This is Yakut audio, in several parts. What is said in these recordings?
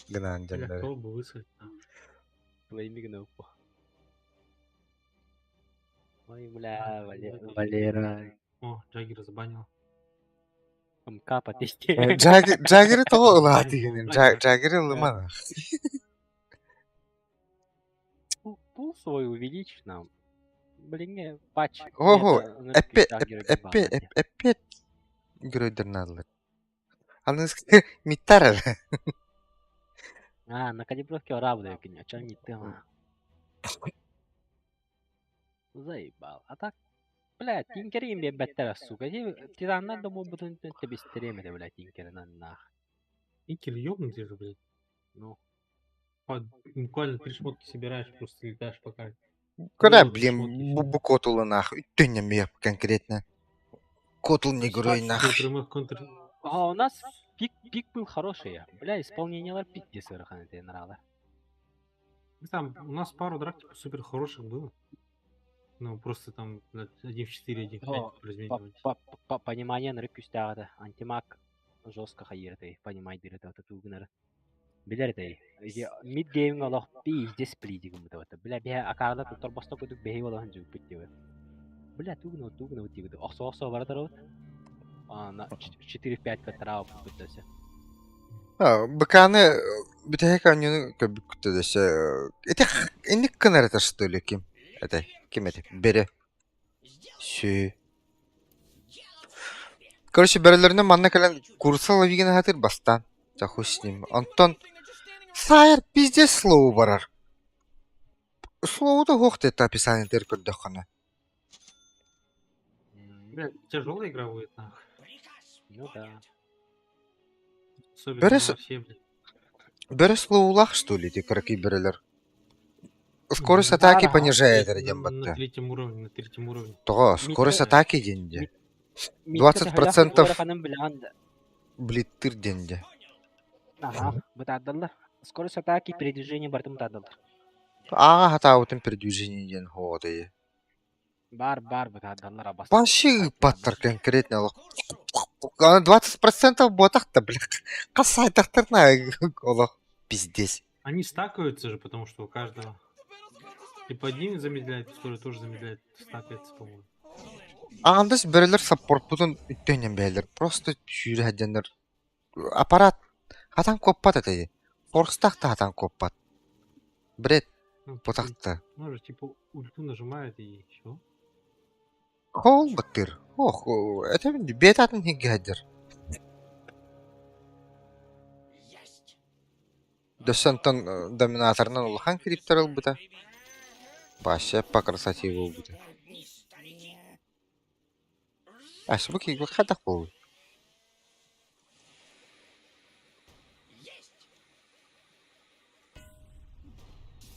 Гынаан Бля, дьоннору. кто бы высадить нахуй. Твоими гнопу. Ой, бля, Валера. О, Джаггер забанил. МК по тесте. Джаггеры тоҕо ылаатыгын? Джаггеры ылыман. Пул свой увеличь нам. Блин, патч. Ого, эппет геройдар наадалар. Аны миттар эрэ. А, на калибровке орабы а чё не ты? Заебал. А так, бля, тинкерим биэрбэттэр, сука. Титаннар да буолбутун тэбистэриэм этэ, бля, тинкеринэн нах. Тинкер ёбнутый же, блядь. Ну. Буквально три шмотки собираешь, просто летаешь пока. Куда, блин, бу котулу нах, үттүннэмиэ конкретно. Котул не герой нах. А у нас пик, пик был хороший. Бля, исполнение пиздец ыарахан этэ нрала. Там у нас пару драк типа супер хороших было. Ну, просто там, блядь, 1 в 4, 1 в 5 Понимание нырык күүстээх этэ. Антимаг жестко хайыыр этэй, понимайдыыр этэ, тугунар. Билэр этэй. Мид геймҥэ олох пиздец плиди гыммыта бата. Бля, биһэ акаарда туттар босто кудук бэһи олоһун дьууппут диэбит. Бля, тугуна тугуна диэбит. Охсо-охсо бара таробут. На 4-5 каттараабыт дөсө. Быканы бүтэһик оонньууну көрбүккүт дөсө. Ити инник гынар этэ что ли ким? Это ким это? Бере. Сүү. Короче, бөрөлөрүнэн манна кэлэн курса ловигин аһатыр бастаан. Ча хуй с ним. Онтон Сайр пиздец слову барар. Слову да суох это описание көрдөххүнэ. Бля, тяжелая игра будет, нахуй. Ну да. Особенно Бөрө, на все, блядь. бөрө словулаах что ли, эти кыракый бөрөлөр? Скорость Мгм. атаки Ага. понижает На, диэн на батта. третьем уровне, на третьем уровне. Тоҕо, скорость Митта атаки диэн дии. Митта 20% ыараханын билэҕин да. блиттыр диэн дии. Ага, бытаардаллар. Скорость атаки, передвижение барытын бытаардаллар. Ааҕа хатаабытын передвижение диэн хоҕотойу. Бар, бар бытаардаллар абас. Вообще ыыппаттар конкретно олох. 20% буотах да, бля, хас сайтахтарына олох пиздец. Они стакаются же, потому что у каждого. Типа один замедляет, второй тоже замедляет, стакается, по-моему. Аҕандас бөрөлөр саппортпутун үттүнэн бэйэлэр просто сүүрэ сылдьаннар аппарат хатан куоппат этэй. Форстах да хатан куоппат. Бред Ну, путахта. Ну же, типа, ульту нажимает и все. Хоол баттыр. Ох, это бетатын хигги хаддер. Дөссөнтөн доминаторынан улахан кириптер ылбыта. Вообще по красоте буолбута. Ас бу киһи хайдах буолуй?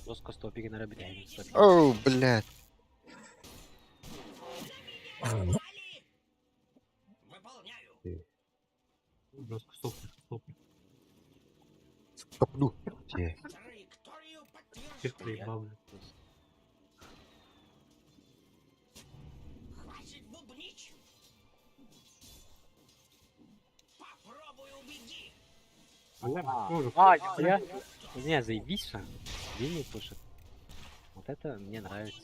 Жестко стопигин эрэ бүтэһигин стопигин. О, блядь. Жестко стопни, стопни. Стоплю. Те. Всех проебал, блядь. Бля, А, тоже а, я... Не, заебись же. Денег пушит. Вот это мне нравится.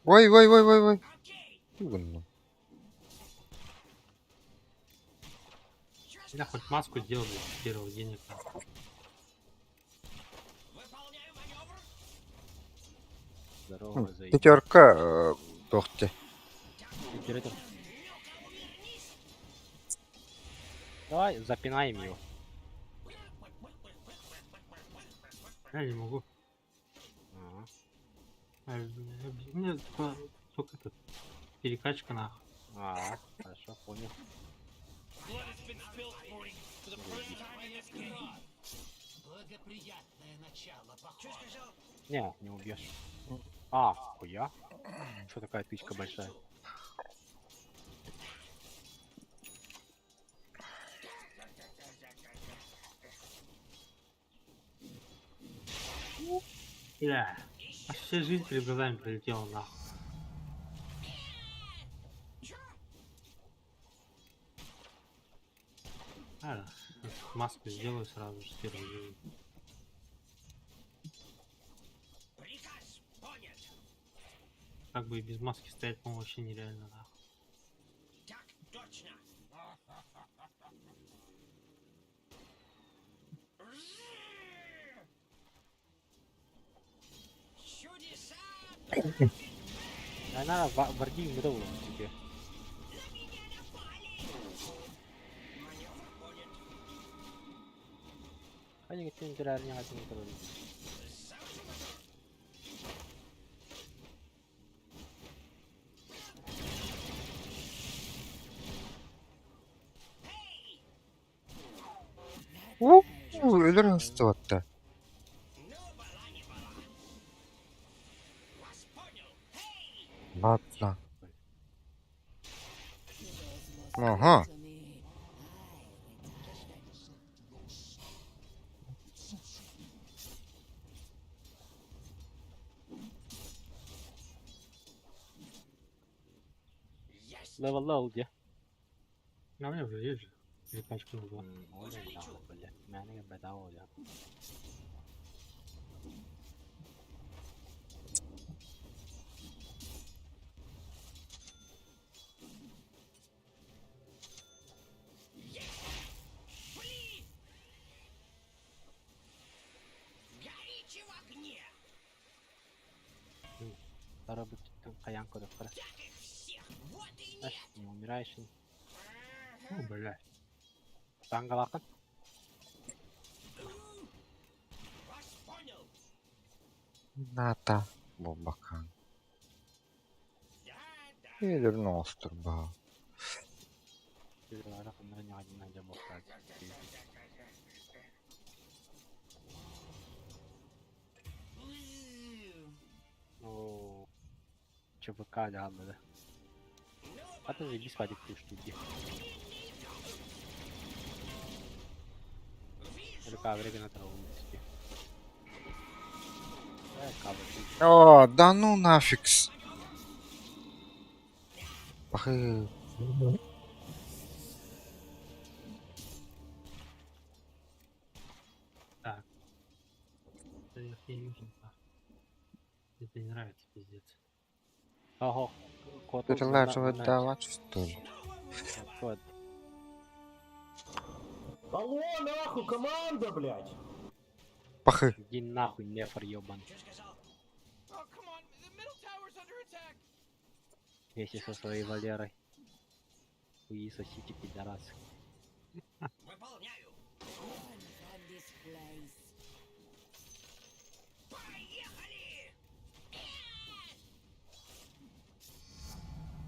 Ой, ой, ой, ой, ой. Угонно. Я хоть маску сделал, блядь, первого денег. Здорово, заебись. Пятерка тохте. Император. Давай запинаем его. Я не могу. Ага. А, бля, У меня только, только этот перекачка нахуй. А, хорошо, понял. Не, не убьешь. А, хуя. Что такая тычка большая? Бля. Аж вся жизнь перед глазами пролетела нахуй. А, маску сделаю сразу же первый день. Как бы и без маски стоять, по-моему, вообще нереально, нахуй. Она варди мыдал тебе. Hadi gittin direrini hadi gidelim. Уу, өлөр ыстыбатта. Ладно. Ага. Level oldu ya. А у меня уже есть же. Или пачку на два. Бля, мени bedava oluyor. Araba tuttum kayan koduklara. Не умираешь. Ну, блядь. Dangalakın. Ната. Бобакан. Өлөрүн оҥостор баа. О, ЧВК да. А ты заебись вадик ты штуки. Рукав на траву. О, да ну нафиг. Пахы. Так. Это я не нужен, нахуй. Это не нравится, пиздец. Ого. Кот. Перелаживать давать, что ли? Кот. Алло, нахуй, команда, блядь! Пахы. Иди нахуй, нефр ебан. Вместе со своей Валерой. Хуи сосите, пидорасы.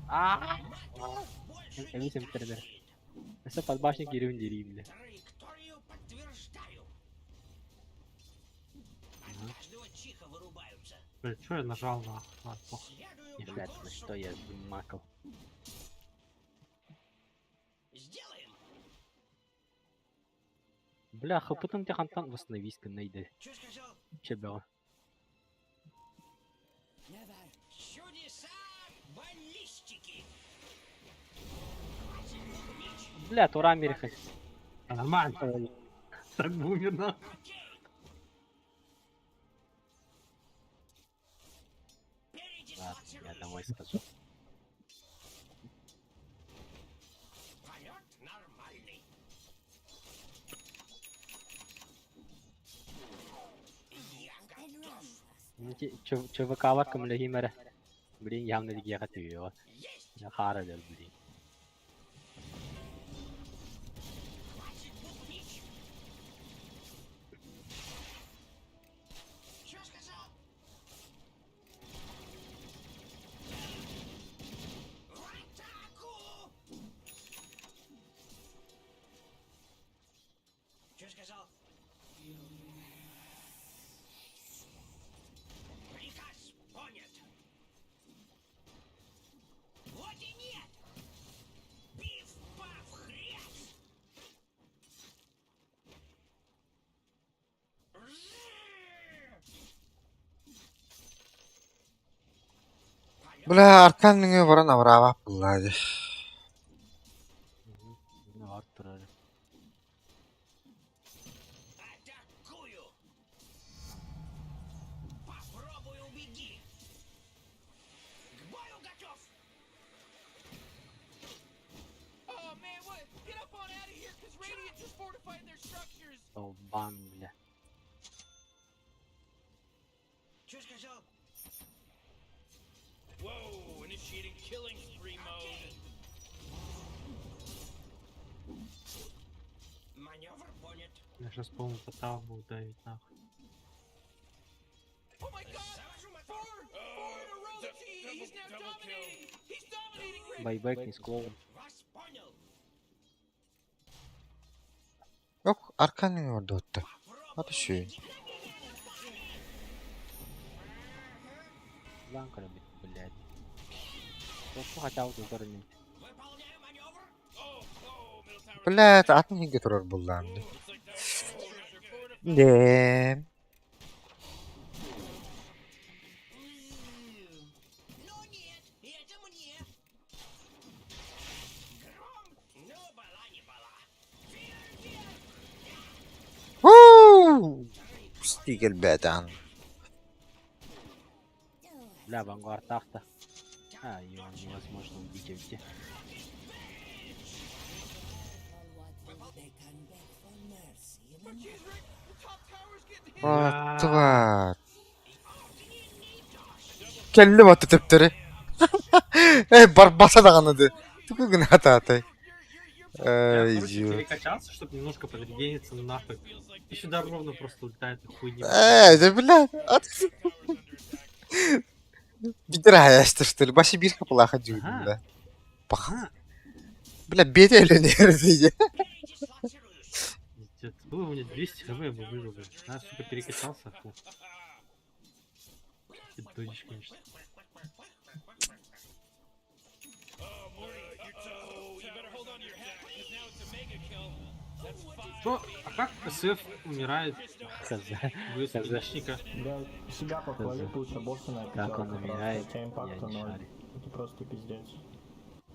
А! Эмисем тердер. Өсө подбашник кирүүн дирим бile. Блядь, что я нажал нахуй? Ладно, похуй. Не Блядь, на что я макал? Бля, хапытын те хантан восстановись найди. Чебео. Бля, тура Америка. А, нормально. Так бумер, нахуй. Ладно, я домой схожу. ЧВК-лар көмөлөһүмэрэ. Блин, явно дигиэхэ түһүөҕэ. Хаара өлөр, блин. Бля, Аркан нөҥүө баран абыраабат буолла дии. Бар турар. Пам, бля. Я сейчас, по-моему, портал буду давить нахуй. Байбек не склон. Yok Arkan'ın orada hatta. Hadi şu. Ланка любит, блядь. Что хотел тут нет. Блядь, атын хинге турар буллаанды. Дэм. Huu! Стигел бэтан. Бля, Вангард тахта. А, ее невозможно убить, видите. Вот, вот. Кэлли баты төптөрү. Эй, барбаса даҕаны Тугу гына татай. Я, Эй, короче, ё. перекачался, чтобы немножко подрегениться нахуй. И сюда ровно просто улетает и хуйни. Эй, да блядь. Бидир что ли? Башы бир капылаха дьюдум Ага. да. Пах. Ага. Бля, бете эле Пиздец. Было у меня 200 хп, я бы выжил, блядь. А, сука, перекачался. Фу. Ты дудишь, конечно. Что? А как СФ умирает Хз. без Хз. единичника? Бля, себя похвали, лучше босса на Как он пятерках, умирает, У тебя я импакта не ноль. шарю. Это просто пиздец.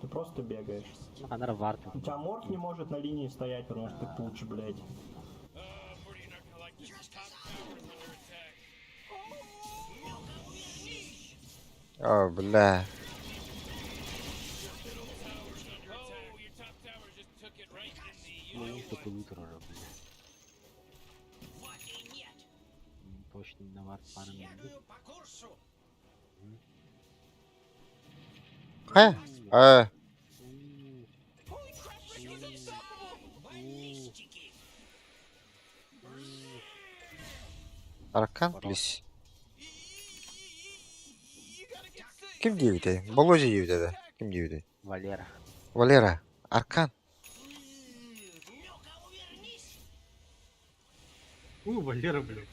Ты просто бегаешь. Ну, она вард. У тебя морф не может на линии стоять, потому что ты пуч, блядь. О, бля. Ну, только утро, бля. Точно на вард пару минут. Хэ? Э, Аркан, плиз. Ким диэбитэй? Болозя диэбитэ да? Ким диэбитэй? Валера. Валера, Аркан. У, Валера, блядь.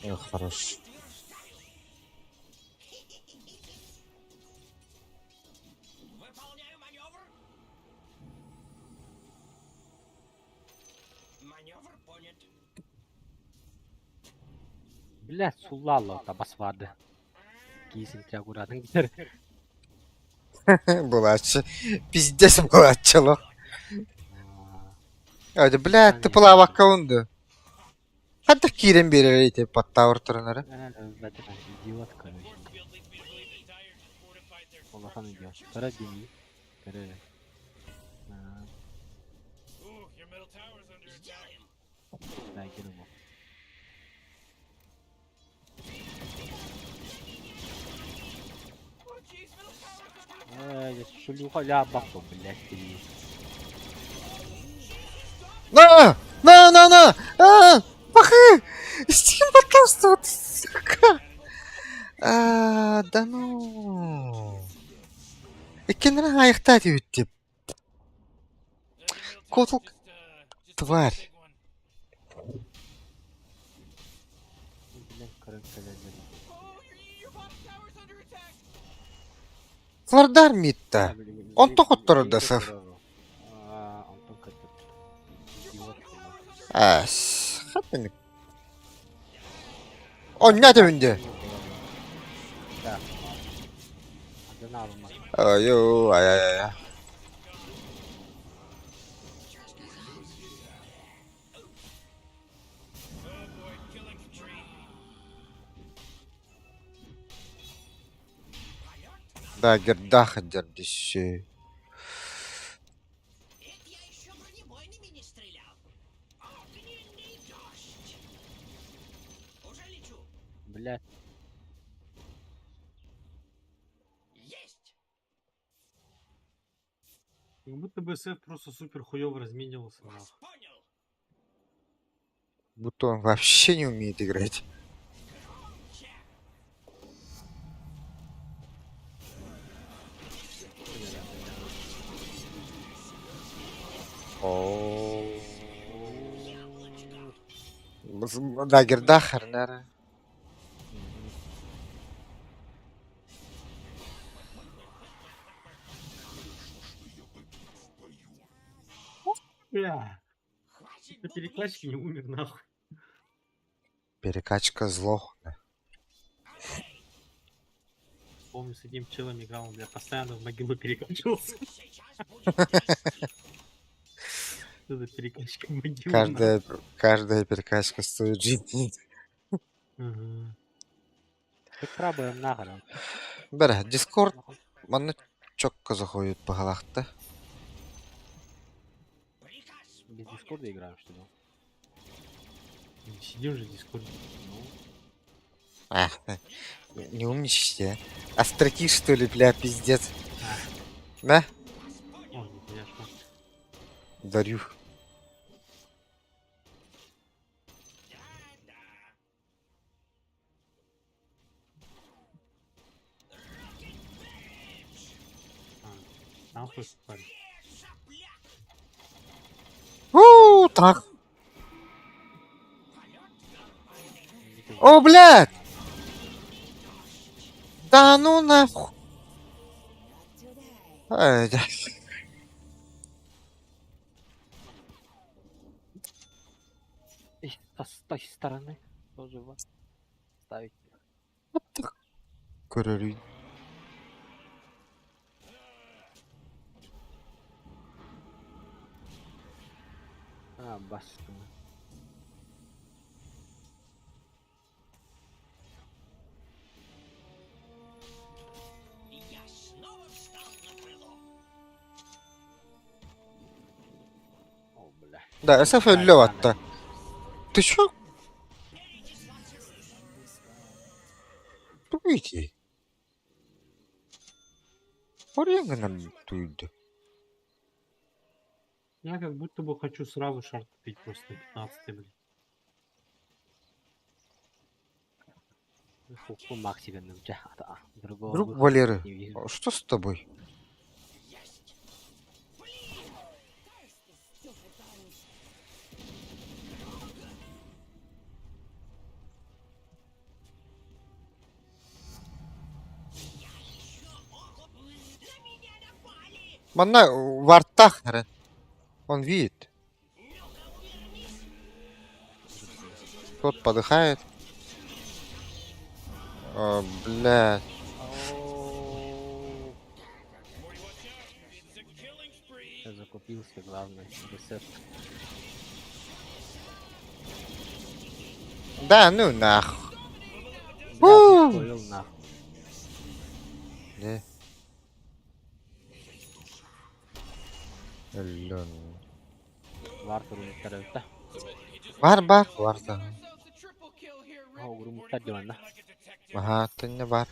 Эх, хорош. Бля, суллала табас варды. Кийсин тягуратын гитер. Булааччы. Пиздец булааччылар. Öyle бля, тыпылаабакка унду. Хадда киирэн биэрэр ити паттаур туранара. Идиот, короче. Улахан идиот. Кара деми. Кара. Да, кирбу. Эй, шлюха ля баку, блядь, ты. На! На, на, на! А! Пахы! Стим потомство, сука! А, да ну. Иккиннэрин айахтаа диэбит Котл тварь. Блядь, короче, блядь. Флордар митта. Онтон хотторор да сaf. А, онтон көтөр. Идиот, блядь. Ас, хаттан. Оння төбүндө. Да. Адана алма. Айо, ай ай ай. Дагердаах дьэрдиссүү. Блядь. Как будто бы СФ просто супер хуёво разменивался, нахуй. Будто он вообще не умеет играть. О. Дагердах, наверное. Бля. На перекачке не умер, нахуй. Перекачка зло. Помню, с одним челом играл, он, бля, постоянно в могилу перекачивался. Что за перекачка в могилу, Каждая, каждая перекачка стоит жизни. нахуй? Ага. Попробуем нахрен. Бәрэ, Дискорд манна чокко заходит баһалаахта. Без Дискорда играем, что ли? Не сидим же в Дискорде. Ну, А, не умничайте, а. Остроки, что ли, бля, пиздец. Да? О, нихуя что. Дарю. А, нахуй парень. У, так. О, блядь! Да ну нахуй. Ай, да. И с той стороны тоже вот ставить. Көрөрүй. А, баста. О, бля. Да, СФ өллө батта. Ты чё? Тугуйти. Орен гынан туйду. Я как будто бы хочу сразу шарт купить просто на 15 блин. Хуху Максига нымча. Другого Друг выхода Валеры, не вижу. а что с тобой? Манна вартах. Он видит. Тот подыхает. О, блядь. Я закупился, главное. Ресет. Да ну нахуй. Бля, У. повел нахуй. Да. Өллөн. Вартур унуттар Бар бар бар да. О, урумуттар диванна. Аха, тынна бар.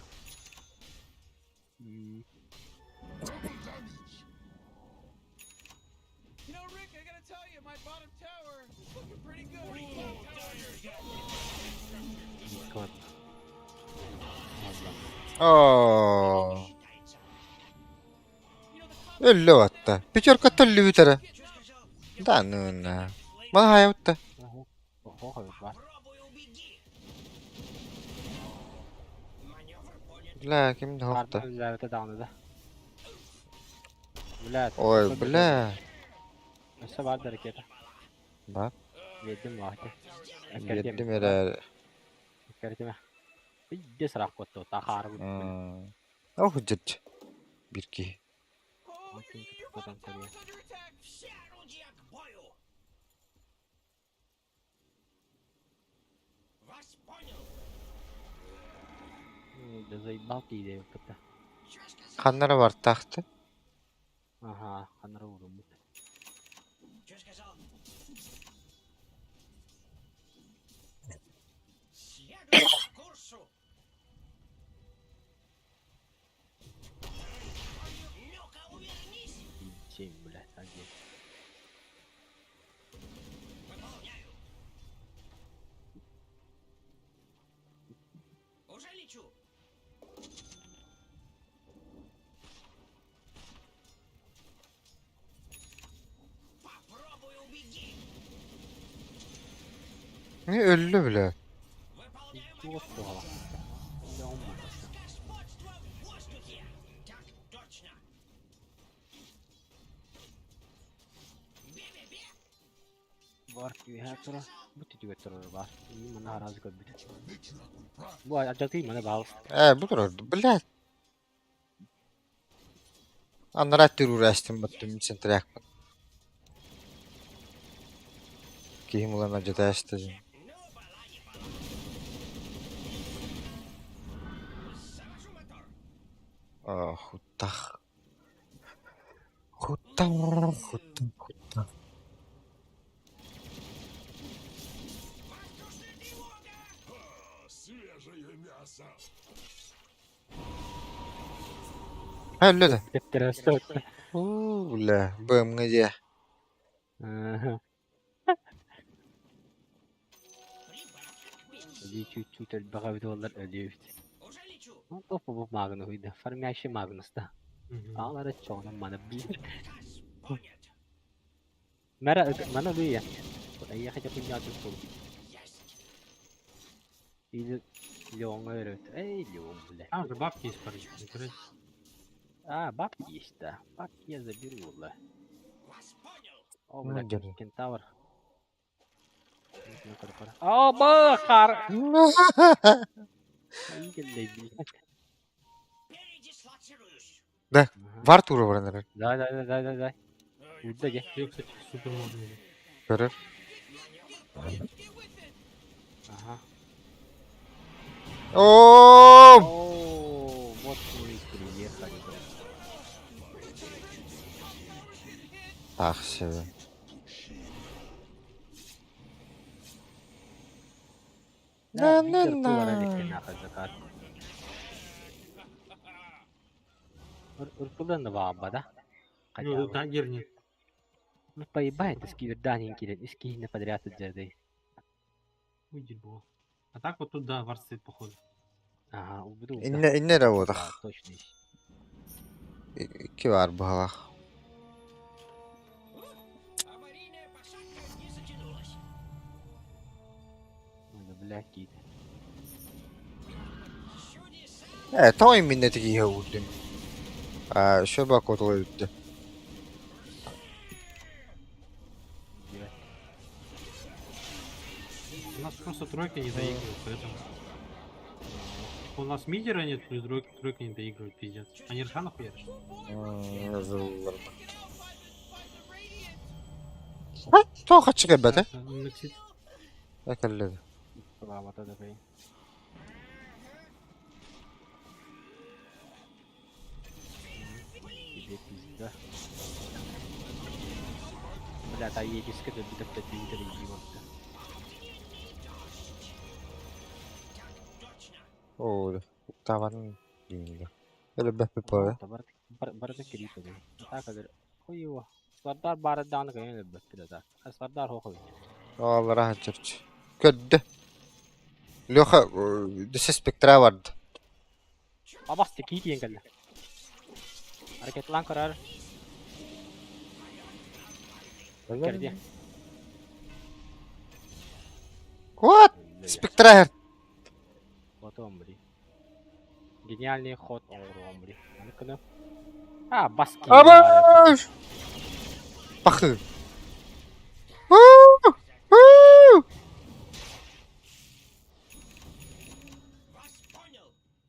Дискорд. Ладно. О. Өллө батта. Пятерка төллүбүтэрэ. Да ну на. Маһайбытта. Ого. Ого, хойут бар. Бля, ким да хопта. Карта үллээбитэ даҕаны да. Бля, Ой, бля. Өссө баар да ракета. Бар. Биэрдим баҕайы. Биэрдим эрэ. Эккэрдимэ. Пиздец ыраах куотта, тахаарбыт. Ох, дьэ. Бир киһи. Да заебал ты идею, ПТ. Ханнара бартахты. Ага, ханнара ууруммут. Семь, блядь, один. Не өллө бля. Туох туһала. Бар түһэ тура. Бу түтүгэр турар бар. Мана аразы көрбүт. Бу ажатый мана баал. Бу турар. Блядь. Аннара түрүрәстим баттым центрякпын. Киһим улан ажатаашты. Хуттах. Хуттах, хуттах, хуттах. Өллө да. Тептерәсте. Уу, бля, БМГ дьэ. Өлүү чуть-чуть элбэҕэ эбит буоллар өлүөбүт. Топ бу магны хуйда. Фармящий магнус да. Аалары чоҕунан маны бил. Мэра мана луя. Я хотя бы не отпустил. Или Леон говорит, эй, Леон, бля. Там же бабки есть, парень. забирай. А, бабки есть, да. Бабки я заберу, бля. О, Ну, бля, держи. кентавр. О, бахар! Да, Вар тура баран Да, да, да, да, да, да. Удда же. Я, кстати, супер модный. Көрөр. Ага. О, О, вот мы и приехали, бля. Так, себе. Да, На, Виктор на, Пулар на. элекке нахуй закат. Урпулан ваба, да? Хотя Ну, бы. дагер нет. Ну поебай, это скиверданин кирен, из кихина подряд отдердей. Ой, дерьмо. А так вот тут, да, вар стоит, походу. Ага, убеду. да. Инне инне эрэ Да, буотах. точно. Икки бар баһалах. Ну, бля, кит. Той минне тиги удым. А, шо ба котла үттэ. У нас просто тройка не доигрывает, поэтому... Типа у нас мидера нет, плюс тройка, тройка не доигрывает, пиздец. Они Ршана хуяришь? То хачы кэбэт, Нексит. э? Экэллэд. Слава тогда, блин. Тебе пизда. Бля, та едиска да бит опять идиот. Оо, таван динде. Эле бэппи пара. Барда крипа да. Так агар. Хуево. Сардар бардан кайын бэттиле да. Сардар хохой. Аллара хачырч. Көддө. Леха, дэсэ спектра барды. Абасты китиен кэллэ. Харакетлан карар. Керди. What? Спектра. Потом, бри. Гениальный ход оҥорон бри. Аны А, баски. Абаш! Пахы. У! У!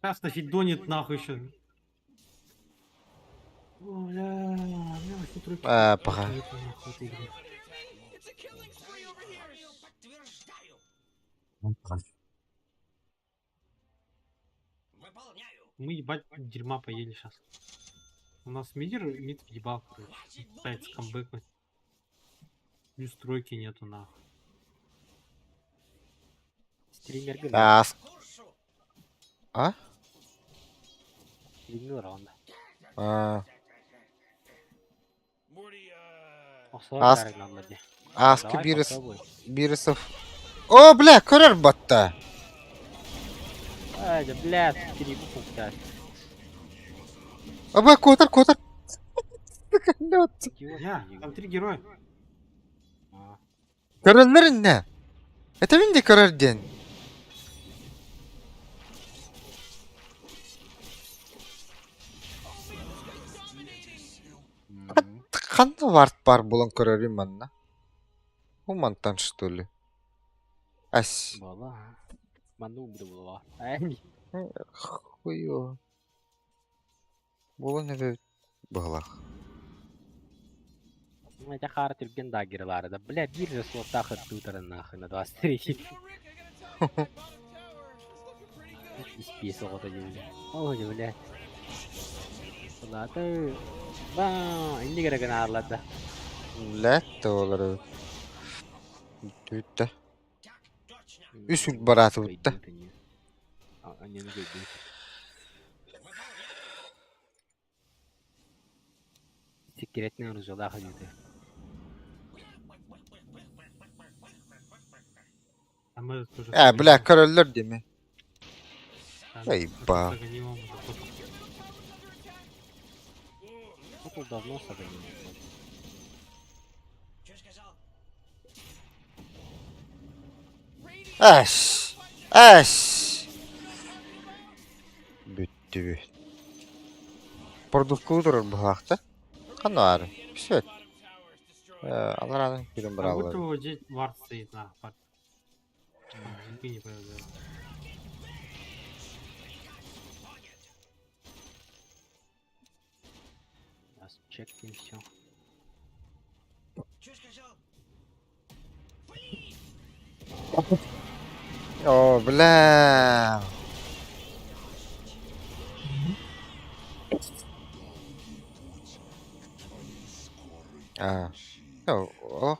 Сейчас нафидонит нахуй еще. О, бля, у меня вообще тройки. А, паха. Нету, нахуй, этой игры. Мы ебать дерьма поели сейчас. У нас мидер, мид въебал, короче. Пытается камбэкнуть. Плюс тройки нету нахуй. Стримерге Аас. А? Стример онда. А. Охсор Аас. дарыналлар дии. Ааска Давай Бирос попробуй. Биросов. О, бля, көрөр батта. Ай, да, блядь, перегу пускать. Аба, куотар, куотар. Идиот. Я, там три героя. А, Көрөллөр инне. Это мин де көрөр диэн. м. Ханна варт бар булан көрөрүм манна. Бу мантан что ли? Ас. Буола. Манна убуду буолуо. Ай, Хуё. Булан эбэ быһылах. ну это хара түргэн дагерлары да. Бля, биир же слоттаах ыттыытарын нахуй на 23. Испиэс оҕото диэбит. Ой, бля. Былаата ба инник эрэ гынаарлар да. Блядь, олары. Бүттэ. Үс үл барааты бутта. Аньаны көйдүн. Секретный оружиялаах диэти. Там этот тоже. Э, бля, көрөллөр диэми. Там Эй, этот ба. с Аганимом уже кто-то. Ну тут давно садами. Эс. Эс. Бүттү. Продукты турар быһаахта. Ханна ары. Все. Алараны кирен Как будто бараллар. его здесь вард стоит на вард. Там звуки не появляются. Сейчас чекнем все. О, бля. А. О,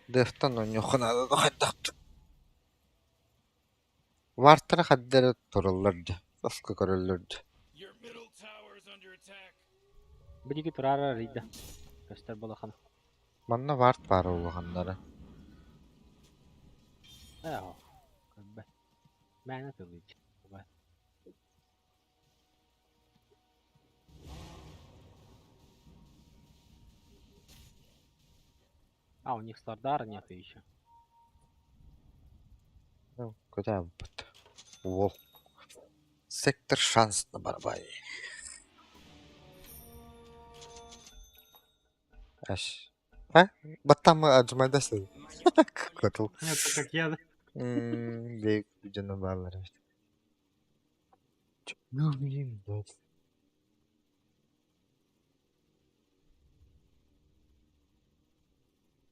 Дефтан онньохунада хайдахт. Вартара хаддара тураллар дьэ. Тоска көрөллөр дьэ. Билиги турара рейда. Көстөр балахан. Манна варт баар улаханнара. Ээ. Көрбө. Мээнэ тылыч. А, у них Сардара нету еще. Ну, куда бут? Уол. Сектор шанс на барабане. Аш. А? Баттамы аджмайдасы. Котул. Нет, это как я, да? Бек дьоно бааллар эбит. Ну, блин, блядь.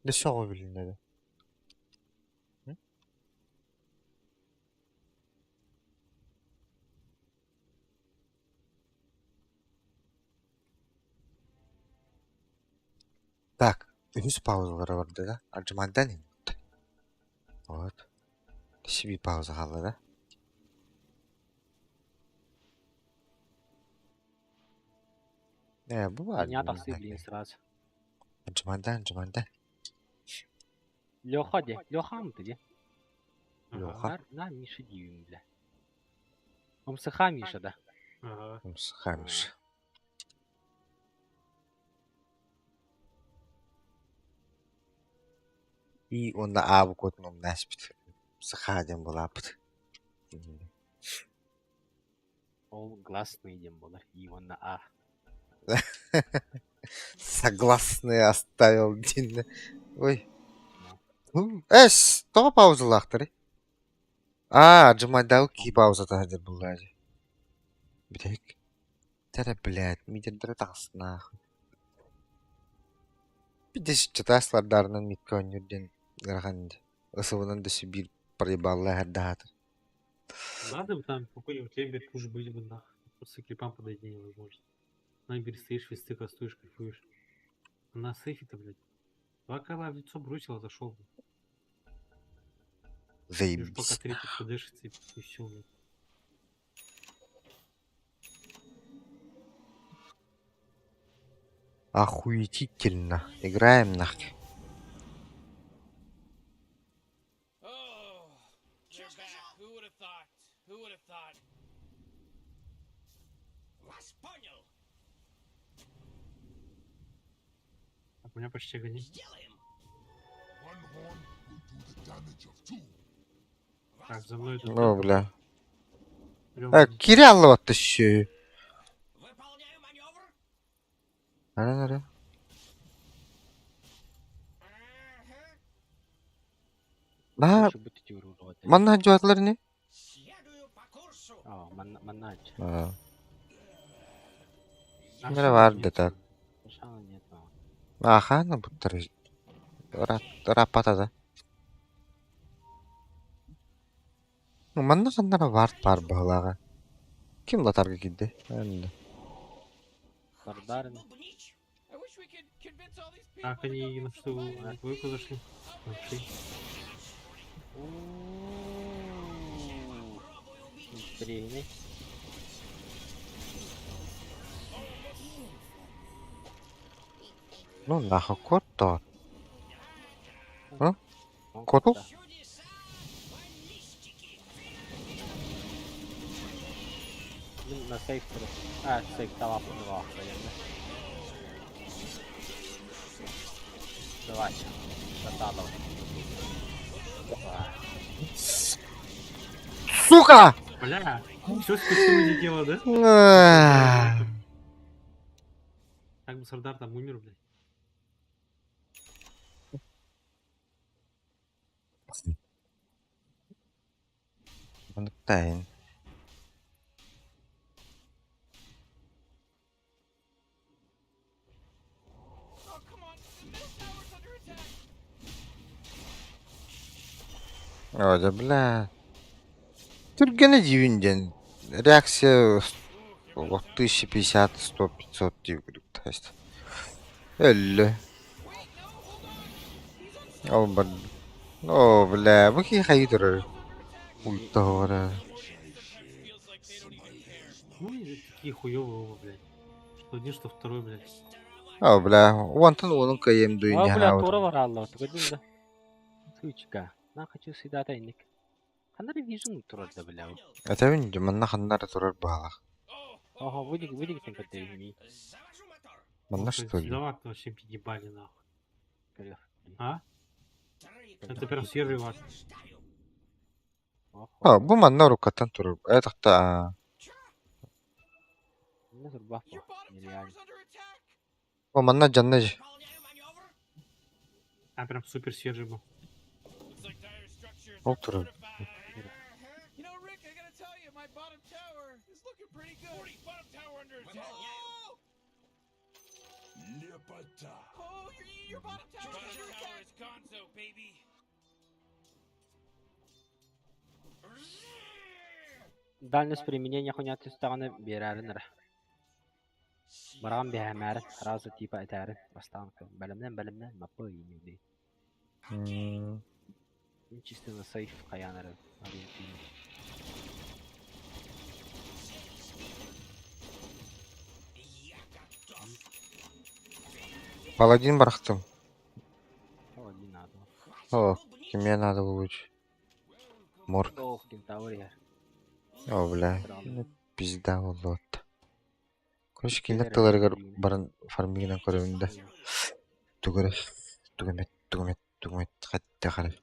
Дешево билиннэ Так, үһүс паузалара барда да? Аджмайдан иһит. Вот. Себе пауза хаалла да? Э, бу баар Меня тахсы, блин, сразу. Аджмайдан, аджмайдан. Леха де. Леха мы де. Леха. На, на Миша дивим, бля. МСХ Миша, да. Ага. Хамиш. И онно аабы куотун умнаспыт. Саха диэн булааппыт. Ол гласный дем болар. И он на А. Согласный оставил дин. Ой. Эс, тоҕо паузалаахтарый? Аа, Джамайдал ки паузата сылдьар буоллаа дии. Бүтэһик. Тэрэ, блядь, мидердэрэ таҕыснаа. Бидес чатааслардарынан микка оонньуур диэн ыарахан дии. Ысыбынан да биир проебалла эһэрдэһаатар. Надо бы там какой-нибудь лембер пуш были бы нахуй. Просто крипам подойти невозможно. На стоишь, весты кастуешь, кайфуешь. А на сейфе-то, блядь. Два кайла в лицо бросил, отошел. Ждешь, пока Заебись. третий подышится, и все, блядь. Охуетительно. Играем нахуй. Так, у меня почти гони. Так, за мной тут. О, бля. Берём Кирялова тащи. Ара, ара. На, манна дьуатлар не? Манна А, А, Мира бар да так. нет. Ахана буттар. Рапата да. Ну, манна ханнара бар бар бағлаға. Ким латарга кидди? Энди. Сардарин. Так, они на что, на двойку зашли. Вообще. Интригный. Ну, нахуй кот то. А? Коту? На сейф А, сейф талап два, наверное. Давай. Шаталов. Сука! Бля, все спасибо не дело, да? А. Так бы Сардар там умер, блядь. Тайн. О, да бля. Түргені дивинден. Реакция вот 1050, 100, 500 дип то есть. Өллө. Ол бар. О, бля, бу ки хайдыр. Ультара. Ну и такие хуёвые оба, блядь. Что один, что второй, блядь. О, бля, уонтан уонун кайым А, дуйня. бля, тура баралла. Тугадин да. Сучка. На хочу сюда тайник. Ханна вижу тура да, бля. Это вин манна ханнара турар баалах. Ага, выйди, выйди, тем подтверди. Манна что ли? Сюда вообще ебали нахуй. А? Это прям свежий ват. А, бу манна рукаттан турар. Это Нереально. Бу манна жанна. А прям супер свежий был. Ол турар. Дальность применения хуйня түстәғаны берәрін Барған бәһәмәрін, сразу типа әтәрін, бастан бәлемнән бәлемнән мапы инеде. Чисто на сейф каяныры. Паладин барахтым. Паладин надо. О, кеме надо улучшить. Морг. Ох, кентавр я. О, бля. Пизда вот. Короче, киндер тыларыгар баран фармигинан көрөбүн да. Тугары, тугамет, тугамет, тугамет, хатта хары.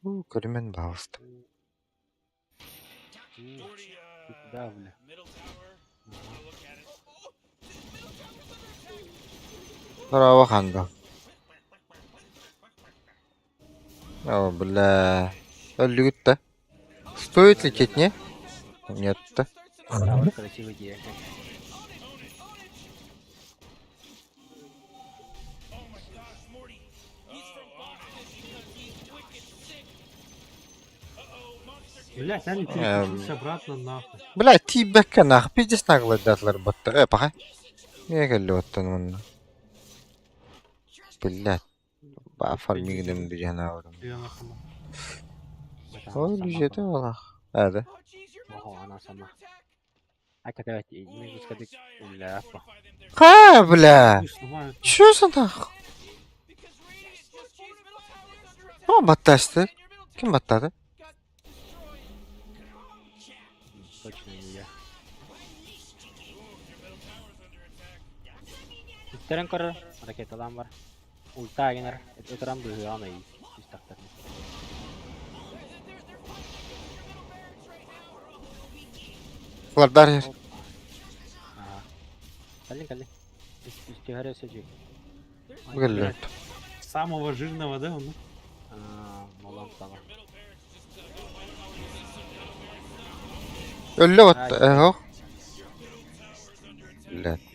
У, көрүмөн баалыста. Да, бля. Браво, ханда. О, бля. Өлүгүт да. Стоит лететь, не? Нет, да. Тавр красивый директор. Блять, они переключился обратно нахуй. Бля, тиийбэккэ нах, пиздец наглайдаатылар батта. Э, паха. Не кэлли оттон манна. Блядь, ба фармигнем дижанаабытым. Я нахуй. Ой, лүжете олах. Ада. Ого, она сама. А когда мы же бля, Ха, бля. Пусть сломают. Чё за нах? О, баттасты. Ким баттады? Точно не я. Үттерен көрөр, ракеталан бар. Ульта генер, өтөрөн быһыан ый. Түстахтар. Флардар ер. Калин, калин. Түһәрө сөжү. Бүгеллер. Самого жирного, да, он? Молон сала. Өллө батта. Эхо. Блядь.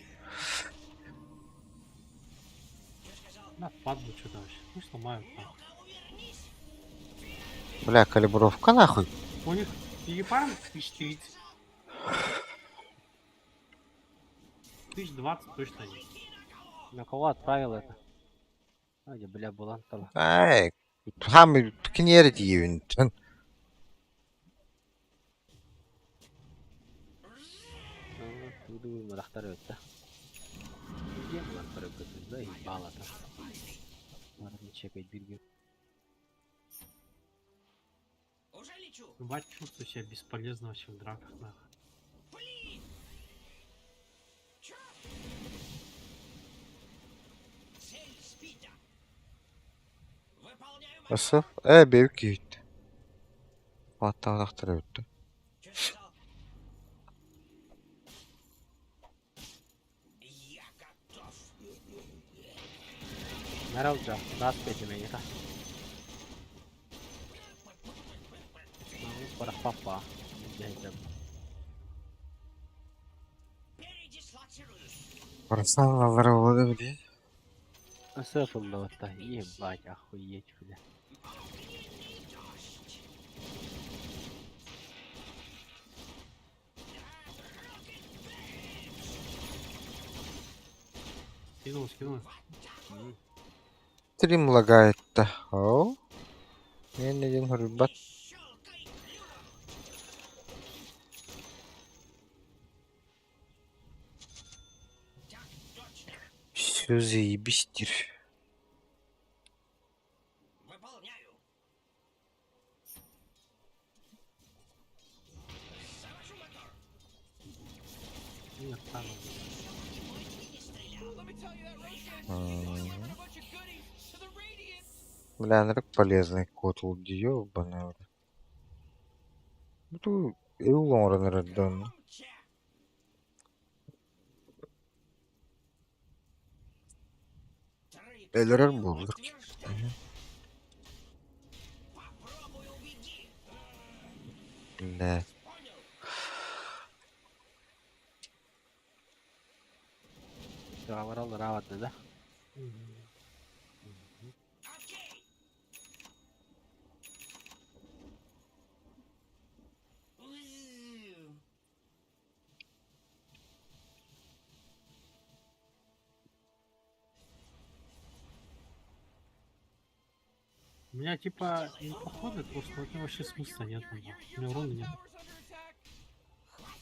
На, падлу что-то вообще. Пусть сломают. нахуй. Бля, калибровка нахуй. У них перепарм 1030. 1020 точно есть. На кого отправил это? Ай, бля, булан тала. Ай, хам кинери диюн. Туду мырахтар өттө. Диэн мырахтар өттө, да, ебалата. Марын чекай бирге. Ебать, чувствую себя бесполезно вообще в драках, нахуй. Nasıl? E, büyük gitti. Hatta anahtarı öttü. Meralca, нас петиме Пара папа. Парасан алары oldu bile. Сыфыллы ебать, охуеть, бля. Скинул, скинул. Стрим лагает-то. О. Мен один хурбат. Все заебись теперь. Нет, там. Бля, ну полезный код ёбаный. Бу эул оҥорон Өлөрөр буоллук. Бля. Раварал равады, да? У меня типа не походы, просто от него вообще смысла нет. У меня урона нет.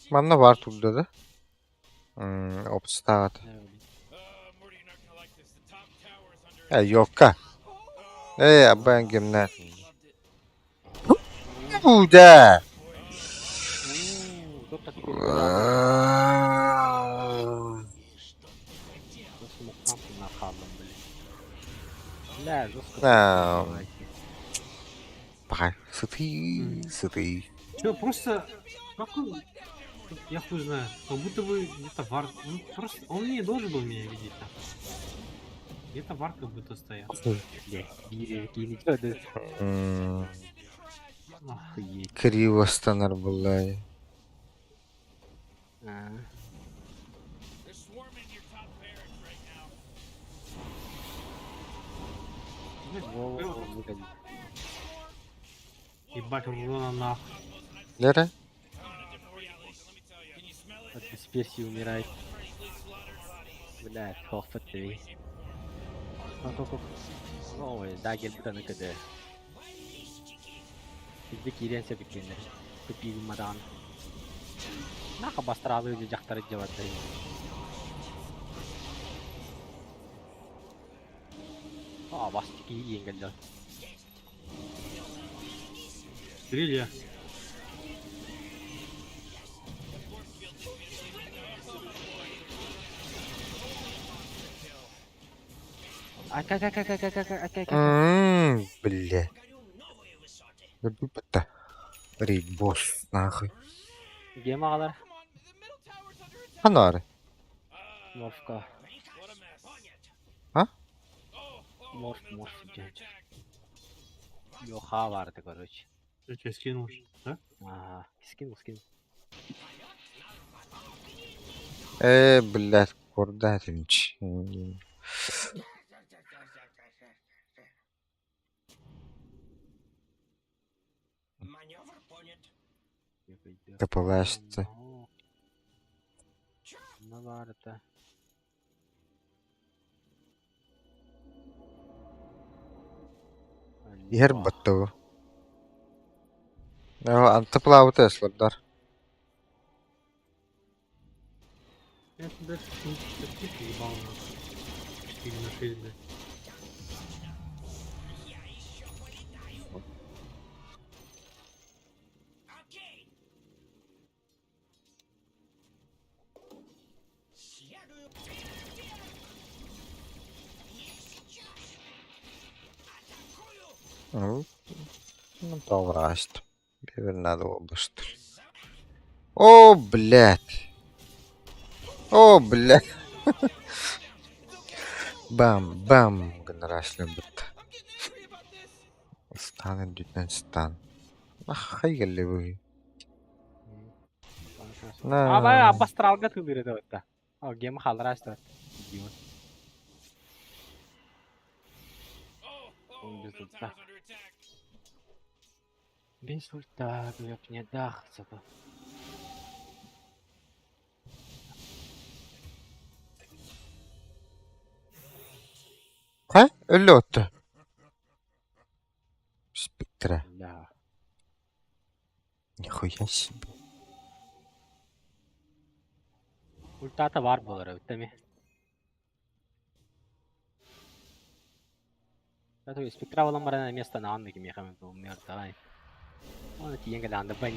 Манна бар турда да? Опстаат. Э, йокка. Э, абан гемна. Уда. Да. Пахай, сытый, сытый. Чё, просто... Как он... Я хуй знаю. Как будто бы где-то вар... Ну, просто... Он не должен был меня видеть там. Где-то вар как будто стоял. Криво станар была. Ебать, урона нахуй. Лера? От дисперсии умирает. Блядь, хоффа ты. Ой, да, гельбутаны кд. Bizde киирэн сөбүккүннэр. Тупиигымматаҕын. Наха бастараалыы дьахтары дьабардай. Аа, бас киһи иэн кэллэ. Крылья. Ака ака ака ака ака ака ака. Ммм, бля. Өлбүт Рейд босс, нахуй. Гем аҕалар. Ханары. Морфка. А? Морф, морф дьэ. Йоха барды, короче. Я тебе скинул, да? Ага, скинул, скинул. Блядь, курда тимч. Капылашты. На барыта. Иһэр баттыбы. Антыплаабыта эслэрдар. Я туда скинул, ебал нахуй. 4 на 6, блядь. Ну, добраст. Бивер надо быстро. О, блядь. О, блядь. Бам, бам, генерал бит. Стан дүтнен стан. Ахай келли бу. А, бай, абастралга тылдыры да отта. О, гем халраста. Идиот. Он без ульта. Без ульта, глеб, не дахаться. Ха? Өллө отты. Спектра. Да. Нихуя себе. Ультата бар болар өттеме. Это спектра болан барана место на анны кеме хам был мер давай. Он тиен галанды бан.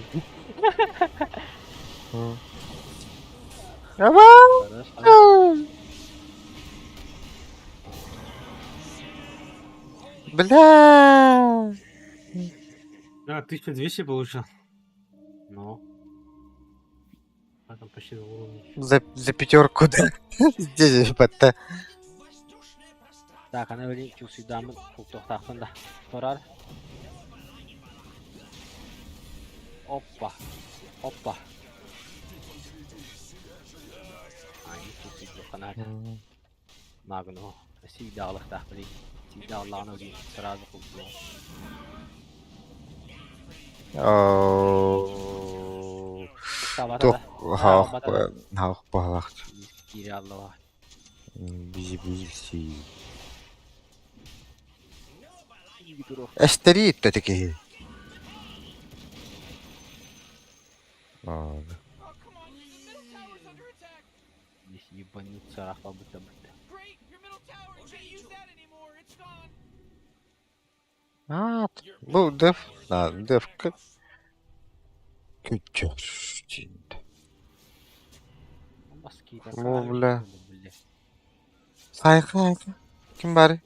Давай! Бля! Да, 1200 получил. Ну, А там почти на уровне. За пятерку, да? Здесь бата. так, ана өлі чусидамын тоқтақпын да. Тұрар. Опа. Опа. Ай, чусид қанат. Магну. Сидалықтақ білейін. Сидалланы өлі сразу құлту. Тух хаах хаах баалаах. Кире аллаға. Бизи бизи. Эстери таки. Ладно. Здесь ебануться рахла будто будто. А, бу деф, на деф как Күчөр. О, бля. Сайка айка. Ким бары?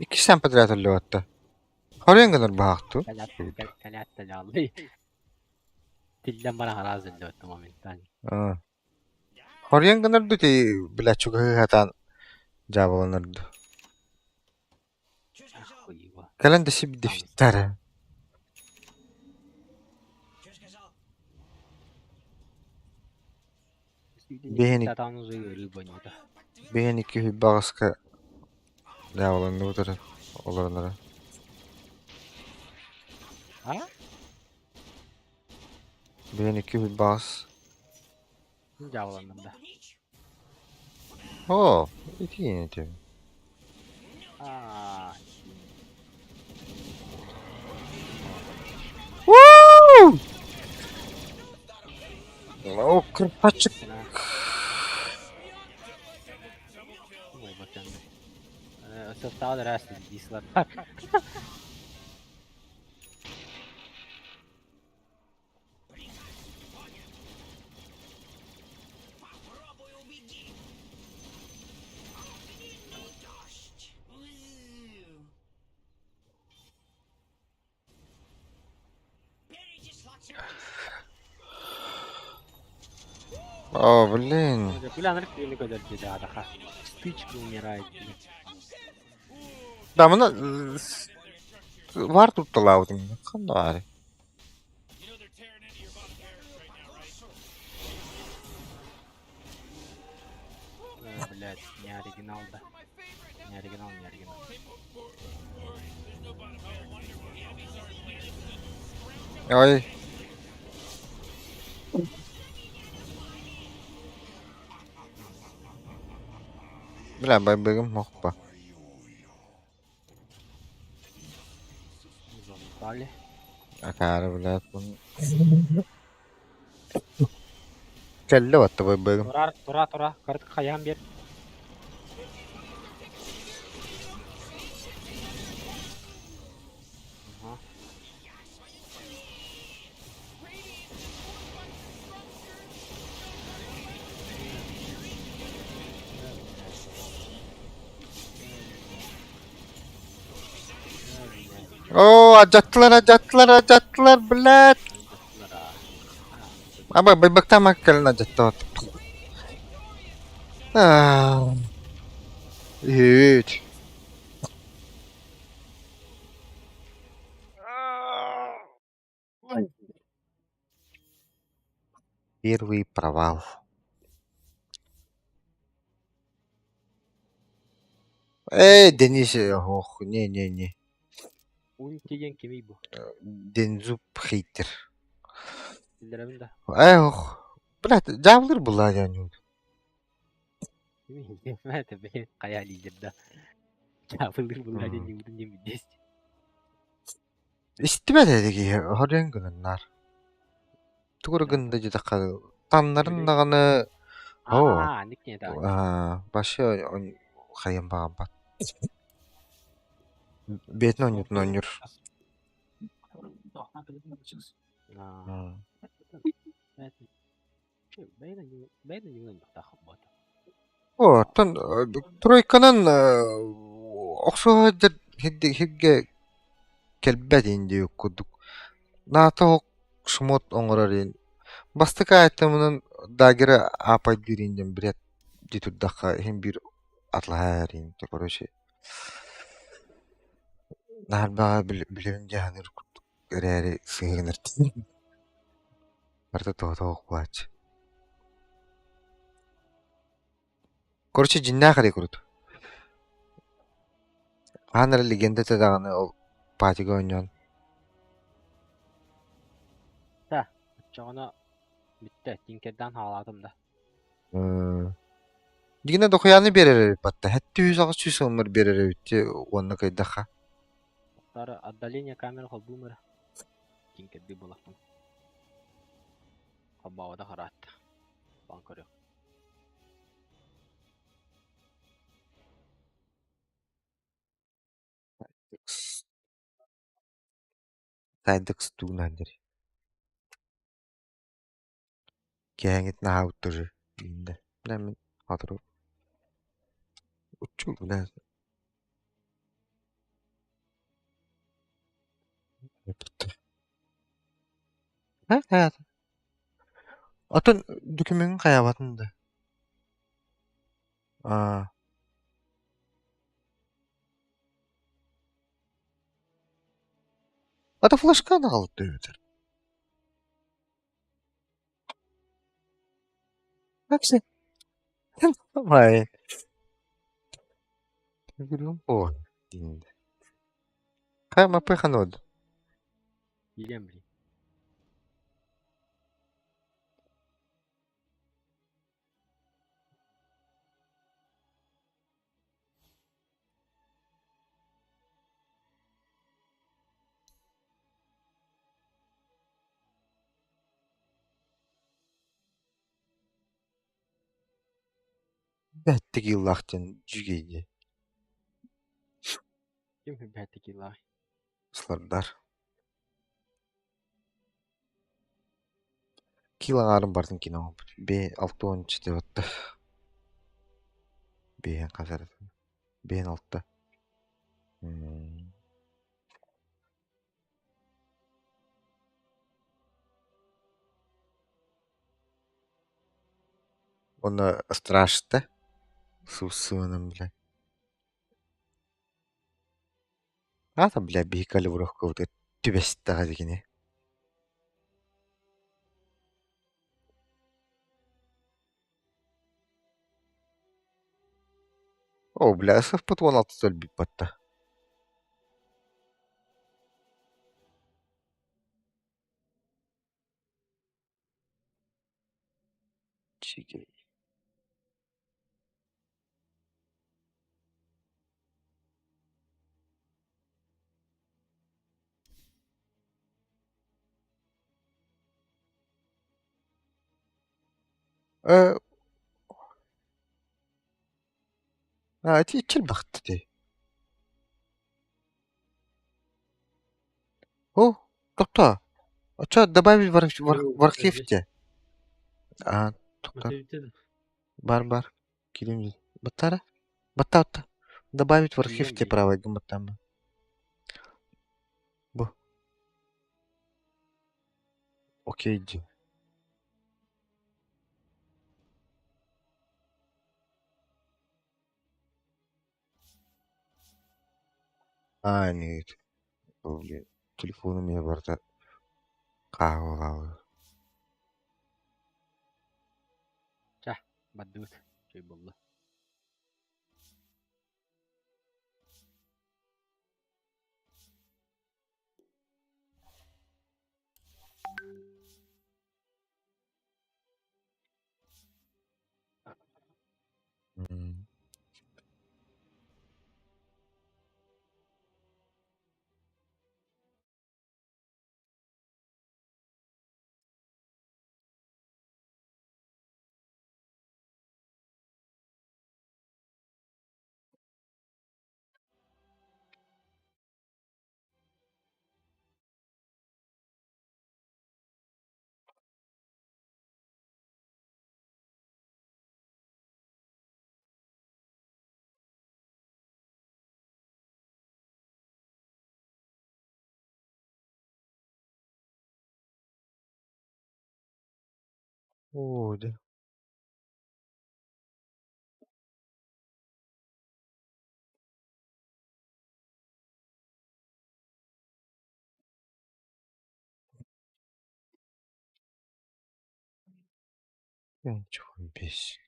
Икки сән подряд өллөтте. Хорен гыныр баахту. Калят жалды. Тиллен бара харазы өллөттө моментально. Хорен гыныр ду ти бля чугы хатан жабыланырду. Охуево. Кэлэн да сиб дефиттара. Биһини Атаҕын ыарыы бонньута. биһин икки баҕаска дьаабыланныбыт эрэ олорон эрэ. А? Биһин икки баҕас. Дьаабыланным да. Оо, итиин этим. Аа. Уу! О, красавчик. Состав раз дисла. О, блин. Бля, наркотик көдөрдү даха. Стычка умирает. Да, мына вар тутталаабытым. Ханна баары? Блять, не оригинал, да. Не оригинал, не оригинал. Ой. Бля, байбыгым мохпа. Зомбали. Акаары, блядь. Кэллэ батта байбыгым. Тура, тура, тура. Карт хаям бер. Ага. Оо, адьаттылар, адьаттылар, адьаттылар, блядь. Аба, байбактаама кэлэн адьаттабат. Аа. Үт. Первый провал. Эй, Денис, ох, не-не-не. Ун деген кимий бу? Дензуб хейтер. Билдеребин да. Эй, ох. Блядь, дьаабылыр булла дьаанньуут. Это хайа лидер да. Чабылыр була ден ньюдун дем дес. Истибэт этиги хорен гыннар. Тугур гында дьитэххэ таннарын даҕаны оо Аа, ник не да. аа вообще хайан баҕарбат. Бэйэтин оонньуутун оонньуур. Аа. Бэйдэн ньюдун тахабат. Оо, оттон тройканан охсуһа сиргэ кэлбэт ин диэбит курдук. Наата шмот оҥорор ин. Бастакы аайтамынан дагера аапайдыыр ин диэн бред дии турдахха иһин биир атлаһар ин короче наһарбаҕа билэбин дьаһаныр курдук эрээри сыһыанар барыта тоҕо буолааччы. Короче, дьиннээх эрэ курдук. Хаһан эрэ легенда этэ даҕаны ол патига оонньоон. Да, оччоҕуна бүттэ, тиҥкэрдээн хаалаатым да. Дьигинэ дохуйааны биэрэр эбит батта. Хэттүү саҕа сүүс ылмар биэрэр эбит дии уонна кыайдахха. Тары отдаление камера холбуум эрэ. Тиҥкэрдии буолахпын. Холбообото хараатта. Баан көрүөх. Сайдыкс тугунан дири. Киэһэҥҥит наһаа тоже үүннэ. Бля мин сотору учу бля Атын документ хайаабатын да? Аа. Ата флешканы аҕалбыт эбитэр. Вообще, давай. О, Хай мапыханод. Илем, блин. Бэттигиллахтен жүгейди. Ким бэттигиллах? Слардар. Килаҥаарын бартын кино Б 6 отта. Бэйэн хасар. Бэйэн алта. Онно страшта. Сусуонам бля. Аата бля биһикали урохкобут түбэстэҕэ дигини. О, бля, сыппыт 16 өлбүт батта. Чигей. Э, а, ити иччил бахты. О, тохто. А чё, добавить в архив те? А, тохто. Бар, бар. Кирим. Баттара? Батта, Добавить в архив те право гуматама. Бу. Окей, иди. А, нет. Блин, телефон у меня барда. Каалалы. Ча, баддыбыт. Чөй болла. О, да. Ничего бесит.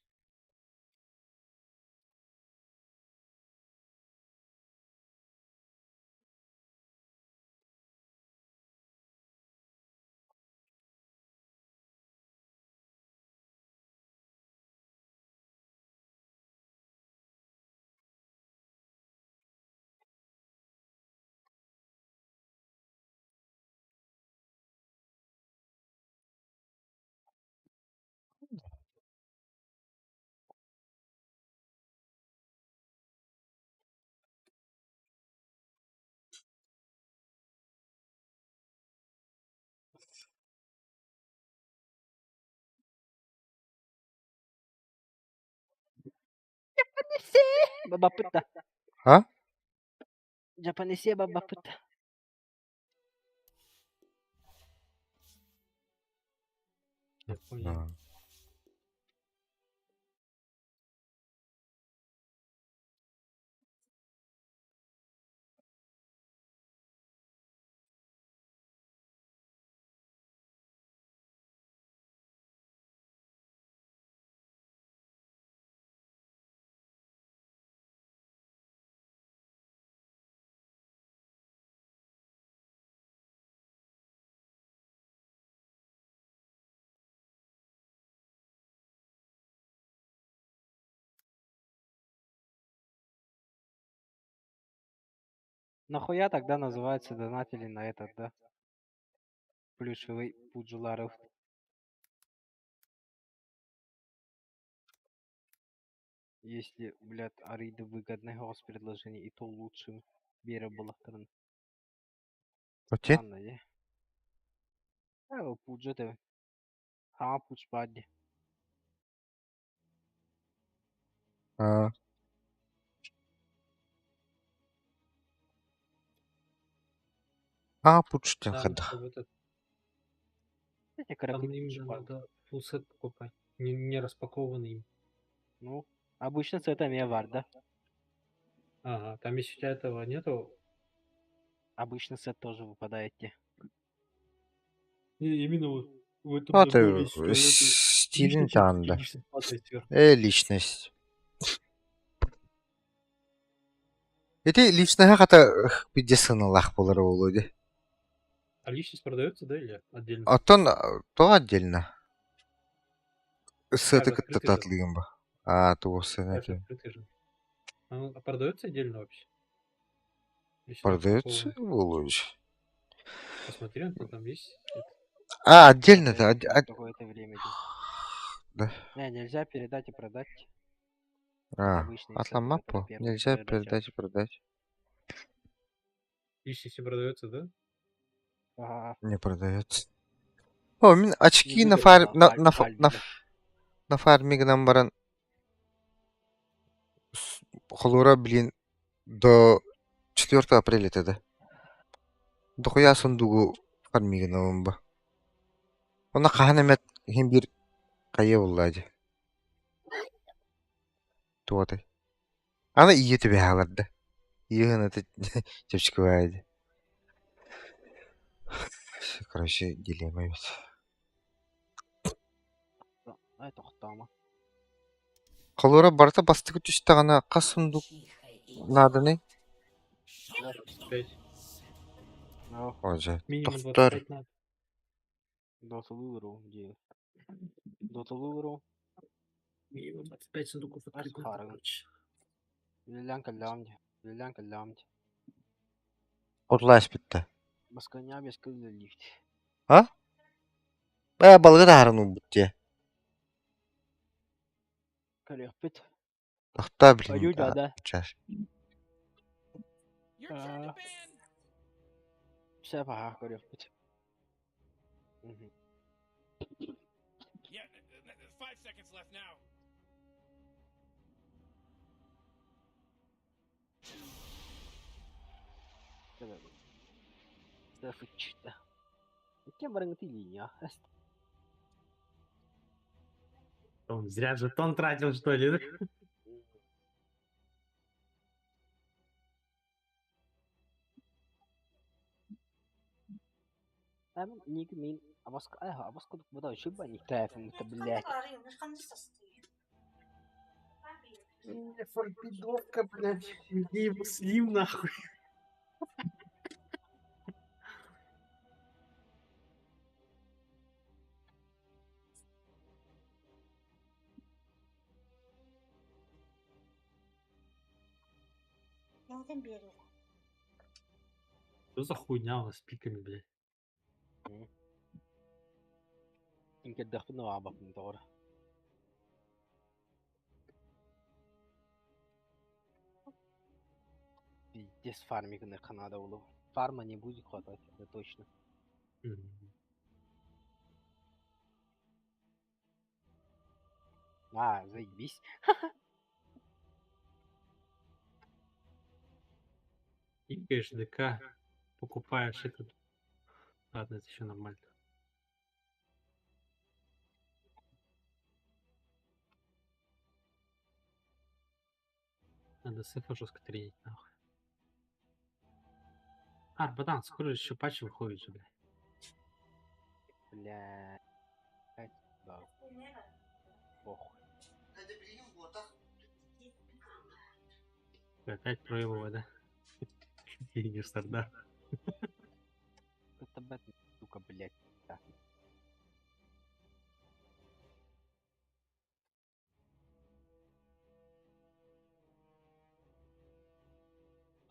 Бабапыта. А? Japanese бабапыта. Я понял. А. Нахуя тогда называются донатили на этот, да? Плюшевый Пуджуларов. Если, блядь, арыйда выгодное госпредложение и то лучшим бера балахтарын. Отин? Странно, не? А, пуджа ты. Ха, пудж бадди. А. А, пучтен Там, хада. в этот, Эти там каракуль именно пудж бадди. надо full сет покупать. Не распакованный им. Ну, обычно с это не вар, да? Ага, там если у тебя этого нету... Обычно сет тоже выпадает те. Не, именно вот в этом А ты наборе, если у тебя нету стилин личности, танда. личность падает сверху. Личность. Ити личноһа хата пиздец сыналаах буолар буолуо дии. А личность продается, да, или отдельно? Оттон то отдельно. Сыаты Даже кытта открытый же. татлыгын ба. А, туох сына Даже этим. открытый же. А продается отдельно вообще? Если Продается распакованный. буолуо дии. Посмотри, он там есть. Это. А, отдельно-то. Какое-то время. Да. Не, нельзя передать и продать. А, Обычный сет, атлан который маппу первый нельзя передача. передать и продать. Личность не продается, да? Ага. Не продается. О, мин очки Не на выгодно, фар... На, на, на, да. на фармигынан баран холура, блин, до 4 апреля тогда. Дохуя сундугу фармигынан ба. Она хаһан эмэт иһин биир хайа булла дии. Туотай. Аны ийэ түбэһэ Ийэ это чэпчэки дии. Короче, дилемма эбит. Ай, тохтомо. Холура барыта бастыкы түстэҕинэ хас сундук нааданы? 5. Ну, О, дьэ, Минимум тохтор. 25 надо. Доталууру, где? Доталууру. Минимум 25 сундуков открыть надо, Харган. короче. Лилянка лямди. Лилянка лямди. Отлаас бүттэ. Басканя без лифт. А? Ээ, балыгы таһарын уурбут дии. Калехпит. Тохтоо, блин, Аю да да. сейчас. А. Все паха калехпит. Мгм. Yeah, 5 seconds left now. Стефычта. Кем барыңты линия? Он зря жетон тратил, что ли? Ник мин абаск айха абаск буда шуба ник таф мут блядь. Форпидовка, блядь. Где его слим, нахуй? Что за хуйня у нас с пиками, блядь? Инкеддахпын аабаппын тоҕор. Пиздец фармик на Канада улу. Фарма не будет хватать, это точно. Мгм. А, заебись. Пикаешь ДК, покупаешь этот. Ладно, это еще нормально. Надо сефа жестко тренить, нахуй. А, братан, скоро еще патч выходит же, блядь. Бля. Да. Похуй. Опять проебывай, да? Гений Сардар. Это, блядь, сука, блядь. Да.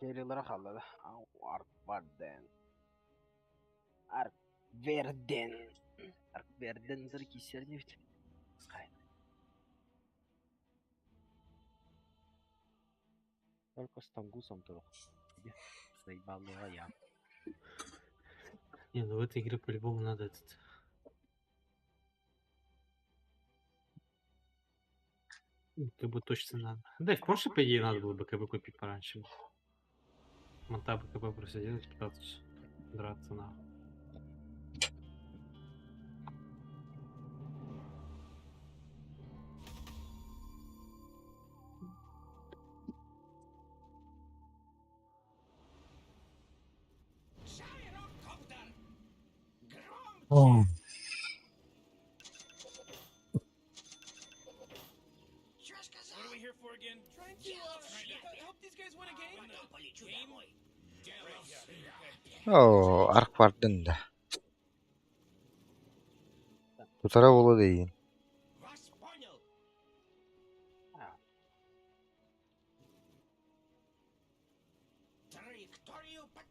Керилара хаалла да. Аркварден. Аркверден. Аркверден зыр киссернибит. Только с тангусом турук. Заебал я. Не, ну в этой игре по-любому надо этот... КБ точно надо. Да и в прошлой, по идее, надо было бы КБ купить пораньше. Монта БКБ просто делать, пытаться драться нахуй. What are we here for again? Trying to help these guys win a game? Game? Right, yeah. Okay. Оо, арк бардын да. Тутара буолуо да иин.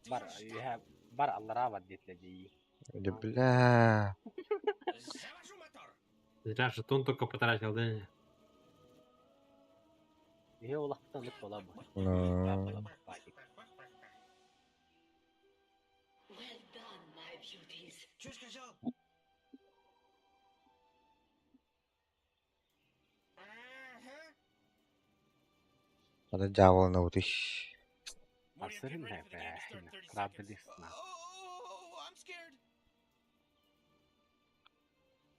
Бар, үһэ бар аллараа бар диэтилэр дии. Или бля. Зря жетон только потратил, да? не? Үһэ улахтан лык буола бу. Ну. Ада дьаабылана бутый. Morty, I'm Арсырын getting ready for the game to start in 30 seconds. Крабелисна. Oh, I'm scared.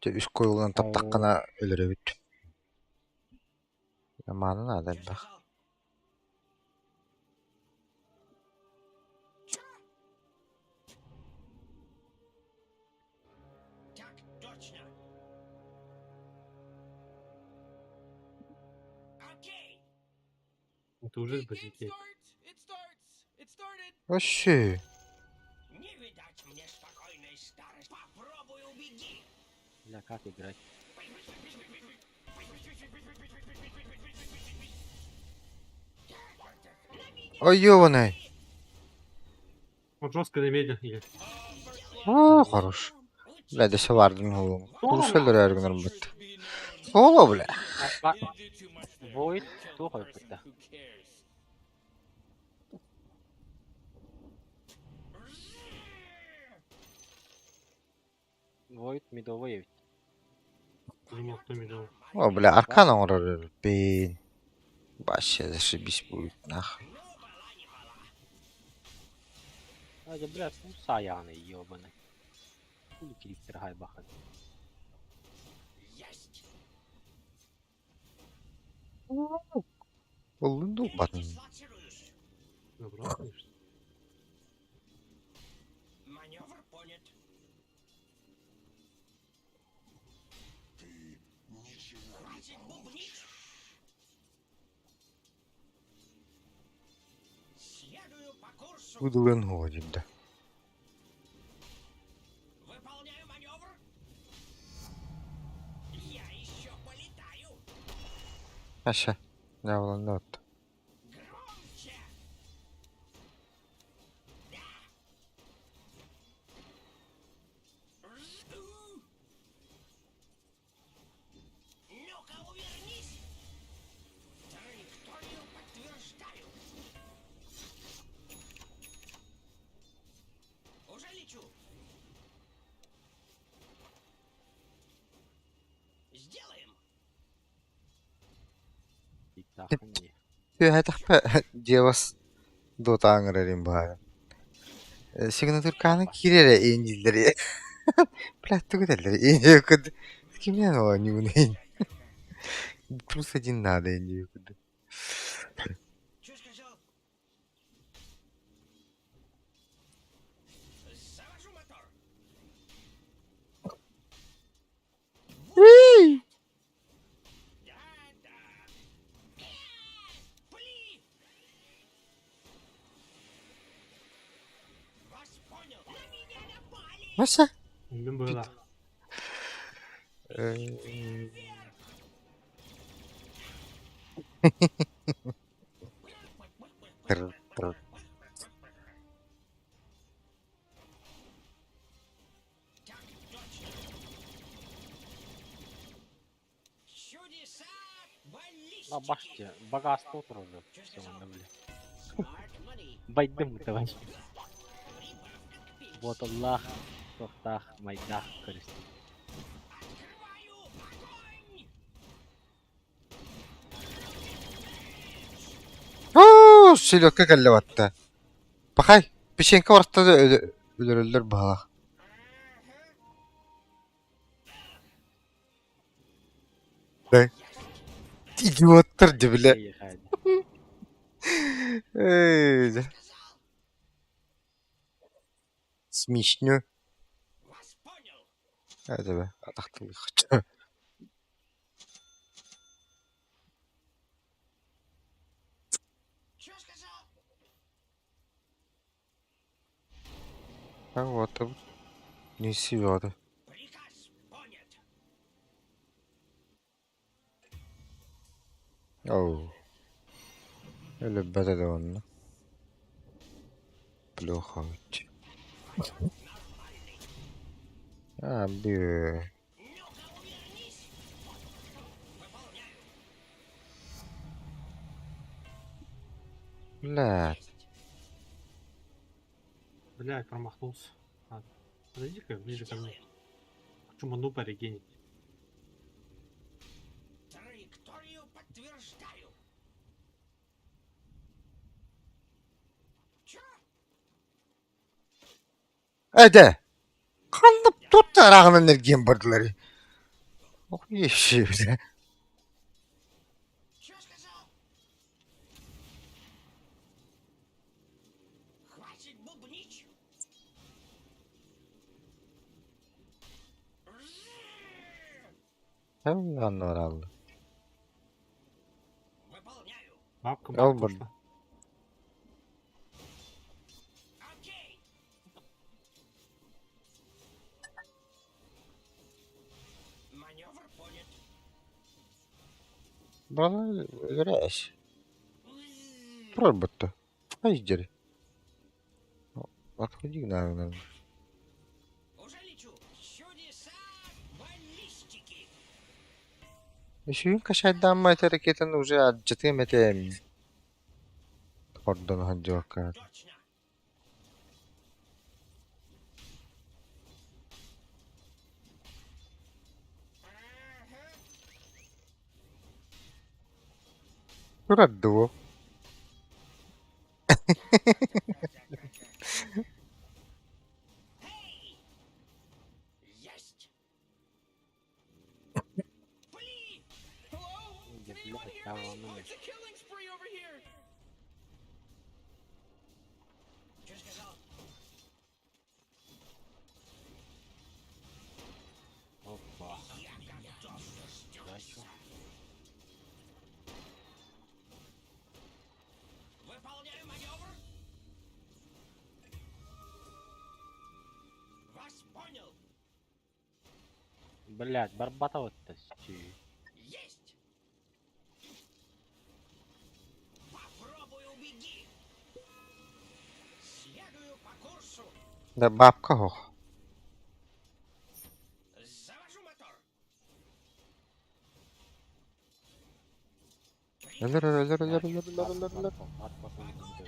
Дьэ үс куйулунан таптаххына өлөрөбүт. Мааны наада элбэх. Это уже The game базики. starts. It starts. It started. Вообще. Бля, как играть? Ой, ёбаный. Вот жестко намеден или. Оо, хорош. Бля, дөсө бардым голову. Курса өлөрөөр гынар бут. Соло, бля. Didn't do too much there. Void Can't туох person, ойбута. who cares? Void мидовой эбит. Думал, кто медал. О, бля, аркан оҥорор бин. Вообще зашибись будет, нахуй. А, да, бля, ну саяны ёбаный. Хули кириктер хайбахан. Оллун дулбатын. Добро, конечно. Удулын хуодин да. Аша. Дьаабыланна отто. Диктахан дии. Түһэтахпа дьиэбас дотааҥырарин баара. Сигнатуркааны киирэрэ иин дииллэр. Бля, тугу этэллэр иин курдук. Кимнээн оонньуугун Плюс один надо иин курдук. Маса? Мин было. Тр тр На баште, богатство тоже. Все, бля. Байдым давай. Вот Аллах, тохтах, майдах, көрүстүм. Оо, селедка кэллэ батта. Пахай, печенька барта да өлөрөллөр баһалаах. Да. Идиоттар дьэ бile. Эй, дьэ. Смешно. Это атахтылык. А вот, не себя. Оу. Өлөрбөт да онно. Плохо. А, б. Блядь. Блядь, промахнулся. Ладно. Подойди-ка ближе ко мне. Хочу ману порегенить. Траекторию подтверждаю. Чё? Эдэ. Ханна тут арағынан эргиэн бардылар. Ох, ещё, бля. Чё сказал? Хватит бубнить. Анна алла. Выполняю. Бабка, Ал бабка бар. ушла. Окей. Маневр понят. Бала өлөрөөс. Пробытта. Ай, дери. Отходи, наверное. Уже лечу. Чудеса баллистики. Үшүйін кашайдамма ракетаны уже аджатым этем. Хордон хаджуакка. Точно. Турадду. Эй! Есть! Пли! Дьэ, блядь, там ону. Чё сказал? Опа. Я готов Удачу. Выполняю маневр. Вас понял. Блядь, барбата вот Есть! Попробуй убеги. Следую по курсу. Да бабка хох. Завожу мотор. Өлөр, өлөр, өлөр, өлөр, өлөр, өлөр, өлөр. Летная.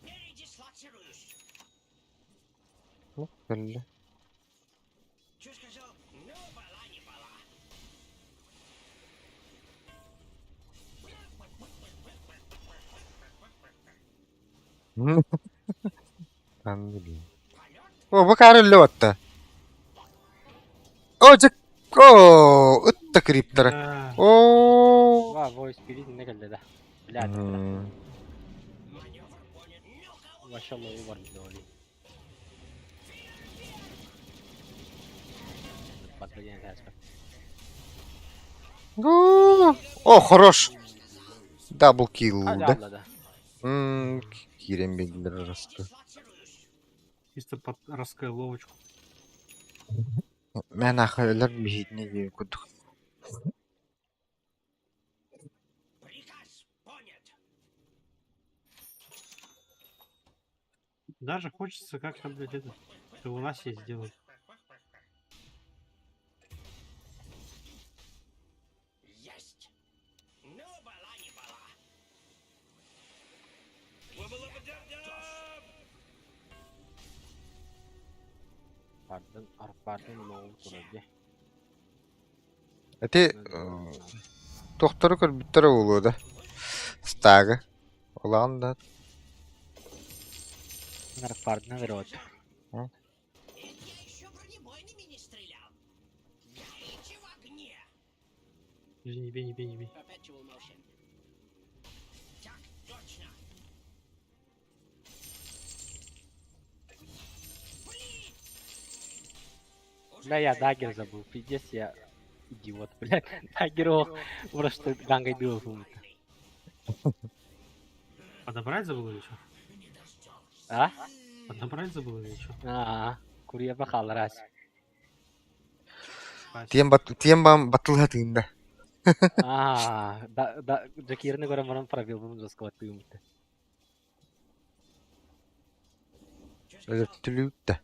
Передислоцируюсь. Ну, кэллэ. Че сказал? Ну, была не была. Там блин. О, бу каар өллө батта. О, дьэ. О, ытта криптера. Да. О. Ва, вой спирит не кэллэ да. Блядь, Маневр понят. Ну-ка, вообще лоу бар доли. Батарея хаспа. О, хорош. Дабл килл, да? Да, да. Киирэн биэрдилэр расты. Чисто под раскайловочку. Мэн ахы өлөр биһитне диэн курдук. Приказ понят. Даже хочется как-то, блядь, это, что у нас есть сделать. Арпардын, арпардын лоу турар дии. Ити туохтары көрбүттэрэ буолуо да? Стага. Улахан да. Арпардын рот. Подожди, не бей, не бей, не бей. Бля, я дагер забыл. Пиздец, я идиот, блядь. Дагер ох, просто гангай дыл. Подобрать забыл или что? А? Подобрать забыл или что? А, курья бахал раз. Тиэн бат тиэн бам батылга тыында. А, да, да, Джакирны көрөн баран пробил бу жестко тыымты. Өлөттүлүүттэ.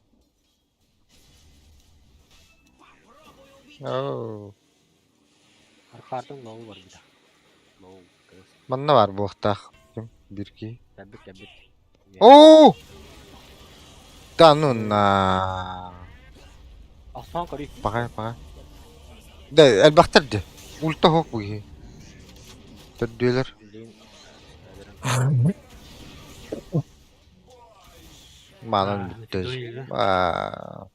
Оо. Арпардын лоу бар бит. Лоу, кырыс. Манна бар буохтаах. Ким? Бир киһи. Кэлбит, кэлбит. Оо! Да ну на. Охсон көрүй. Паҕай, паҕай. Да, элбэхтэр дии. Ульта суох бу киһи. Төрдүөлэр. Блин. Маанан А, бүттэ. нафига да? Аа.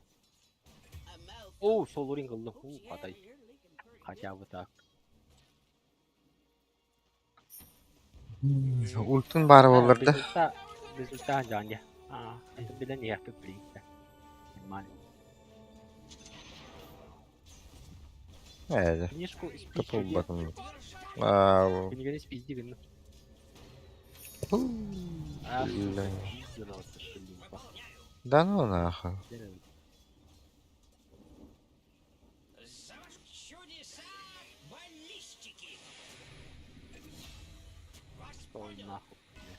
Оу, солурин кылды. У, хатай. Хотя бы так. Ультун баара буоллар да. Результат, результат жан А, это билен япы блин. Нормально. Ээ, Книжку спизди. тапылбатым. Аа. Кинигени спизди гынны. А, Бля. пиздила вот это, блин, пах. Да ну нахуй. Стой нахуй. бля.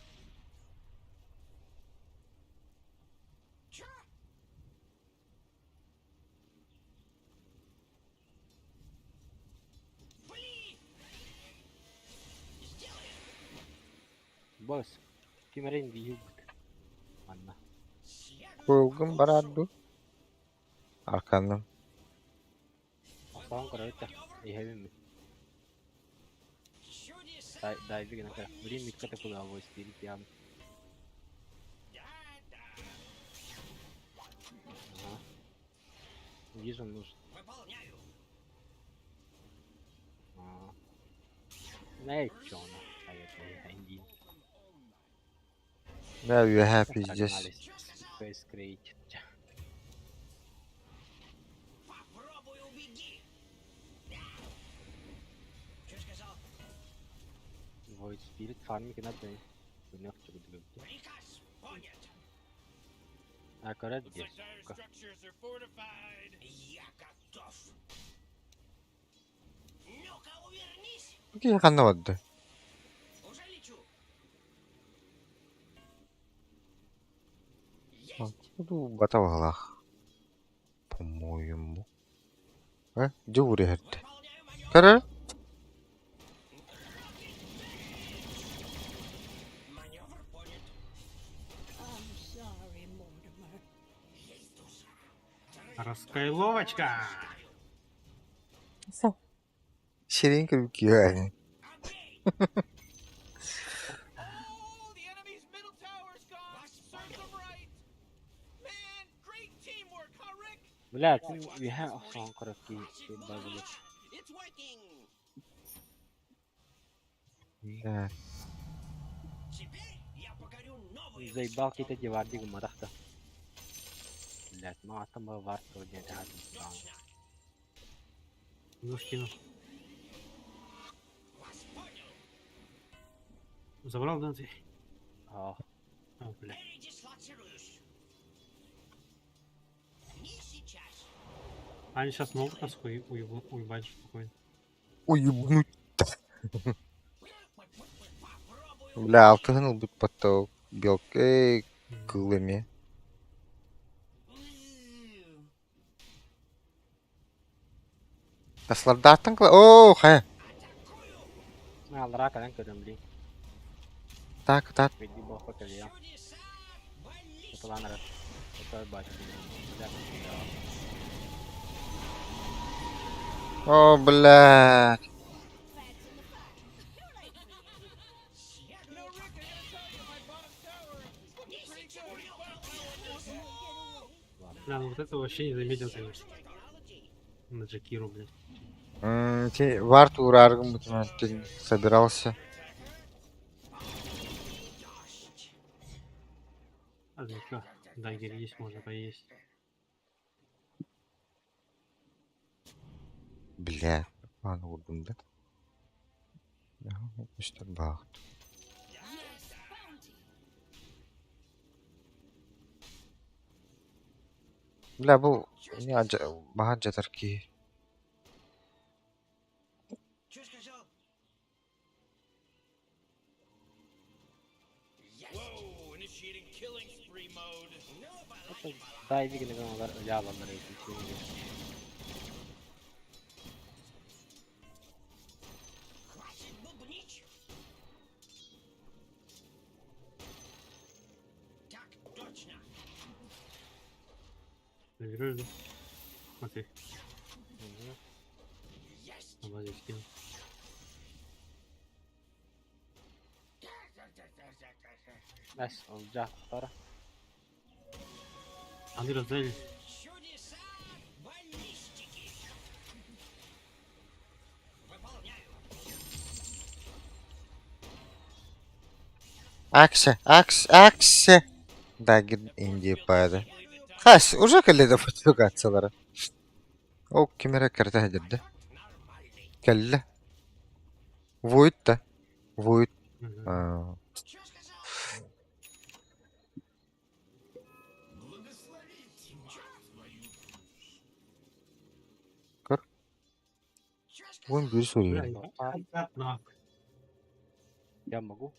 Босс, кимерин бийубут. Манна. Куылгым барар дуу? Арканым. Охсон көрөйтө. Иһэбин ми. Дай дай бигин акара. Блин, микката куда авой спирит ям. Ага. Вижу нужен. А. Не, чё она? А я твоя индин. Бля, үөһээ пиздец. Space Crate. Void Spirit Farming надо. Гынах чугу А көрөт Looks где? like dire structures are fortified. Бу киһи ханна барда? Бата баҕалаах. По-моему. Э, дьэ уурэ иһэрдэ. Көрөр? I'm sorry, Mortimer. Раскайловочка! Сирин көрбүт Oh, the enemy's middle tower's gone. Serves them right. Man, great teamwork, huh, Rick? Бля, ты үөһэ охсон көрөт ки бабылы. Да. Заебал какие-то деварди гумарахта. Блять, ну а там вард вроде Ну, скину. Забрал, да, ты? А, О, бля. Они сейчас могут нас уебать же спокойно. Уебнуть. Бля, алтыһын ылбыт поток. Белкэй кыл эмиэ. Таслардааттан кыла... Оо, хайа. Алра калан көрөм блин. Так, так. Веди бохо кэлиэ. Тутулаан эрэр. О, блядь. Бля, ну вот это вообще не заметил, конечно. На Джакиру, блядь. Варт уурааргын бутунан собирался. А ну чё, дагер есть, можно поесть. Бля, аны уурдум да. Баах. Бля, бу баһар дьатар киһи. Дайвигini олар өлө алаллар эбит. Заберешь, да? Смотри. На базе скину. Бэс, олдьаахтара. Андрей, сзади. Аксе, акс, аксе. Дагер Индия пайды. Хас, уже кэллэ фотографиялара. Ол ким эрэ кэрэтэ сылдьар Кэллэ. Войт да. Войт. Мгм. Аа. Көр. Уон биир Бля, суруйар. ебать, нахуй. Я могу.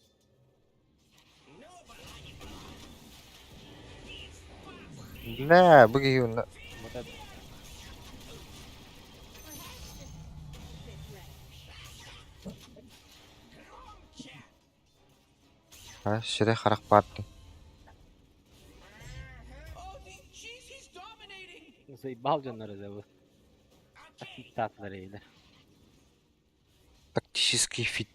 Бля, бу киһи онно Вот это. А, сирэй харах баар дии. Заебал дьоннор зовут. Татлар эйлер. Тактический фит.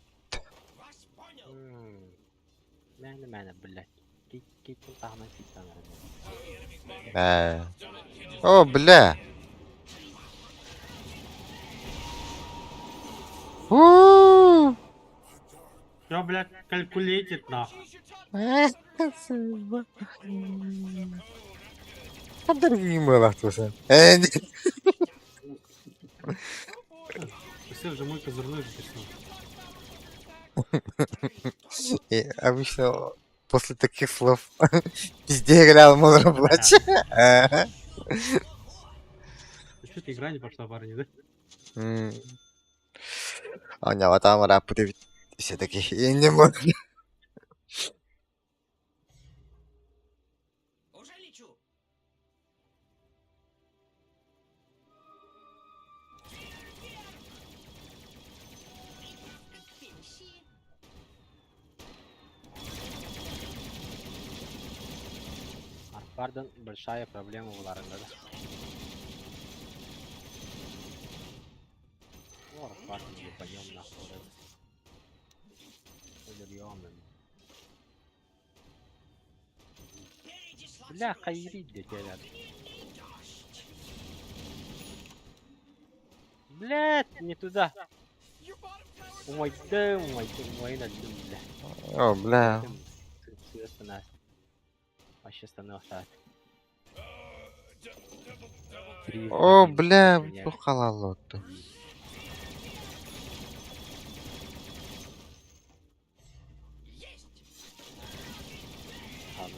Мээнэ мээнэ, блядь. Киккин таһынан фиттанар. Ээ. О, бля. У. Всё, блядь, калькулейтит нахуй. Хаддар тусан. Э, Все же мой козырной записал. Обычно после таких слов пизде играл, можно плачь. Ага. Что-то игра не пошла, парни, да? Оонньообатаҕым ырааппыт эбит. Все-таки не могу. Арпардан большая проблема буларында да. О, Арпардан ебанем нахуй. Өлөрүөм. Бля, хайри дэтэлэр. Блядь, не туда. Умайдым, умайдым, умайдым, бля. О, бля. Вообще становился. О, бля, бу халалотtu.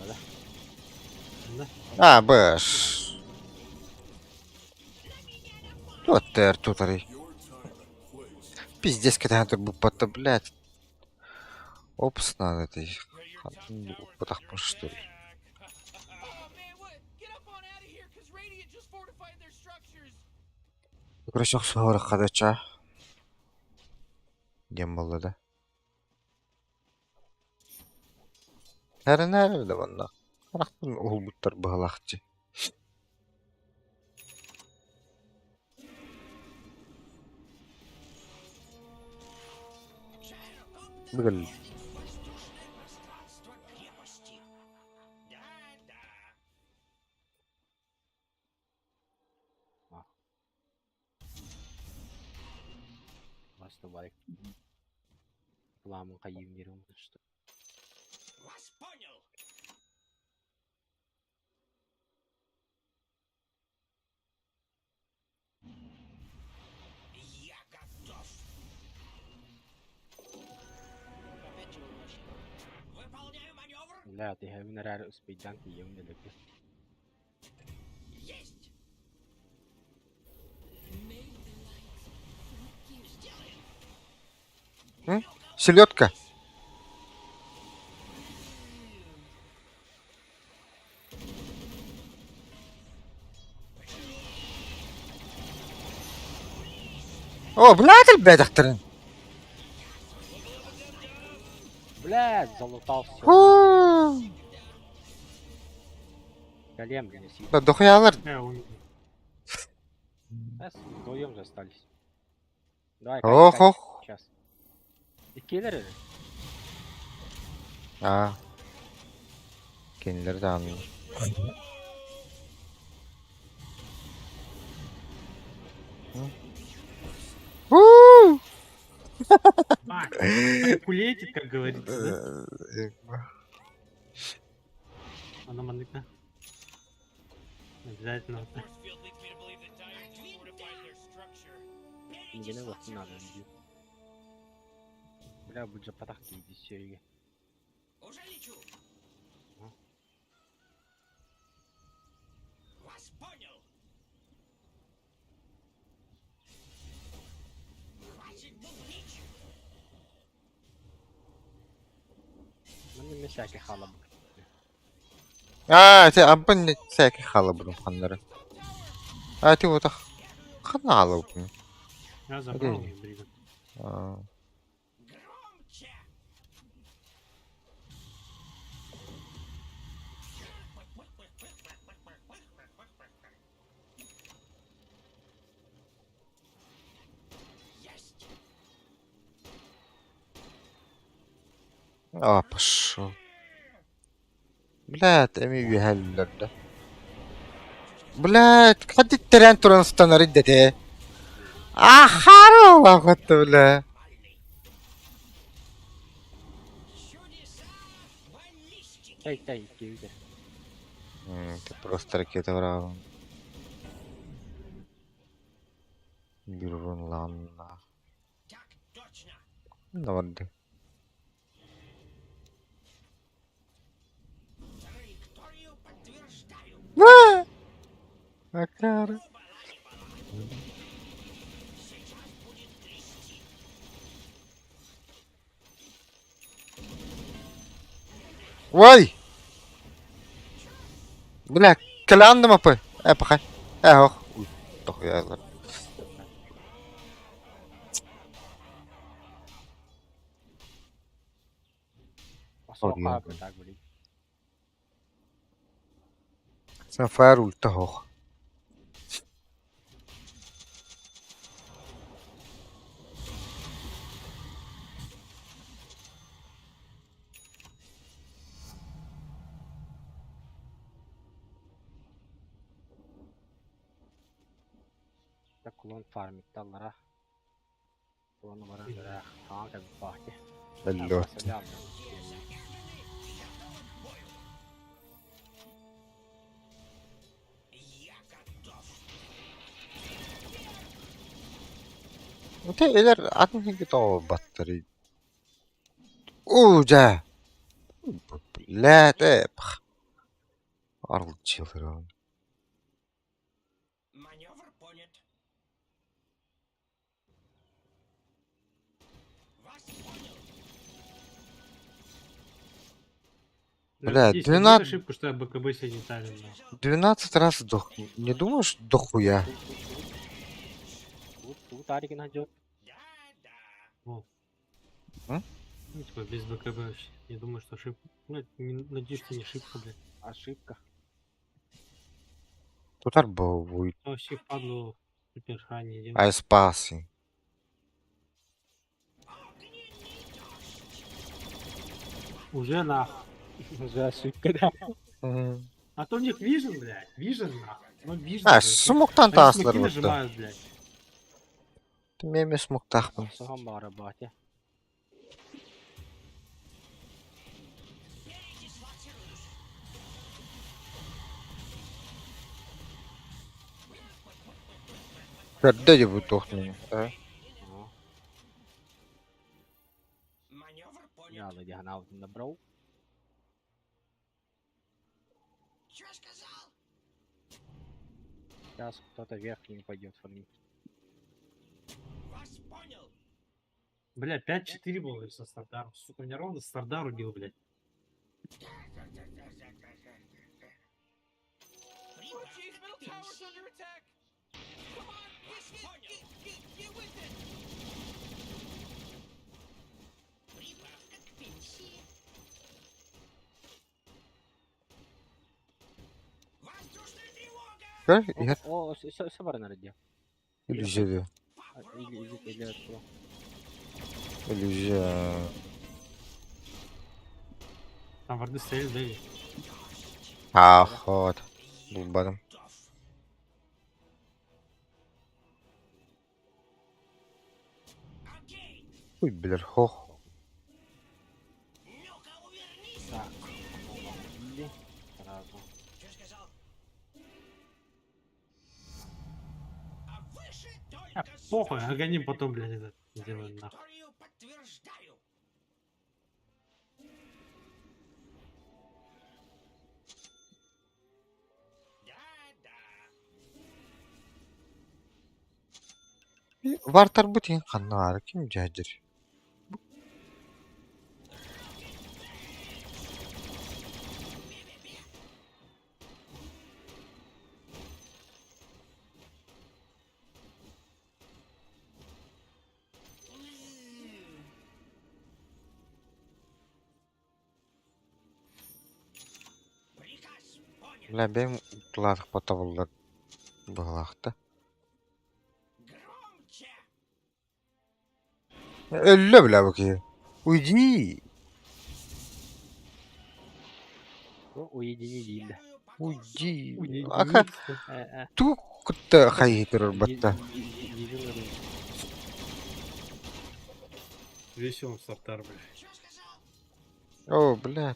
Да? Да. А, бэш. Туттер, тутарый. Пиздец, когда буппата, блядь. Опс надо этой. Уппатах, что ли. Короче, охсуһар хадача. Диэн буолла да. Эрэнээр да манна. Харахпын уһулбуттар быһалаахчы. Бүгүн Бастыбай. Ламын хайыым диэн что. Бля, тиһэбин эрээри успейдаан тиийэбин да өлөрдүм. Селедка. О, блядь, элбээтэхтэрин. Блядь, залутал все. Голем принеси. Да дохуялар. Я умер. Нас вдвоем же остались. Давай, Ох, ох. Сейчас. Иккилэр Аа. Кинилэр даҕаны. У! Калькулейтит, как говорится, да? Она маныкна. Обязательно. Мигене лохтун надо иди. Бля, будет же потах иди серии. Манна эмиэ сээкэй хаалабыт. Аа, ити абын сээкэй хаалабытым ханнары. Аа, ити утах ханна хаалабытым? Я забрал ее, блин. Аа. Аа, пошел. Блядь, эми үөһэллэр да. Блядь, хадди тэрээн туран станар идэтэ. Ахара бля. Тэй тэй иккиэбит Ты просто ракета браво. Бирун ланна. Наварды. Акара. Ой! Бля, кэлэн апы. Э, пахай. Э, ох. Уй, дохуя. Осуохха так блин. Сафар ульта хох. Так кулон фармит таллара. Кулону баран ыраах хаҥа кэлбит баахти. Алло. Те элер атын хинги тоҕо баттары. Уу дьэ. Блядь, э, пах. Арылчылыр. Бля, Здесь не будет 12 ошибку, что я БКБ себе не ставлю. да. 12 раз сдох. Не думаешь, дохуя? Тут Аригин идет. Во. М? Ну, типа, без БКБ вообще. Не думаю, что ошибка. Блядь, не, надеюсь, что не ошибка, блядь. Ошибка. Тутар буолбуй. Вообще падлу супер не делает. Айспаси. Уже нахуй. Уже ошибка, да. А то у них вижен, блядь. Вижен нахуй. Ну вижен. А, блядь. смоктан Они таслар смоки бутта. нажимают, блядь. Меме смоктахпын. Соһон баҕара батя. Көрдө дии бу туох О. Яла дьаһанаабытын набрал. Сейчас кто-то верхний пойдет фармить. Бля, 5-4 было со Сардаром. Сука, меня ровно Сардар убил, блядь. Oh, jeez, middle tower's under attack. Come on, get, get, get, get with it. Көр, иһэр О, все, все баран эрэ иллюзия дии. Или, или, или откуда? Иллюзия. Там варды стояли, да? и- Ахот. Булбадым. Уй, билэр хох. Так, убили сразу. А, похуй, огоним потом, блядь, этот сделаем нахуй. Вартар бутин ханнаар ким дьаһдыр. Бля, бэйэм утулаатах батабыллар быһалаахта. Өллө бля бу киһи. Уйди. О, уедини дииллэ. Уйди. Уйди. Ака туу кытта хайы турар батта. Веселым Сардар, блядь. О, бля.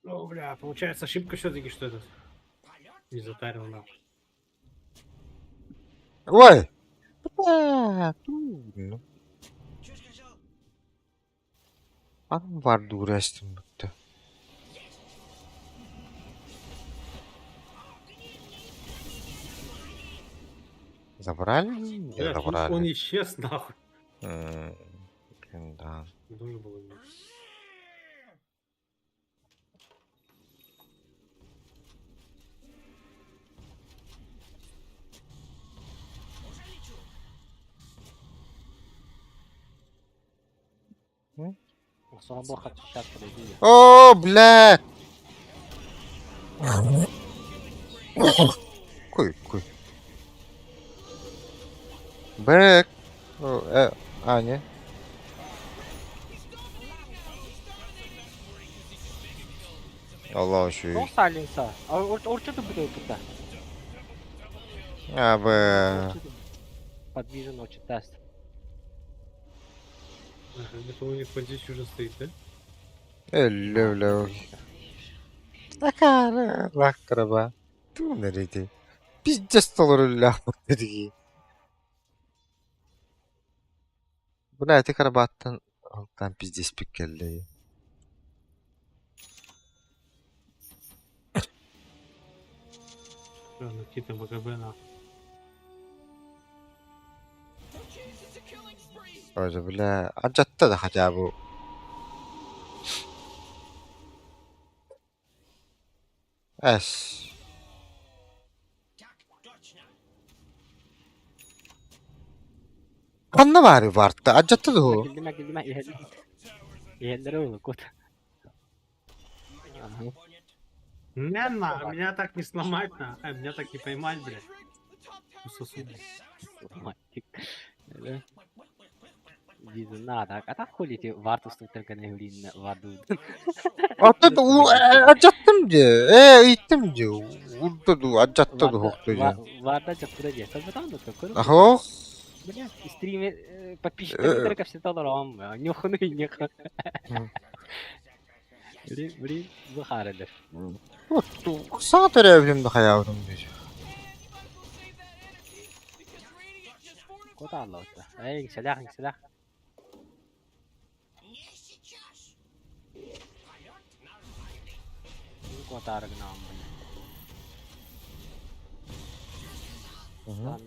О, бля, получается ошибка все-таки, что этот не затарил нахуй. Ой! Бля, туу. Ан бар дуурастым бутта. Забрали? Не Блядь, он, забрали. он исчез нахуй. Блин, да. Должен был убить. Соһон бу хат сейчас подойди. О, блядь! Куй, куй. Бэк. О, а, не. Аллах Ну, еще. сайленса. А орчу ты будет куда? А, б. Подвижен очень тест. Ага, Это у них вот здесь уже стоит, да? Өллө, бля. Акара, лактыраба. Ту нереди. Пиздец толор өллөх дии. Бля, ити карабаттан алтан пиздец пиккелли. Всё, ну, какие-то БКБ нахуй. Oh, jeez, it's a killing spree. Ой, бля, адьатта да хотя бы. Эс. Ханна баары барта? Адьатта дуо? Кэллимэ, кэллимэ, иһэллэрэ улукут. Меня, на, меня так не сломать, на. Меня так не поймать, блядь. Сосуд. Надо. А так хули ти варту стуктырганы хүлин варду. Адьаттым дии. Ээ, ыйыттым дии. Урда дуу, адьатта дуу хоқту дии. Варда чапкыра дии. Сабатан да көкөр. Ахох. Бля, стриме подписчиктар капсета олором. Нюхны нюх. Бри бри бухарылар. Саҥа төрөөбүтүм да хайаабытым дии. Кот аллота. Эй, сэлэх, сэлэх. Котарыгнаам.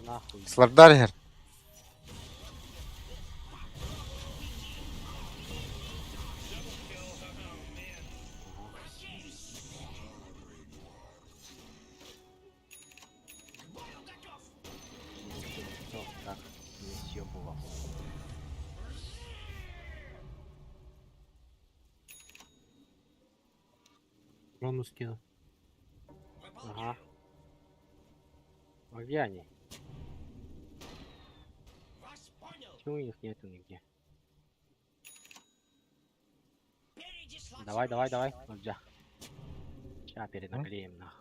Нахуй. Слардар иһэр. Всё, так, не съёбывал. Рону скину. Ага. А где они? Почему их нету нигде? Давай, давай, давай. Нельзя. Сейчас перенаклеим нах.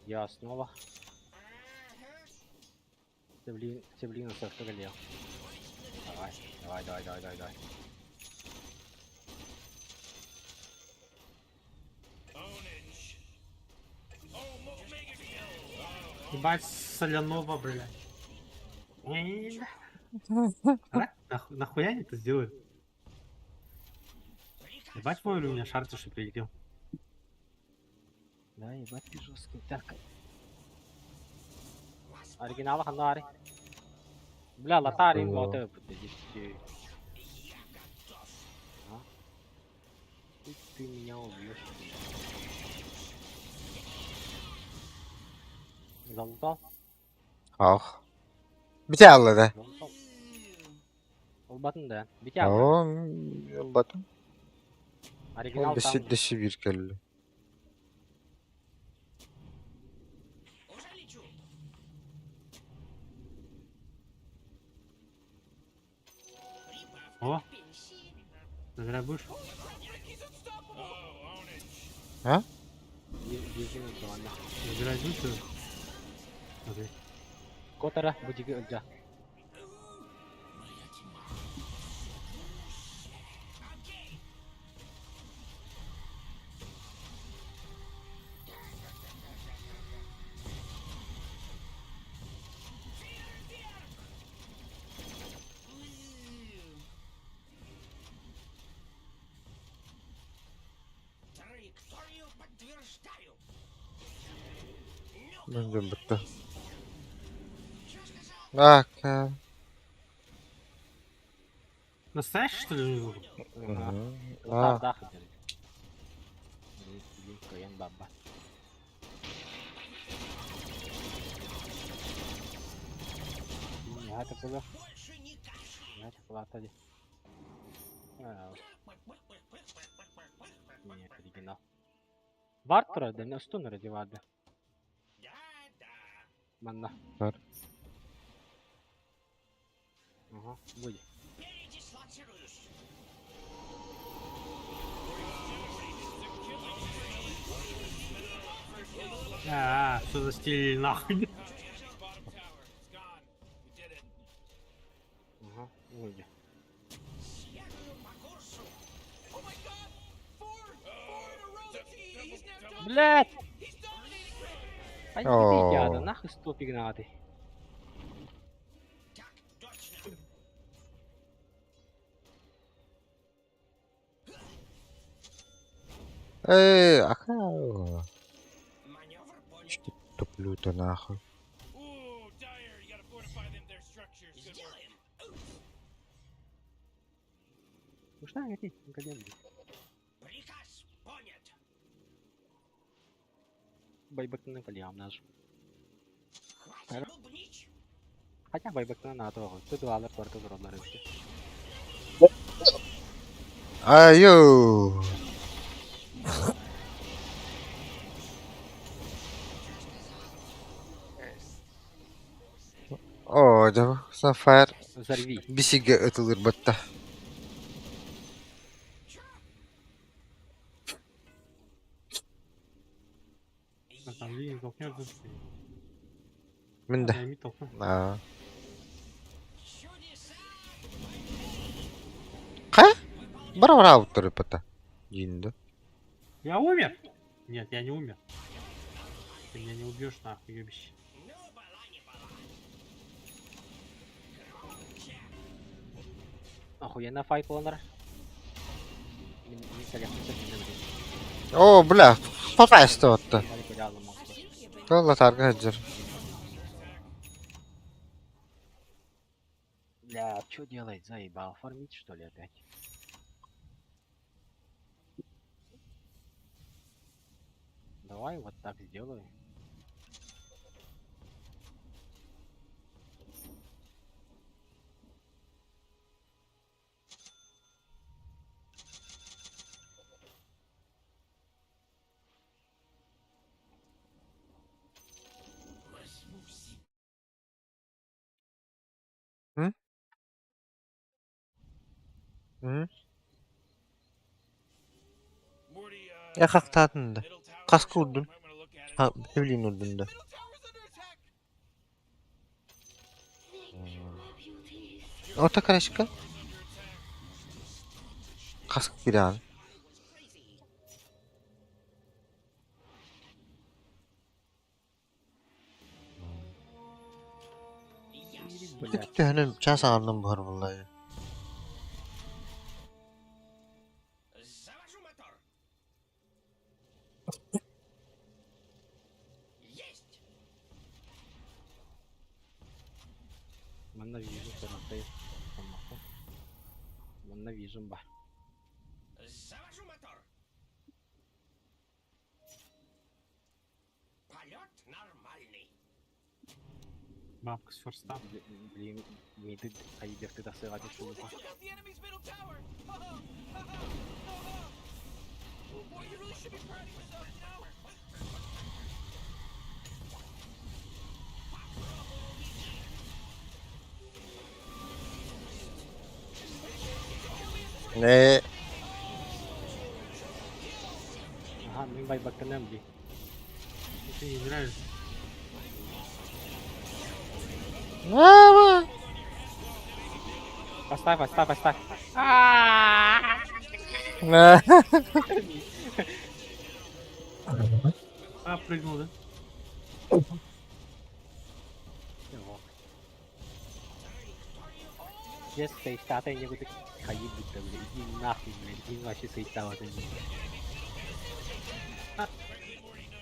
Я снова. Севлин, Севлин, все, Давай, давай, давай, давай, давай, давай. Ебать, соляного, блядь. Нахуя они это сделали? Ебать, мой у меня шартиши прилетел. Да, ебать ты жесткий. Так. Оригинал хандари. Бля, латари вот это. Ты меня убьешь. Залутал? Ах. Бите аллада. Залутал. Олбатын да. Бите аллада. О, батым. Оригинал там. Дэси бир кэлли. О! Забирай будешь? А? Забирай будешь? Окей. Котара, будиги ылдьа. Мындым бітті. Так. Настоящий, что ли, внизу? А. Бар турар, не устун ради варды. Манна. Бар. Ага, будет. А, что за стиль нахуй? Ага, будет. Блять! А не О. нахуй стопик надо. Э, аха. Что туплю-то нахуй. Ушла, эти, академии. Байбактаны калиам наш. Хотя байбактаны на то, тут валар парка зродлар эти. Айо. О, дьэ, Sapphire Взорви. бисигэ ытылыр батта. А там линию толкнешь, да? Мин да. Я мид толкну. Аа. Хайа? Бара-бара бата. Диин да. Я умер? Нет, я не умер. Ты меня не убьешь, нахуй, ёбище. Охуенно файт планер. Мин коллекция О, бля, попасть отта. не Туолла тарга сылдьар. Бля, что делать, заебал? Фармить что ли опять? Давай вот так сделаю. М? М? Эхахтаатын да. Хаска урдун? Ха, билин урдун да. Ото карашка? Хаска кирэҕин? Бля, Төһөнөн чаас аҥарынан буһар буоллаҕа Манна вижу, что Манна вижу, ба. Бабка с форста. Блин, миды хайберты тахсыга түшүбүт. Ээ, Аха, мин байбактаным ди. Ты не нравится. аа, Поставь, поставь, поставь. А, прыгнул, да? Дьэ, сейфтаата инньэ курдук хайыы бля, иди нахуй, блядь, иди вообще сейфтаабата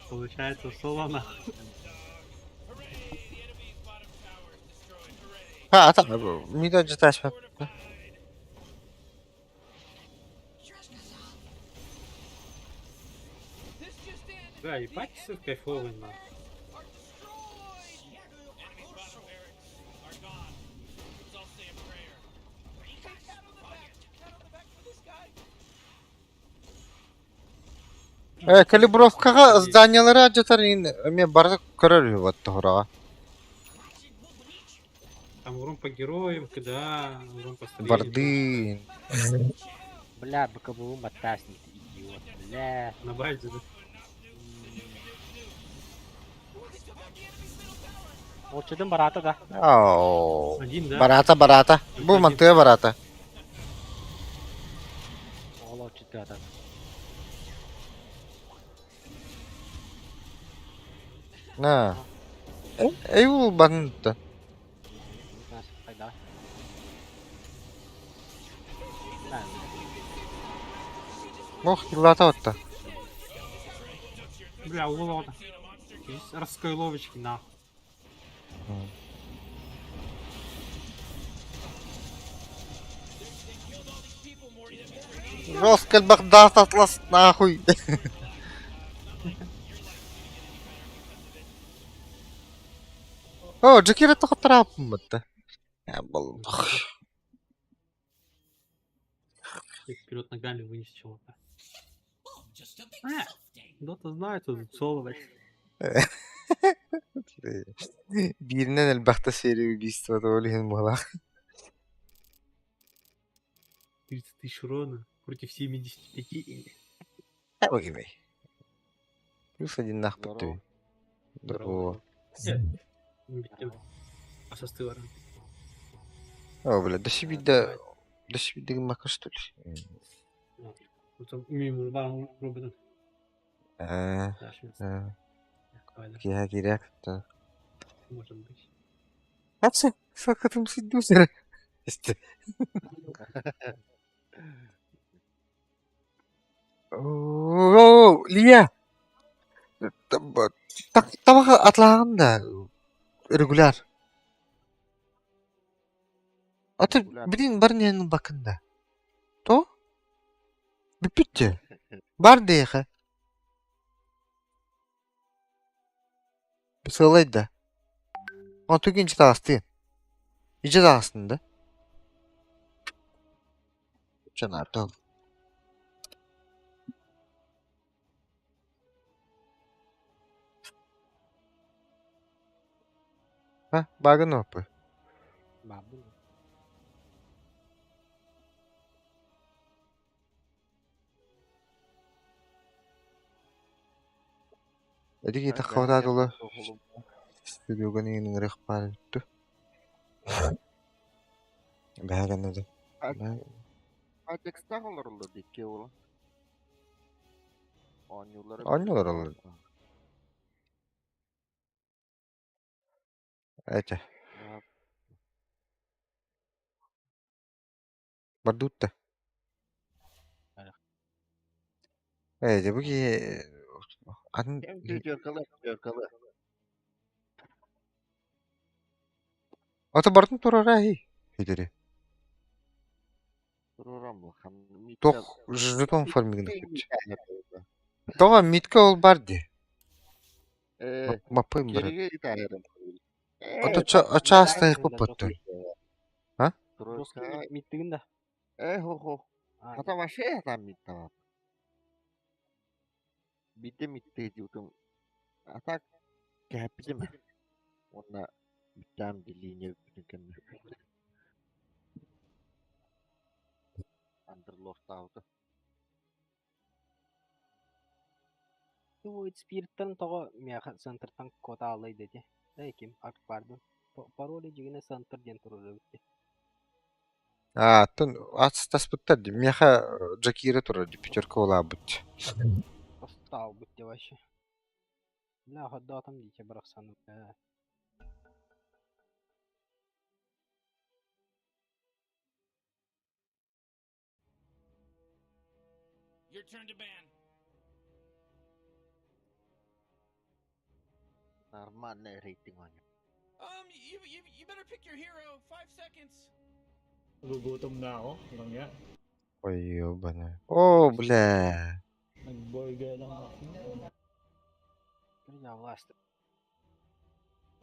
Получается, соло нахуй. Ха, ата, мида жытааш Да, ебать, все кайфовый, нахуй. Э, калибровкаҕа зданиялары алдьатар иин эмиэ бары көрөр үһү буолла Там урон по героям, КДА, урон по строению. Бардын. Бля, БКБУ матасник, ты идиот, бля. На базе, да? Очудун барата да. Оо. Один, да? Барата, барата. Бу мантыа барата. Ол очуту ата. На. Эй, ол банта. Хайда. На, Ох, хиллата отта. Бля, уол Раскойловочки нахуй. Жестко элбэх Дарт Атлас нахуй. О, Джакира тоҕо Буолбах. Вперед ногами вынес чувака. А, Дота знает, тут соло, блядь. Бииринэн элбэхтэ серия убийства ол иһин буолаах. 30 тысяч урона против 75. Окей. Плюс один нах Здорово. Здорово. А со стываром. О, бля, до себе до себе гыммакка что ли? Мимо бар Робин. Э, Киһэ киирээк Может быть. Апсы, сакатым сиддусера. Оо, Лия! Табаха атлааҕын да регуляр. Аты билин бар нен бакында. То? Бүппүттэ. Бар диэхэ. Сыалайда. Онтугин таҕыстыын. Ичэ таҕыстын да. Чанартал. Ха, багын оппу. Бабын. Эдиги таххаватаатылы. Студиоганы ыҥырых баар бүттү. Бэһэ да. А текстах олороллор дикки ола. Оонньуулар. Оонньуулар олорор. Эте. Бардутта. Ээ, бу ки атын Дьөркалы, дьөркалы. Ата бартын турара хи. Хидери. Турурам Тох жетон фармигна күт. Тоға митка ол бар ди. Э, Маппын бар. кереге итаһырым. Ото часта поппоттун. А? Миттигин да. Э, хо хо. Хата вообще там митта. Бите митте диутум. А так кәпитим. Онна биттам линия бүтүн кемме. Андерлорд Void Spirit'тан тоҕо миэхэ центртан кота аллай дети. Эй ким арт бардым. Пароли дьигинэ центр диэн турар эбит. А, тон астаспыттар ди. Меха Джакира турар ди пятерка улаабыт. Постал бутте вообще. Бля, ходдоотом диче барахсаны. Бля. Your turn to ban. Нормальный рейтинг у него. You better pick your hero. 5 seconds. Gugutom na ako. Lang yan. Ой, ёбаная. О, бля. Nag-burger lang ako. Бля, власть.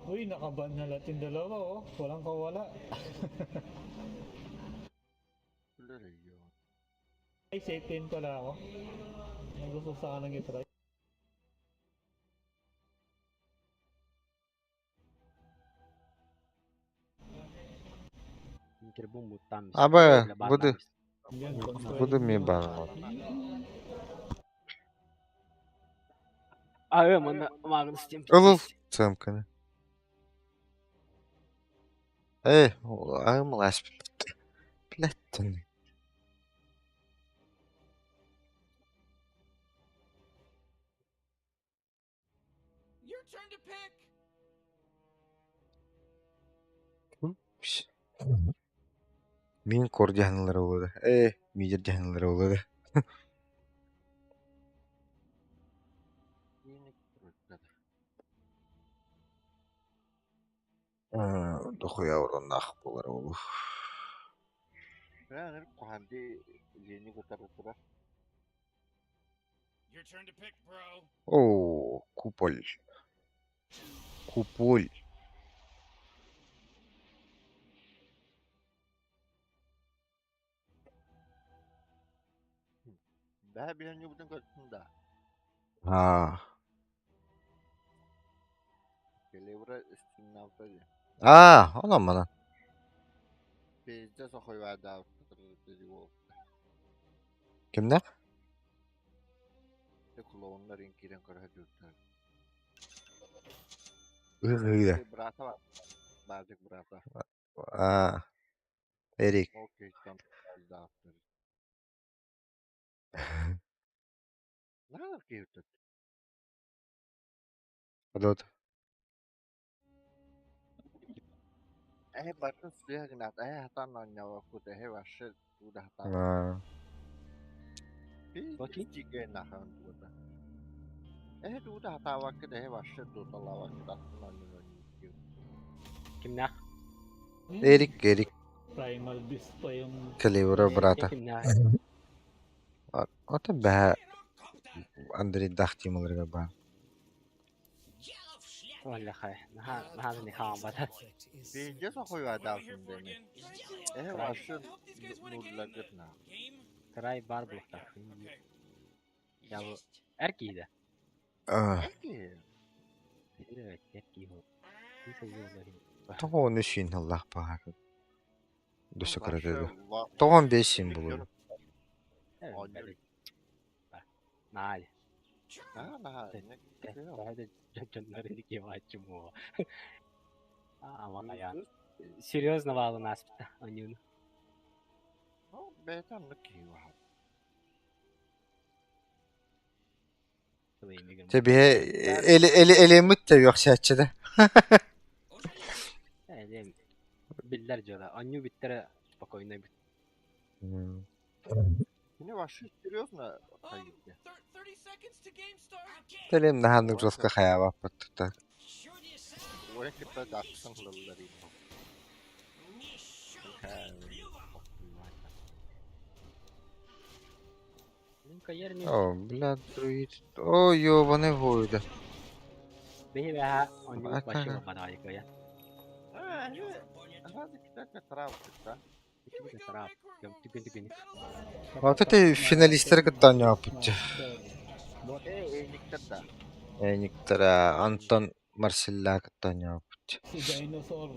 Uy, nakaban na lahat yung dalawa oh. Walang kawala. Бля, ё. Ay, safe lane pala ako. May gusto sanang i-try. Интербум буттам. Аба, буду. Yan, Буду ми бан. А, манна Магнус тем. Ылыл цемканы. Эй, айым лас. Блядь, ты. Your turn to pick. Мин кор дьаһаналар олуда. Э, мидер дьаһаналар олуда. Дохуя ороннаах буолара буолуо. Оо, куполь. Куполь. Аа. Аа, онон манан. Кимнээх? Ыһыыга. Аа, Эрик. Подот. Аа. Кимнээх? Эрик, Эрик. Primal Beast pa yung Калибра брата. Кимнээх? Ото бэһэ Андрейдаах тималарга баар. Оллахай. Наһаа наһаа не хаамбата. Край бар буолуохтаах. Я бу эр киһи да? Аа, Эр киһи буолуо. тоҕо ону сүүн ыллаах баҕар. Дуса кыратыга. Тоҕон бес син булуо. Нааль. Серьезно ваалын ааспыта онньууну. Те биһэ эле эле элеммит те үөхсээччи да. Элем биллэр дьыала. Онньуу бүттэрэ спокойно бүт. Телем наһааннык жестко хаябаппыт тута. Мин кайер не О, бля, друид. О, ёбаный войда. Биһи бэһэ онньуу вообще бадаайы кыйа. Вот это финалисттэр кытта оонньооппут. Эниктара Антон Марселла кытта оонньооппут. si Dinosaur.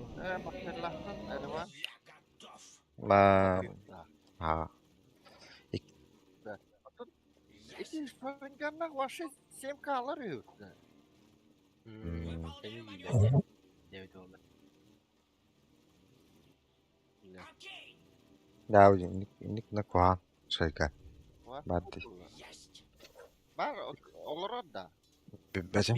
Ма а Да, ник на куан шайка. Барды. Бэжем.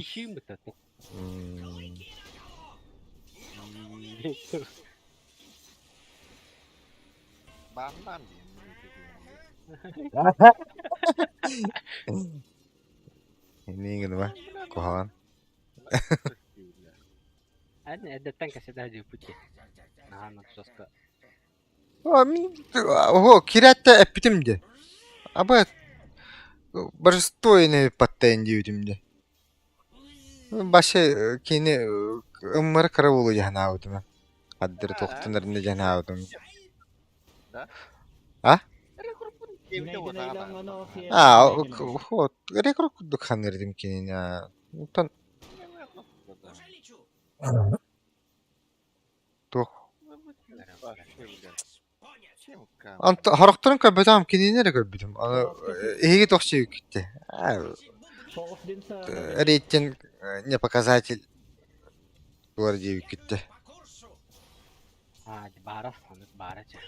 Инигин ба куһаҕан. Эрдэттэн кэсэтэ дьыппыт Наһаа жестко. О, мин ого, кирэттэ эппитим де. Аба божество паттайын диэбитим де. Башы кини ыммар кыра буолу дьаһанаабытым. Хаддыр туохтанарын да дьаһанаабытым. А? Dinay-deny lang ano si Аа, вот, рекрут курдук ханыырдым кинини. Онтон туох Онтон хорохторун көрбөтөҕүм кинини эрэ көрбүтүм. Аны эһиги туох сиэбиккит Focus din sa Рейтинг не показатель туар диэбиккит Аа, баара, ону баара чэ.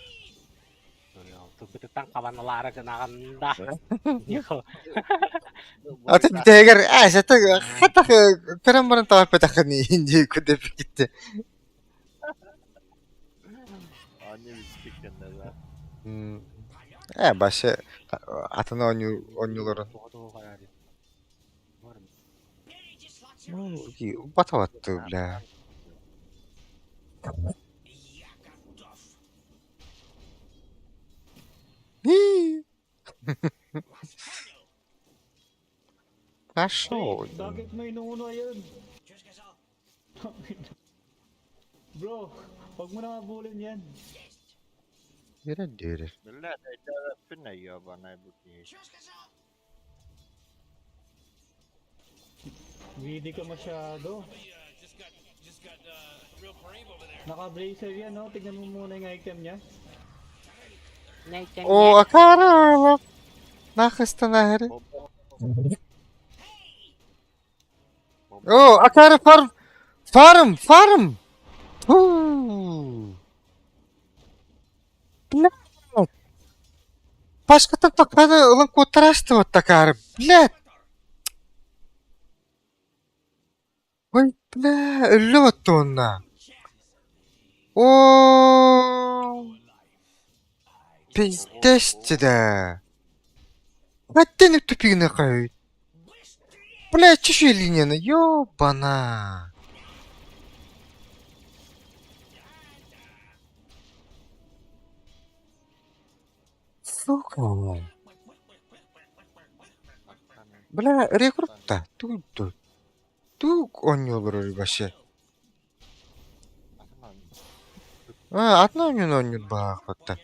Туппутуттан хабаналаара гынаҕын да. Аты бүтэһигэр аа сата хатах көрөн баран таҕаппатаххын дии курдук Ээ башы атын оонньуу оонньууларын батабатты бля. Hii. Пошел. Bakit may inuuna yun? Bro, wag mo na habulin yan. Yere diyor. Бля, это пина ебаная будет. Greedy ka masyado. Naka-bracer yan, no? Tignan mo muna yung item niya. О, Акара! Нахастана О, Акара фарм! Фарм! Фарм! Фу! Блядь! Пашка там такая ланкотраштова такая, блядь! Ой, бля, өллө тонна. О, пиздец да. Хаттен тупигне кай. Бля, чешуя линия, ёбана. Сука. Бля, рекрутта. Тук тук. Тук онньолор баше. А, одна онньон баахпатта.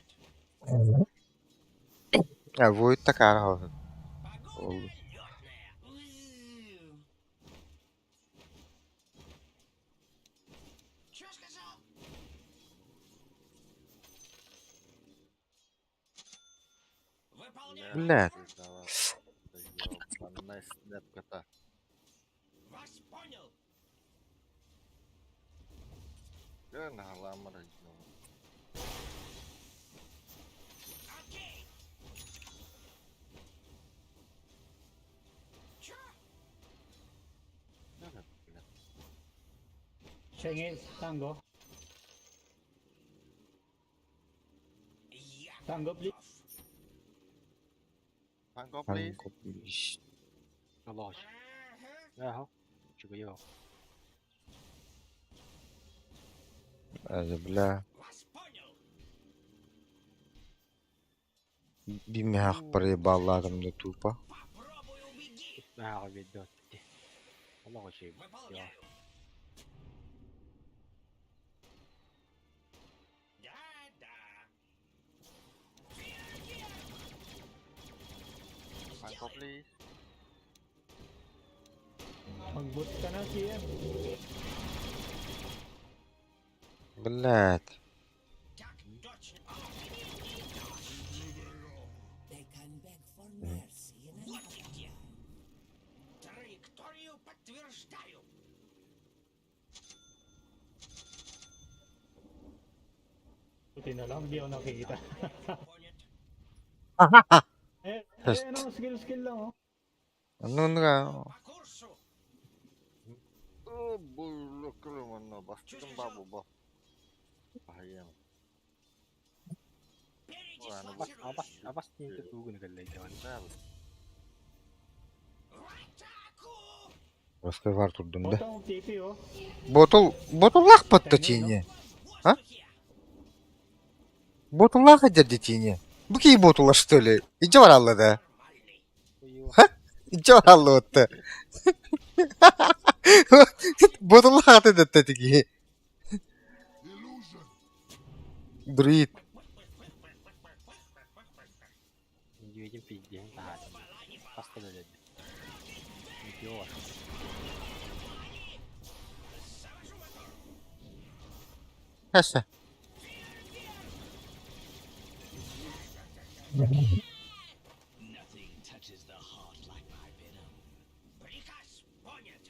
А, будет такая. Блядь. Ебаная снэпка-то. Chinese tango. Tango please. Tango please. Tango please. Allah. Jaha. 20. Hadi бля. Бимях проебал да тупо. Аа ведет. Allah şey. Ya. Tango please. Mag-boot ka na, CM. Блядь. They can beg for mercy in another. Траекторию подтверждаю. Buti na lang, hindi ako nakikita. Понят. Eh, Test. eh, ano, skill, skill lang, oh. Ну, ну, По курсу. О, було бастым бабу ба. Hayır. Абас абас абас диэн тугун кэллэйдэвэн. Просто турдум да. Bottom TP, oh. Ботул, ботуллах подточение. А? Ботуллах дердетине. Буки ботула что ли? Иди варалла да. Иди варалла вот. Ботуллах аты да такие. Друид. Диэтин пиздиэн таһаат. Хаста да деді. Метеор. Хаша. Nothing touches the heart like my venom. Приказ понят.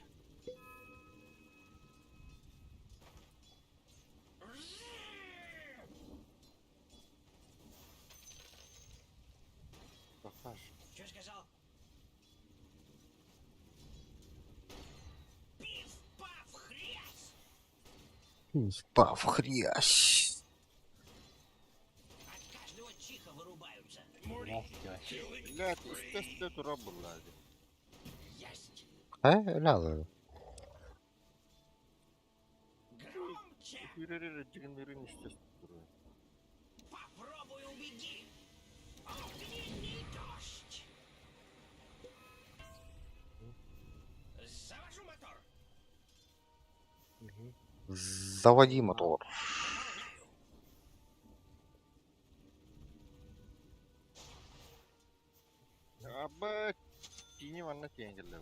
Что сказал? Пиф-паф, хрясь! Пав хрясь. От каждого чиха вырубаются. Блядь, естественно, тура блядь. Есть! Ha öyle alalım. Громче! Күүрэр эрэ дьигиниирин истэ турар. Заводи мотор. Аба тиини манна тиийэн кэллэ.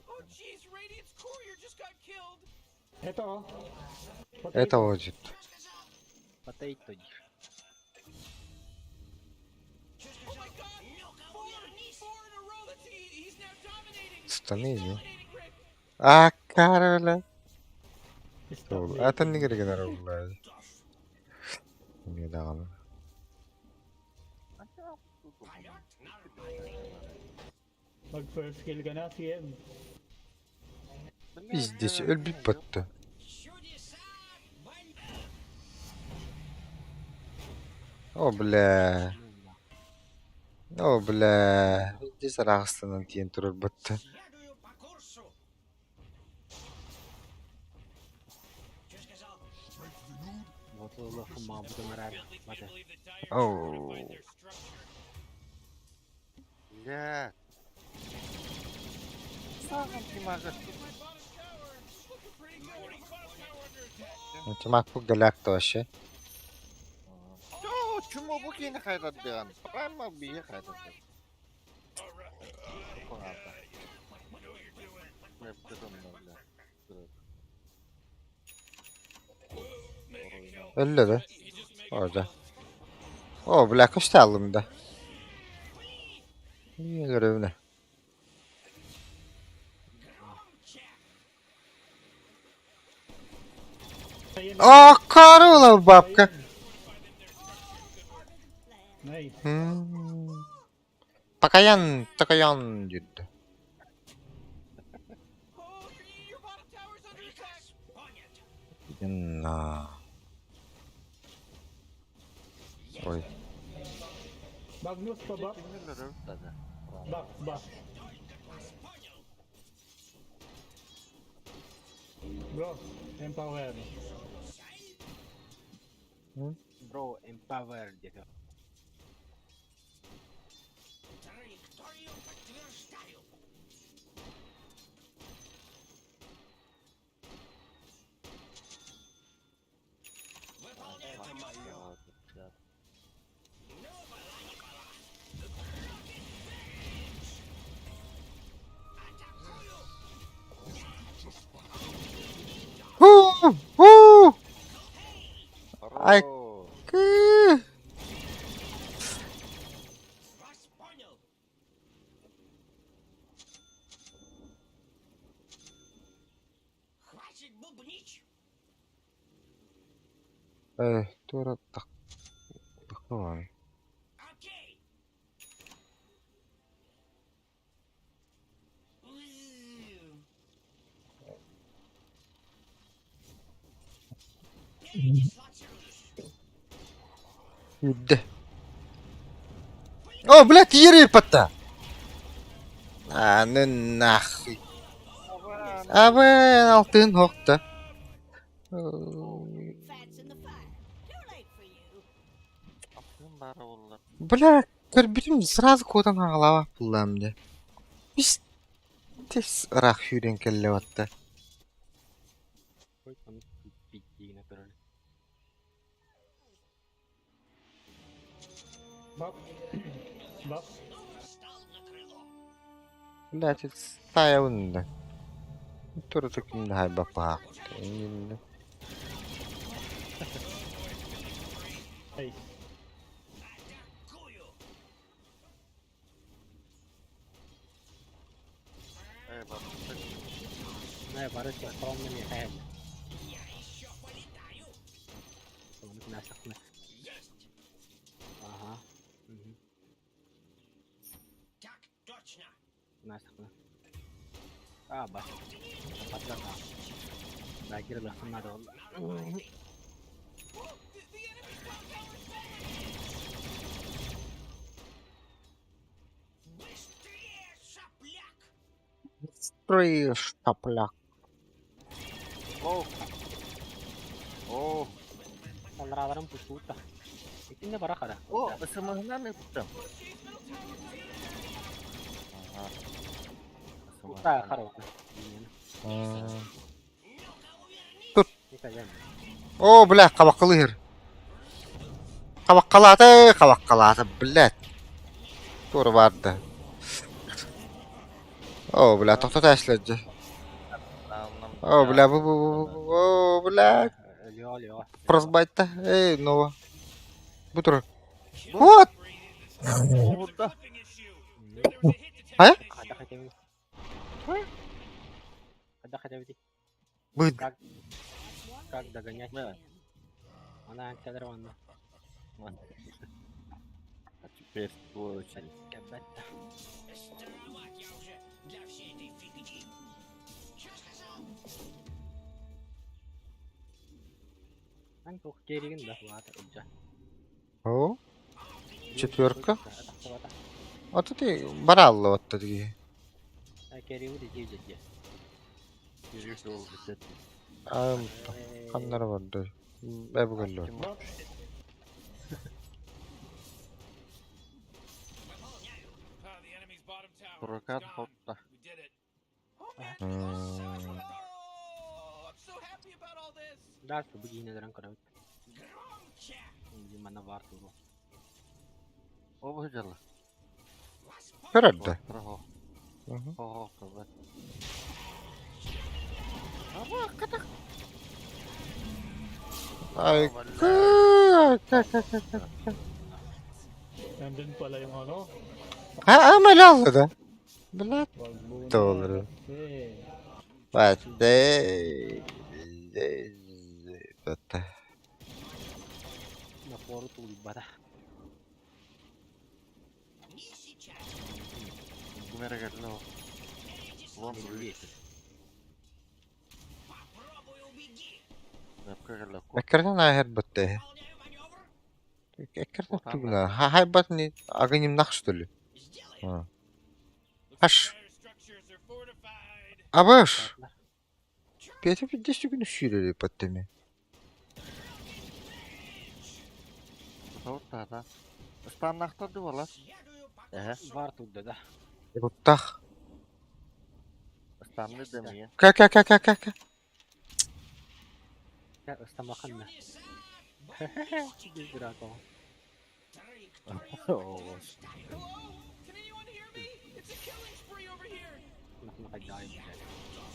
Ito oh. Это вот. Potato диир. Станы иди. А, Кароля. Stop Атын waiting. нигер генер Не даҕаны. Mag first kill ka na, CM. Пиздец, өлбүт батта. О, бля. О, бля. Пиздец араҕастанан тиийэн турар батта. Вот олох маабытын араар. Бата. Оу. Бля. Саҕан тимага. Чумак галакта вообще. Чоо, чума бу киини хайдардыган. Прямо бие хайдардыган. Понятно. Бля, бля. Өллө да. Orada. О, бля, көстө аллым да. Görevine. О, Карла бабка. Nice. Такаян, такаян диэт. На. Ой. Magnus pa ba? Back, back. Bro, empower. Bro, empower диэтэ. Ху! Ху! Ай. Кы! Тура так. Такой. Үдде. О, блядь, ерепота! А, ну нахуй. Абы алтын хокта. Fats in the fire. Too late for you. Бля, көрбүтүм сразу куотан хагалаба буллам де. Бис тес ырах хүрен келле батта. Ой, ону питтиинэ көрөр. Back. Back. Блядь, стая унда. Тура таким хай бапа. Nice. Нэ бары телефонна миэхэ. Ону күнээстэхпинэ. Аха. Мгм. Күнээстэхпинэ. А, бас. Батлар. Бакир лахна да ол. Строй штапляк. О! О! Алларааларын пустуут да. Итиннэ бара хара. О, СМГ-нан ыттым. Ага. Кута хара. Тут. О, бля, хабаккалыыр. Хабаккалаата, хабаккалаата, блядь. Туора баарда. О, бля, тохтото эшлэдже. О, бля, бу бу бу бу о, бля. Просбайта. Эй, нова. Бу турар. Вот. А? Быт. Как, как догонять? Она кадр ванна. А теперь твой очередь. О, четверка. А тут и баралла вот такие. Ханнара барды. Бэбгэллөр. Прокат хотта. Дальше бүгүннэрэн көрөбүт. Манна баар туруо. О, дьалла. Көрөрдө. Хо. Хо, хо, Ay, Nandun pala yung ano. Ha, ama da. Блядь, Wag muna. Doğru. Kasi, Бате. Напору тулуйбата. Кимэрэ Вон Эккерден ахер батте. Эккерден тугна. Хай батни агыним нах что ли? Аш. Абаш. Петя пятьдесят күнү сүүрэрий баттеми. Тата. Ыстаннахта дуола. Эһэ. Бар турда да. Буттах. Ыстанны дэмиэ. Ка ка ка ка ка ка. Ыстамаханна. Драко.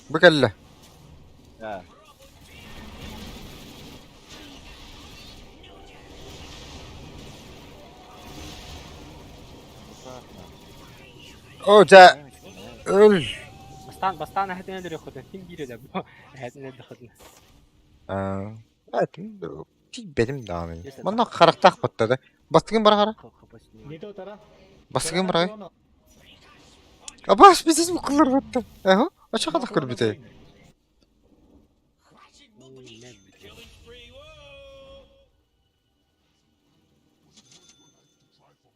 Быкалла. Да. О, да. Өл. Бастан бастан эһэтинэ дөрөхөтөн ким биир да бу эһэтинэ дөхөтөн. Аа. Тиийбэтим даҕаны. Манна харахтаах батта да. Бастыгын бара хара. Dito, tara. Бастыгын Tara, бара. ano? Абас биз букулар батта. Эхо, ача хадах көрбүтэ.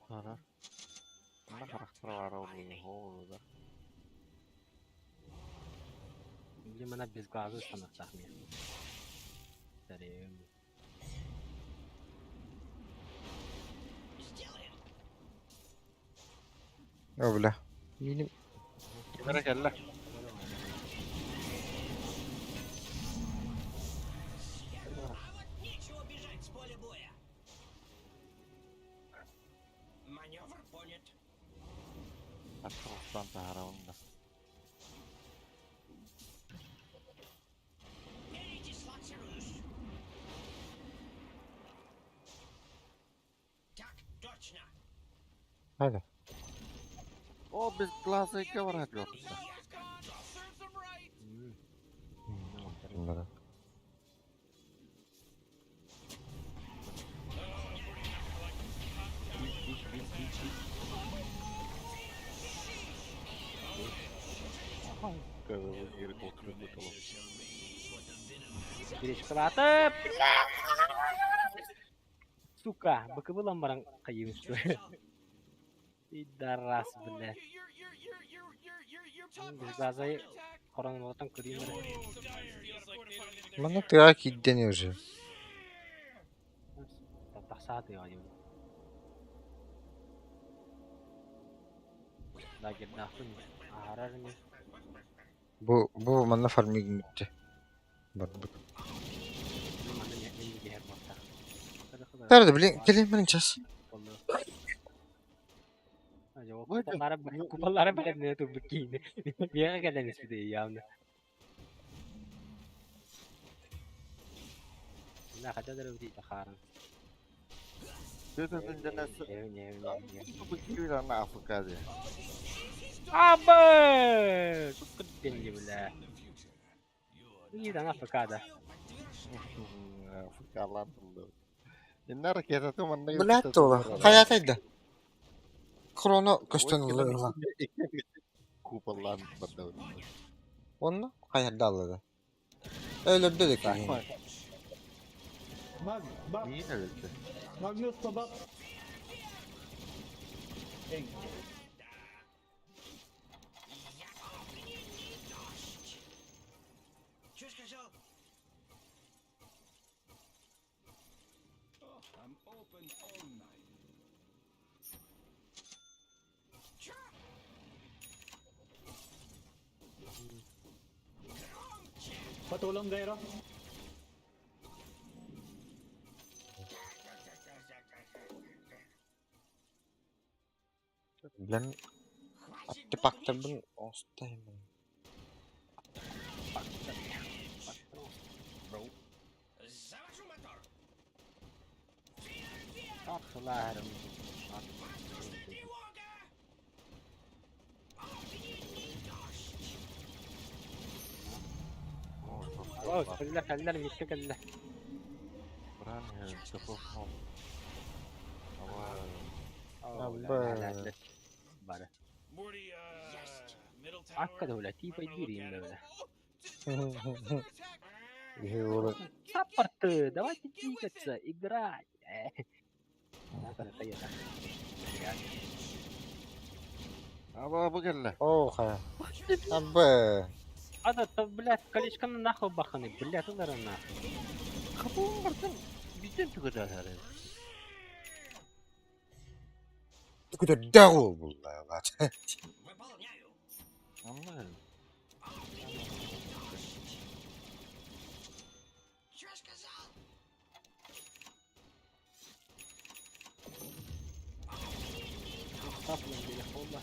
Tara. Манна харахтар баара олуга да. Били мана без глазу станахтаах мия. Тарем. О, бля. Миним Кимэрэ кэллэ. Аттар тахара онна. Hadi. О, без глаза икки барат жок. Bunlara. Киришкалата. Сука, быкыбылан баран кайым что. Пидорас, бля. Без глаза коронавирустан көрейін. Манна тыа киирдэн уже. Саатыаҕа диэбит. Лагердаахпын аһарар ини. Бу манна фармигын бүттэ. Барбыт. Манна мин иһэр буолтах. Тарды блин, кэлин блин час. Купаллара купаллара бэлэмнэнэ турбут киини. Биэҕэ кэлэн испит явно. Бля, хотя даже вот хаарын. Абы! Деньги, бля. Идан АФК да. Блядь, туола. Хайаатайда? Хроно көстөн ылла. Куполлаан барда. Онно хайарда аллада. Өлөрдө да киһини. Mag, back. Миин өлөрдө. Magnus, pa-back. Egg. I'm open all night. Patulong, Gyro. Билэн артефактарбын оҥостоймун. Тахлаарым. О, кэллэ, кэллэ, микке кэллэ. Абы. Бары. Morty, middle tower. Акка да бля, типа иди им да бля. Биһи уолу Саппорты, давайте двигаться, играть. Аба бу кэллэ. Оо хайа. Абы. А да, то, блядь, колечком нахуй баханы, блядь, удара нахуй. Капуун бартын бизден түгөдө. Көтөрдөөх уол булла. Анна. Саплан, бля, холла.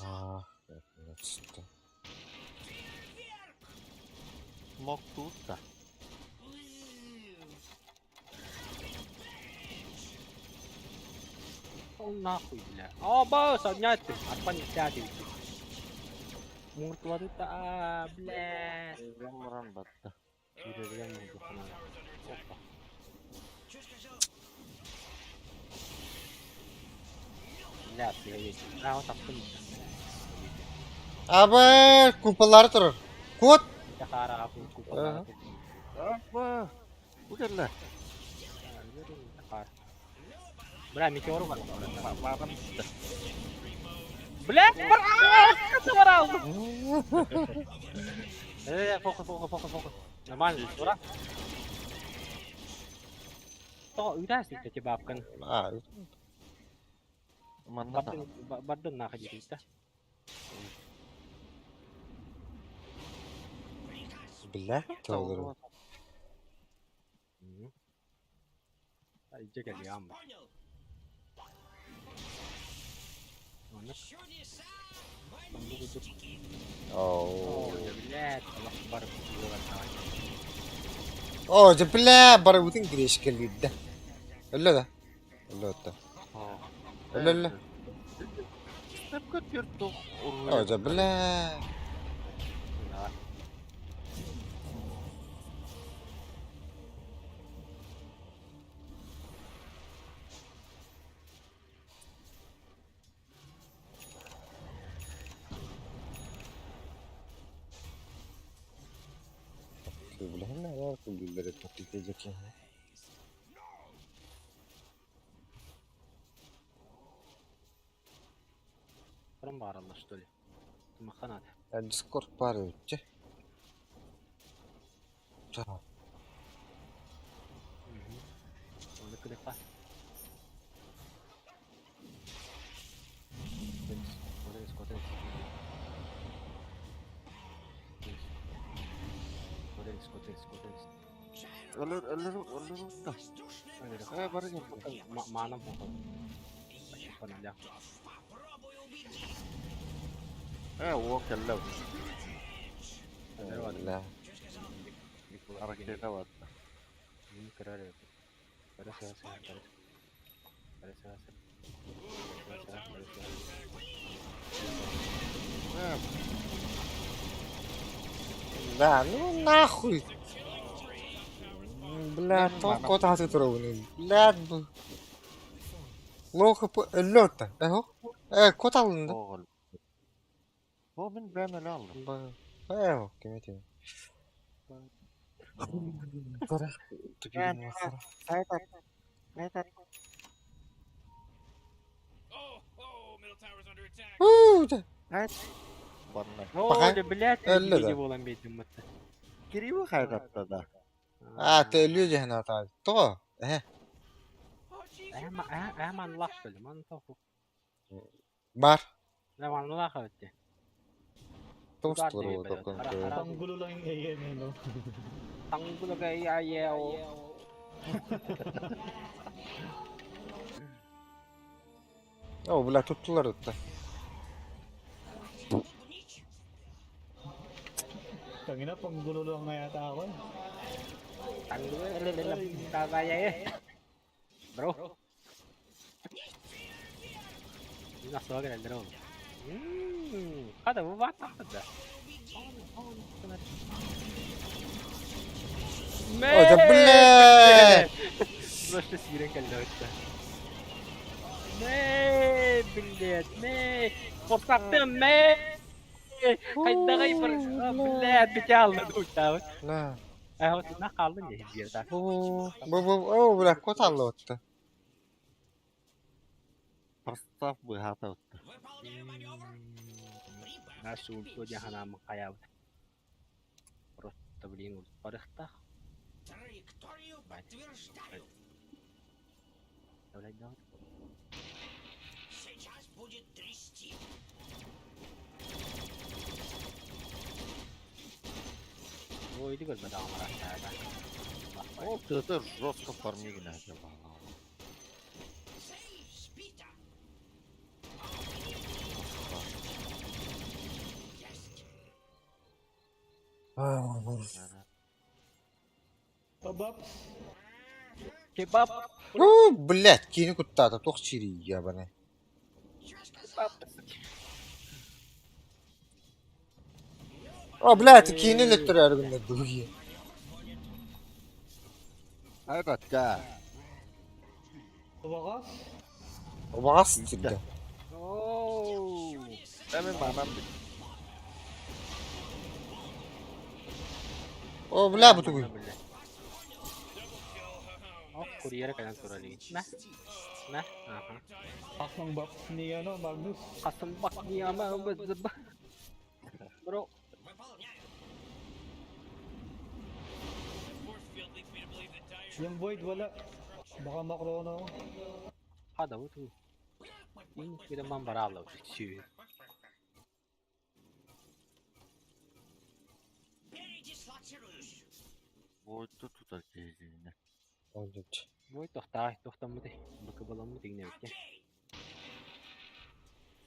Аа. Смок туутта. Пошел нахуй, бля. О, босс, обнять ты. Отпани сядет. Муртвады-то, бля. Муран батта. Опа. Бля, привет. А, вот так Абы купалар турар. Кот. Хара, купалар. Аба. Бу кэллэ. Бля, метеор бар. Барам түсті. Бля, бар! Фокус, фокус, фокус, фокус. Нормально, ура. То, уйдайся, эти бабкан. Аа. Манна та. Бардын нахуй да? Бля, толору. Иджи кэлли амба. Оо. Блядь, Аллах бар. Оо, дьэ бля, барыбытын греш кэлбидде. Өллө да. Өллө отта. Өллө өллө. Степка төрт Оо, дьэ бля. Бля, күлләре тотып Баралла, что ли? Маханат. Дискорд баар эбит дьэ. Так. Оны кыдыппа. Өлөр, өлөр, өлөр да. Э, бары кел. Маанам Э, о, кэллэ. Бля. Ракета бар. Э, Да, ну нахуй. Бля, тоқ кот турабын. Бля, бу. Лоха өллөтта. Эхо. Э, кот алынды. оғыл. О, мен бәм әлі алдым. Эхо, кем этим. Бара. Тупигин махара. Сайт ат. Сайт ат. Oh, middle tower's under attack. Уу, да. Сайт. Барна. Пока. О, блядь, Әллі да. не болан бейтім мұтты. Кириу хайт атта да. А, ты люди на та. То. Э, Oh, jeez. Әман лақ бөлі, ман тоқу. бар. Әман лақ өтті. Тост Удар вот деп такой. Қара, қара. Panggulo lang yung AM eh, no? Таңгулы гай аяу. О, бля, туттулар өтті. Tangina, panggulo lang nga yata ako eh. Таңгулы э. Бро. Хада, bu var da. О, да бля. Просто сирен келді өтті. Мэ, блядь, мэ. Қорсақтым, мэ. Қайда бір, блядь, біте алды ұйттауы. На. Ә, вот на қалды не жерді. Бу, бу, бу, о, бля, кот алды өтті. Простав быхата өтті. Нашу ульту жаханамын қаябы. Просто, блин, барықта. Траекторию подтверждаю. Давай, давай. Сейчас будет трясти. Ойды көрмеді ағамара. Ол тыты жестко фармигін әже бала. Цель сбита. Есть. Pabaps! Кебаб. У, блядь, кини куттата, тоқ чири ябаны. О, блядь, кини леттер әргінде дуги. Сайт атта. Wakas! Обағас тирді. Оу. Мен манам бит. О, бля, бу тугуй. Ох, курьер кайдан туралы. Мә. Мә. Аха. Pas ng box ni ano, Magnus. Қасым бак нияма Бро. Force field leads me to believe that Dire Yung Void wala. Baka makrono ako. Хада вот. Ин кидаман баралы. Чү. Передислоцируюсь. Бойду тутар кейзіне. Олдуч. Бой тохтай, тохтамыды. Бакы баламы дегене битте.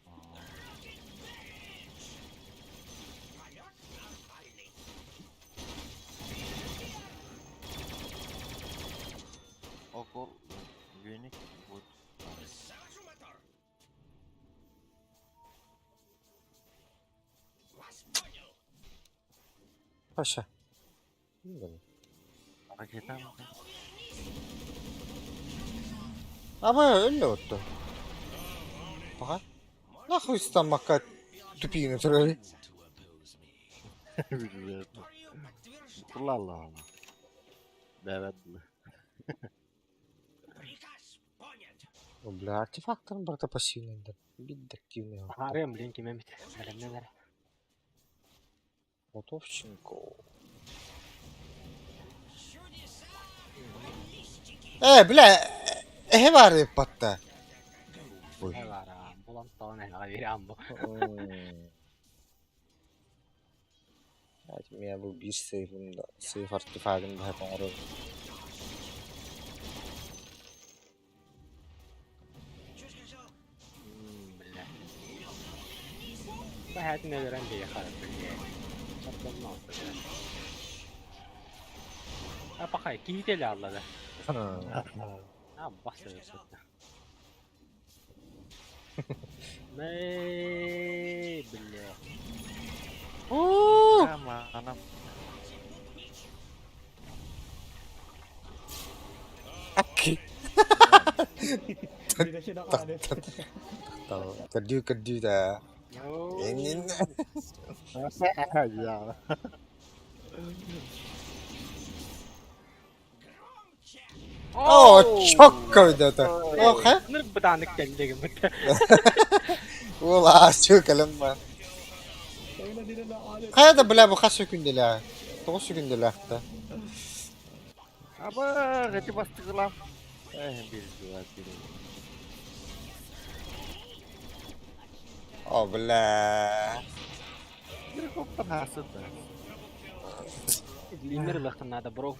Окей. Полет нормальный. Окол веник бойд. Завожу мотор. Вас понял. Паша. Ракета Аба, өлі өтті. Баға. Нахуй стамаққа тупигін туралы. Bilmiyorum. Allah Allah. Бәбәді. Приказ понят. О, бля, артефакторын барда пассивный. Бид активный. Харым, блин, кимем бит. Бәлемнен әр. Готовченко. Э, бля, эһэ баар эппатта. Ой. Эһэ баар аа, булан талан эһэҕэ биэрэҕин бу. Меня бу биир сейфим да, сейф артефагын да оҥорор. Бля. Бэһээтин өлөрөн биһиэхэ бля. Чаттанна А пахай, киһитэ эле аллада. А бас өлөрсөттө. Мэй, бля. Анам. Акки. Hindi na siya nakaalis. Көрдүү көрдүү да. Эҥин. Я. О, чокко это. Ох, э? Ныр бытааннык кэллигим. Ула, чү кэлэн ба. Tayo na, di na nakaalis. Хайа да бля бу хас секүндэлээ. 9 секүндэлээхтэ. Аба, эти бастыгылам. Эх, бир два, три. О, бля. Бир коптан хасыт. Глиммер ылыахтан наада, бро.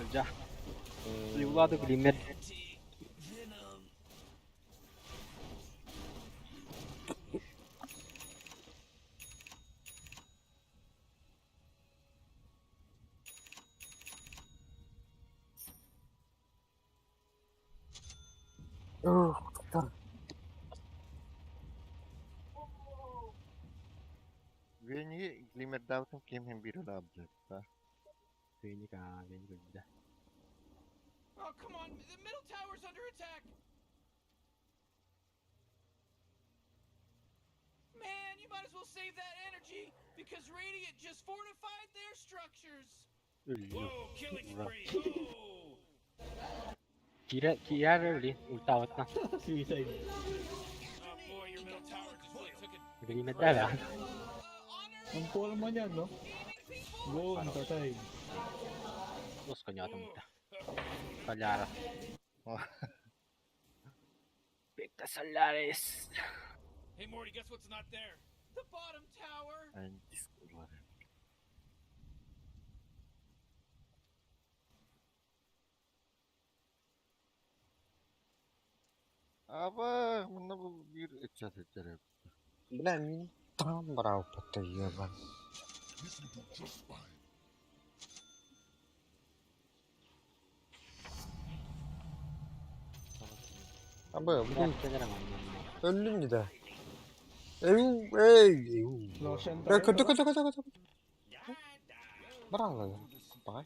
Ылдьа. Ливладу глиммер. Вени глимер даутым кем хем бир олабды. Веник, аа, веник өлдө. Oh, come on. The middle tower's under attack. Man, you might as well save that energy because Radiant just fortified their structures. Өллү. Whoa, killing Ура. spree. Oh. Киирэ киирэр өлли ультаабытна. Suicide. Oh boy, your middle tower just really took it. Глиммердээбэ. Ang forma niya, no? Boom, patay. Лосконьоотум да. Соляра. Бекта Солярис. Hey Morty, guess what's not there? The bottom tower. Диск улар. Аба, мына бу бир эчат этереп. Бля, мин там брал пата ебан. Абы, бу өллүм да. Эу, эй, эу. Lotion Э, tayo. көтө көтө көтө көтө. Брал. Бай.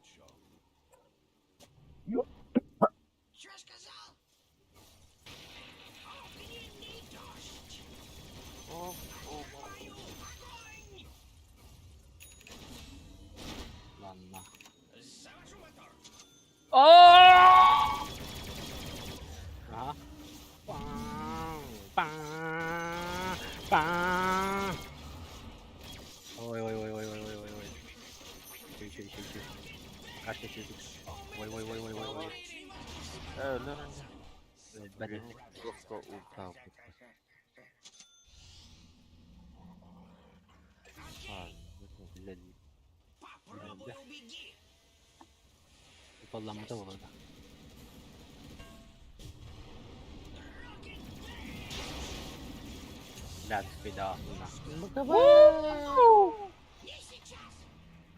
Ладно. Ага. Пам, пам, пам. Ой, ой, ой, ой, ой, ой, ой, ой. Чүй, чүй, чүй, чүй. Кашка чүй. Ой, ой, ой, ой, ой, ой. Өлөр. Бәле. Жокко ультап. Бля. Бля. Упалламмыта буолла. Бля, беда.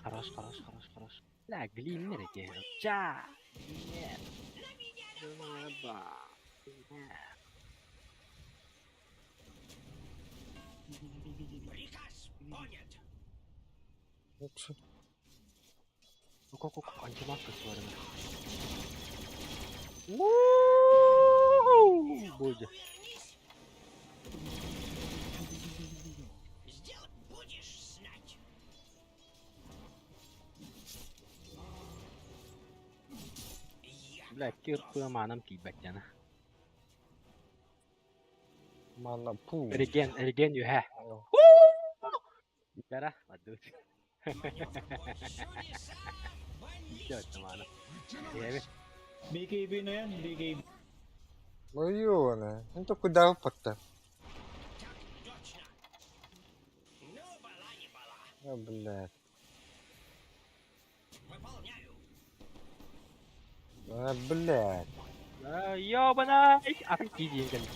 Хорош, хорош, хорош, хорош. Бля, глиммер эти. Ча. Нет. Ба. Ок, антимаска сварена. Будет. Бля, кир манам тиийбэт дьана. Мана пу. Реген, реген юхэ. Дара, адут. BKB na yan, BKB. Ойуона. Ну то куда упадта? А, блядь. А, блядь. Ёбана! Атын киирдиэн кэллим.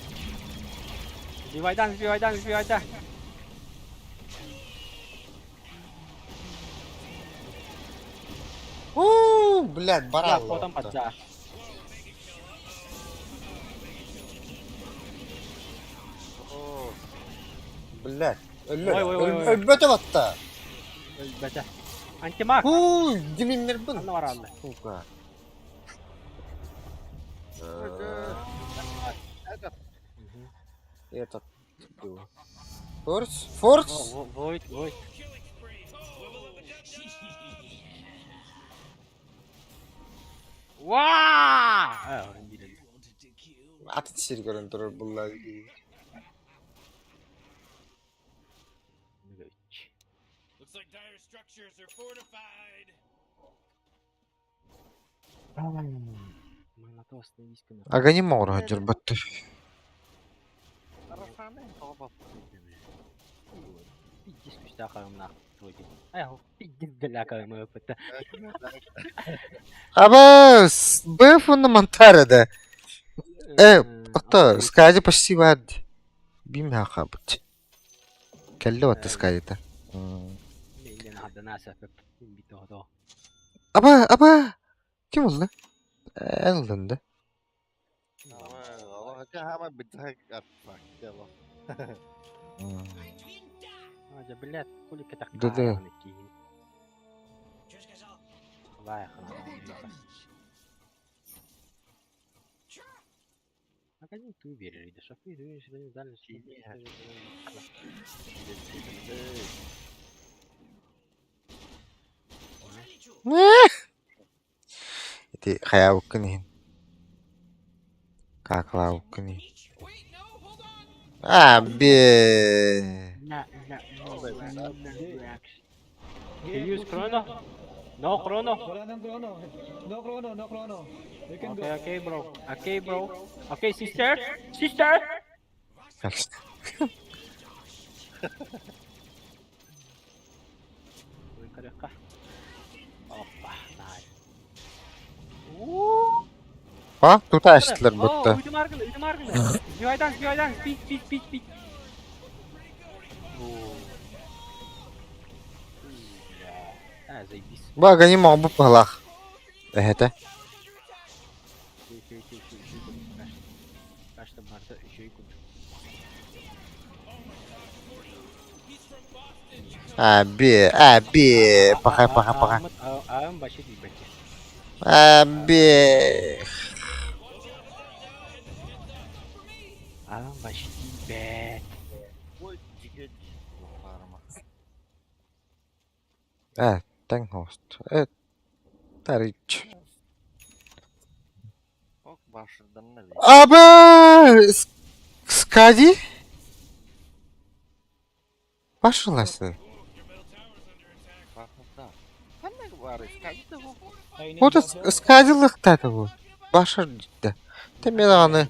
Сбивайдан, сбивайдан, сбивайдан. У, блядь, Бля, баран потом лопта. подза. Оо, Блядь. Өллө. Ой, ой, ой, ой. Өлбөтө батта. Бэтэ. Антимаг. Уу, диминнербин. Анна баралла. Сука. этот Этот. Форс, форс. Войт, войт. Ваа! Атын сир көрөн турар булла. Looks like dire structures are fortified. Агани моҕор дьарбатты. Арасааны тоҕо баппыт эбит. Пиздец күстээх харымнаах твой. Ай, пиздец бля карымы өпөттө. Аба, БФ на Монтаре да. Ото, скади почти баар. Бим хахабыт. Кэллэ батта скадита. Аба, аба. Ким oldu? Эн ылынды. Хаама битэх артфак дело. Блядь, хули кэтэх Да-да. А как ты уверен, да шафы, Ити хаябыккын иһин. Каклаабыккын иһин. А, бе. You use chrono? No chrono. Wala nang chrono. No chrono, no chrono. You can go. Okay, okay, bro. Okay, bro. Okay, sister. Sister. Опа, nice. А, тута эстилер бутта. Уйдум аргыны, уйдум аргыны. Сбивайдан, сбивайдан. Пить, пить, пить, пить. А, заебись. Бага не мог бы палах. Это. А, бе, а, бе. Паха, паха, паха. А, бе. Аам баши бет. Э, тэн хост. Э, тарич. Аба! Скади? Башыласы. Ота скадилыктады бу. Башыр дитте. Те мен аны.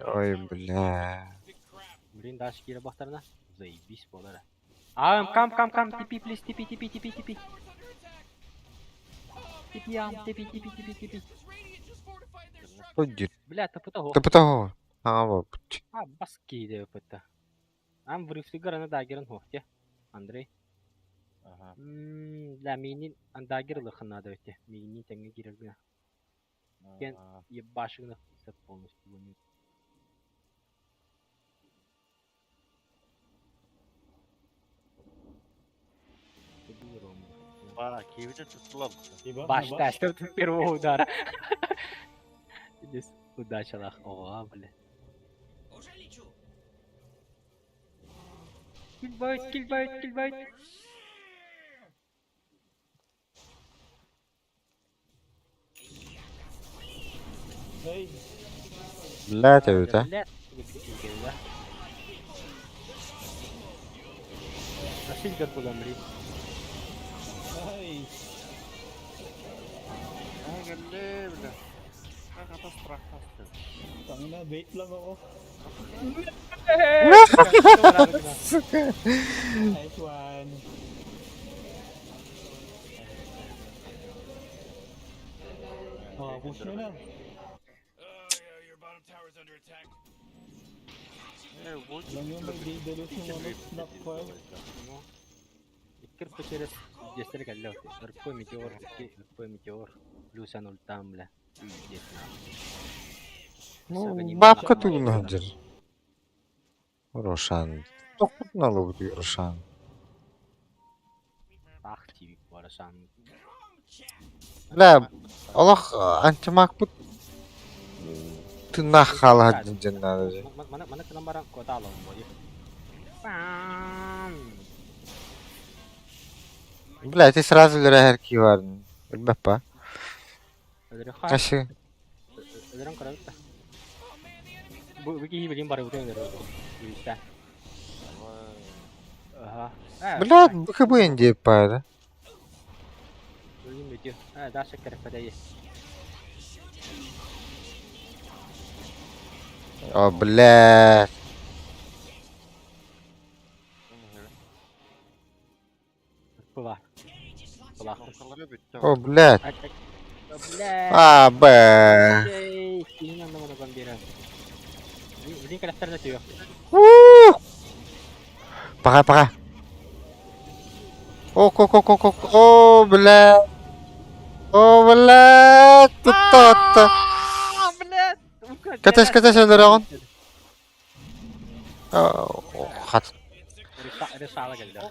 Ой, бля. Блин, дальше кире бахтарына. Заебись болар. Ам, кам, кам, кам, TP, please, TP, TP, TP, TP. TP, ам, TP, TP, TP, TP. Поддир. Бля, тапы того. Тапы того. А, вот. А, баски деп это. Ам врыфтыгар дагерын хохте. Андрей. Ага. Да, минин андагер лыхына да өте. Минин теңге кирергіне. Кен ебашыгына полностью. Баш, да, что первого удара. Удача лах. О, бля. Кильбайт, кильбайт, кильбайт. Бля, это? Бля, Сильвер буолан били. Nice. Ay кэллэ бля. Хата страхтаста. Tangina, bait lang ako. Сука. Nice one. Oh, push nyo na. Your bottom tower's under attack. Э, вот Alam nyo, may Daedalus yung ano, snap fire. Иккир через десер кэллэ. РП метеор, РП метеор. Плюс ультам, бля. Пиздец, нахуй. Ну, бабка тугун сылдьар. Рошан. Тохпутун алыбыт Рошан. Ах, тиви, Рошан. Бля, олох антимагпыт тыыннаах хаалаһар дьин наада дии. Маны маны кынан баран кота алабын бо. Пам! Бля, ты сразу өлөрөр киһи баарын. Билбэппа. Өлөрө Каши. Өлөрөн көрөбүт да. Бу бу киһи билин барыбытын өлөрөр. Билсэ. Ага. Бля, БКБ диэп баара. Билин бүтү. Э, даша кереппеде. О, бля. Кула. Кула. О, блядь. Бля. А, б. Эй, киһин онно маны биэрэн. Билин кэлэхтэринэ түйөх. Ух! Пока, пока. О, ко, ко, ко, ко, о, бля. О, бля. Тутта, отта. Бля. Кэтэс, кэтэс өлөрөҕүн. Хат. Решала кэллэ.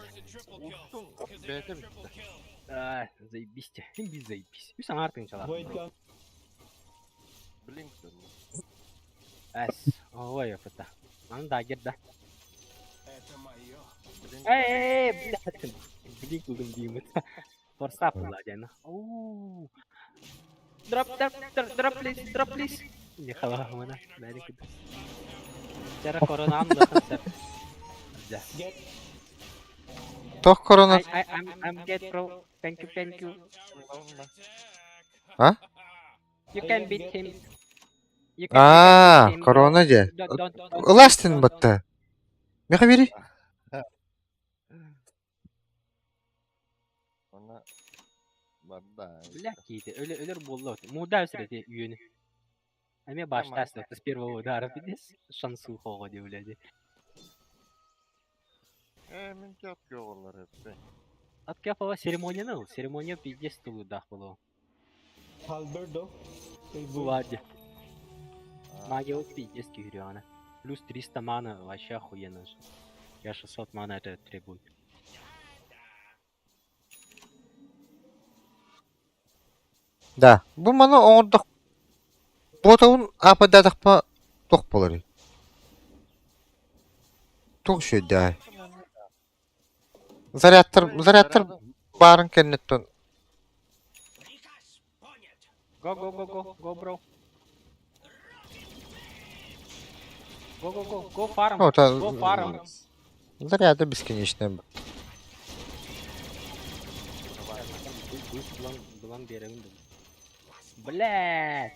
Бэйэтэ бүттэ. А, заебись. Би заебись. Үс аҥаар тыынчалар. Void ka. Блин. Эс. Ой, опыта. Аны дагер да. Это мое. Эй, бля. Блин, кулым деймін. Форсап була ден. Оу. Drop, drop, drop, drop, please, drop, please. Не халахмана. Бәрі күді. Жара коронам да концерт. Да. Get. Тох корона. I'm get bro. Thank you, thank you. А? You can beat him. You can, А, you can beat him, bro. корона дьэ. Don't, don't, don't, Ыластын don't, батта. Меха бери. Она барда. Бля, кейді. Өлі, өлер болды. Муда өсіреді үйені. Әме баштасты с первого удара, видишь? Шансу хоға деп блядь. Э, мен тят олар эппе. От церемония, ну, церемония пиздец тулудах было. Halberd oh. Kay Void. Бывает. Магия вот пиздец кюриана. Плюс 300 мана вообще охуенно же. Я 600 мана это требует. Да. Бу маны оҥордох. Ботабын ападатахпа тох болар. Туох шөйдää. Зарядтар, зарядтар баарын кэнниттэн. Go, go, go, go, go, bro. Go, go, go, go farm. О, та- Go farm. Заряды бесконечные. Булан, булан беремин Бля.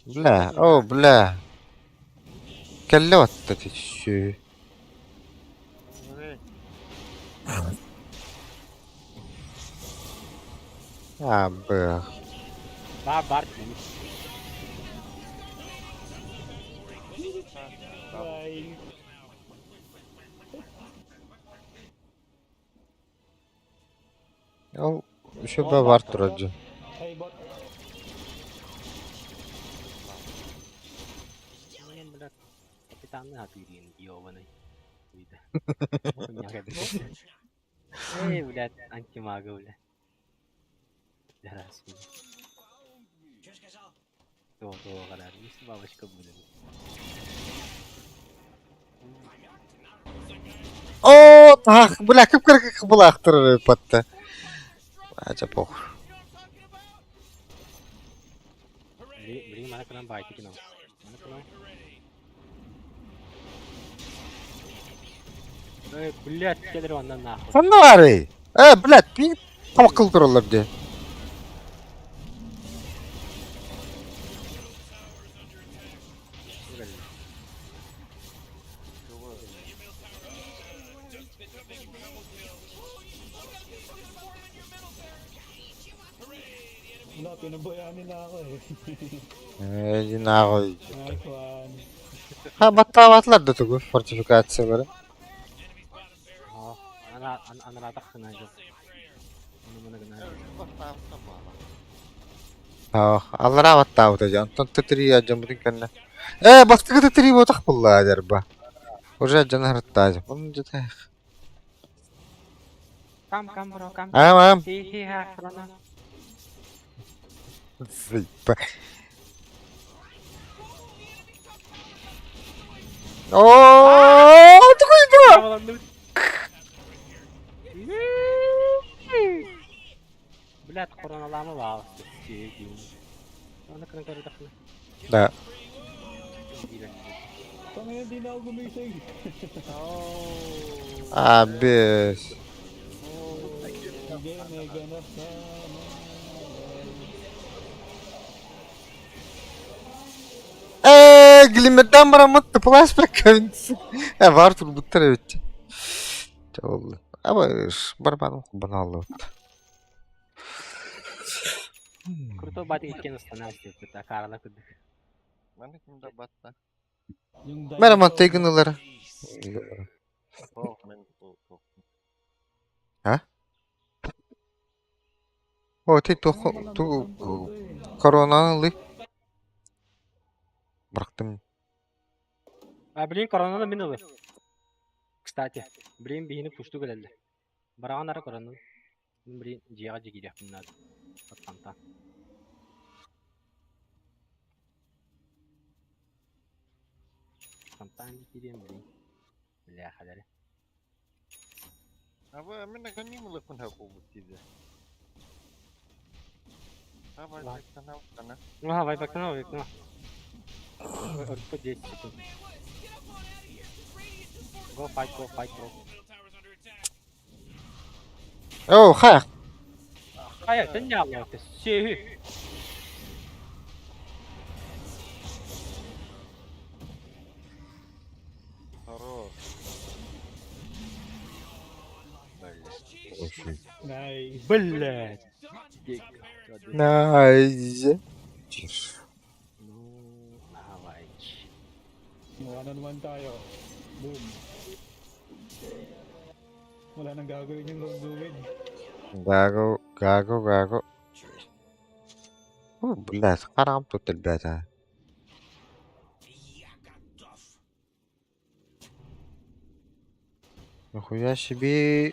Бля, о, бля. Кэллэ батта түссүү. А, б. Бар, бар. Bye. Ол шөбө бар турар дьэ. Ay, bot. Блин, бля. Капитан атырин, ёбаный. Эй, блядь, антимага, бля. Раз. То, то, гарар. Бабочка будет. О, тах, бля, кып кырык булаахтыр батта. Ача пох. Блин, мана кынан байте кино. Мана кынан. Эй, блядь, кэлэр онно нахуй. Ханна баарый? Э, блядь, мин тамаккыл тураллар дии. Wala, pinabayaan nila ako eh. Э, нахуй. Nice one. Ha battavaatlar да тугу фортификациялары. Аа, ана анараатах гына дьон. Ону маны гына. Аа, аллараа баттаабыта дьон. Онтон тытырыы дьоммутун кэннэ. Э, бастакы тытырыы буотах буллаа дьарба. Уже дьон харыттаа. Onun дьэ. Come, come, bro, come. Ам ам. Хи хи ха, корона. Зыпа. О, такой бро. Блядь, короналаама баҕас. Аны кырын көрдөххүнэ. Да. Tangina, di na ako gumising. А, без. Hindi, may ganap na. Э, глимерден бараммыт плашбэк Э, var турбуттар эбит. Чэ, Аба, барбаным баналлыбыт. Крутой батик иккен останавливается, это Карла кудык. Маны ким да батта. Yung Мэр dinosaur. мантыгын ылар. Тоох мен тоох. О, ты ту ту коронаны ылы. Бырахтым. А, блин, коронаны мин ылы. Кстати, блин, биһини пушту кэлэллэ. Бараҕан ара коронаны. Блин, дьиэҕэ дьигириэхпин наада. Фонтан. Фонтан киириэм, блин. Бляхалары. Аба мен аганим лыкын хакубут диде. Аба Ладно. канал кана. Ага, вайбакнул, вайбакнул. По 10 секунд. Go fight, go fight, bro. О, ха. Хайа, sen ne yapıyorsun? Şey. Хорош. Nice. Блять. Найз. Ну, давай. One on one tayo. Boom. Wala nang gagawin yung Lord Druid. Gago, gago, gago. О, блядь, хараҕым тут элбээтэ. Нихуя себе.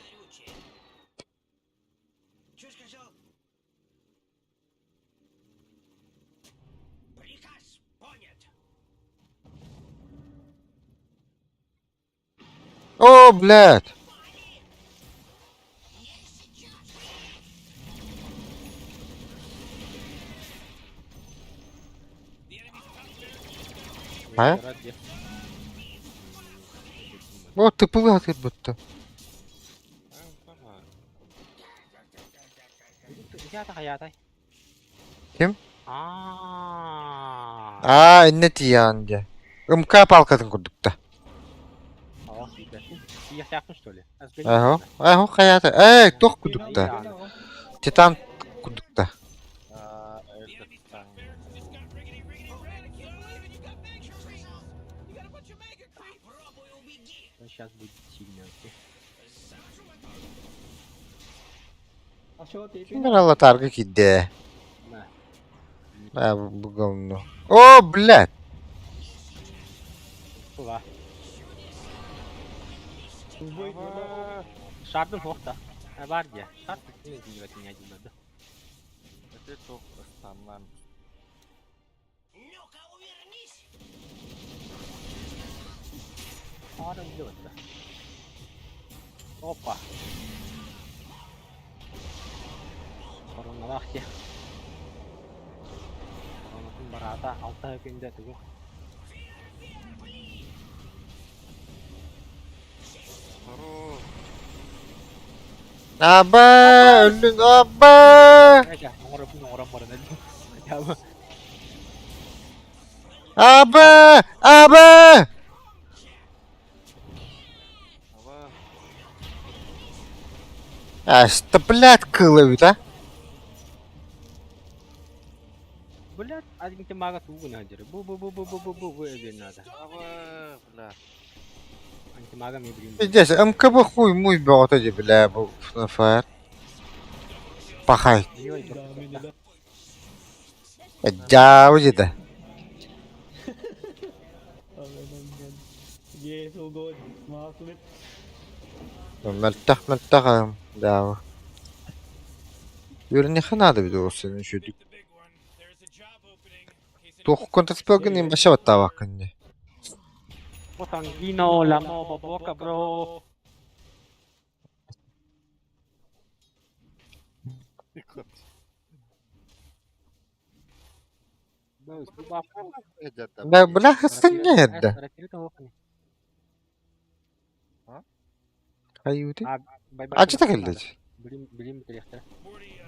О, блядь! А? О, ты пылат как будто. Я-то, Ким? А. Аа, инне тиийэҕин дии. МК палкатын курдукта. Тиийэхтээхпин что ли? Аһо, аһо хайаата. Ээ, туох курдукта? Титан курдукта. А, это там. Сейчас будет сильно. Asyo, TP Ким na. аллатарга киирдэ. На. Аа, бу говно. О, блядь! Куда? Void, wala. Шардын хохта. А бар где? Шард не не один надо. Это тоох станнан. Ара делать-то. Опа. Короналаах дии. Коронатын бараата алта күндэ тугу. Аба, өллүн, аба! Оҥоробун оҥорон баран өллүм. Хотя бы. Аба! Аба! Аба. Аста, блядь, кыыл эбит, а? Блядь, антимага тугу надо. Бу-бу-бу-бу-бу-бу-бу эбиэн надо. Аба, бля. Антимага мне блин. Пиздец, МКБ хуй муй бөҕөтө дии, бля, бу ФНФР. Пахай. Dami nila. Дьаабы дьиэтэ. Ang anong yan. Sige, sugod. Mga clip. Мөлтөх мөлтөх дьаабы. Үөрэниэххэ наада эбит уол үчүгэй. The big one. There's a job opening. In case Туох контрспелгын им вообще баттаабаккын дии. Potangino, la mobo boca, bro. Бля, бля, хастыҥҥа эрдэ. Хайыыты? Ачыта кэллэ дии. Билим билим битириэхтэрэ. Morty,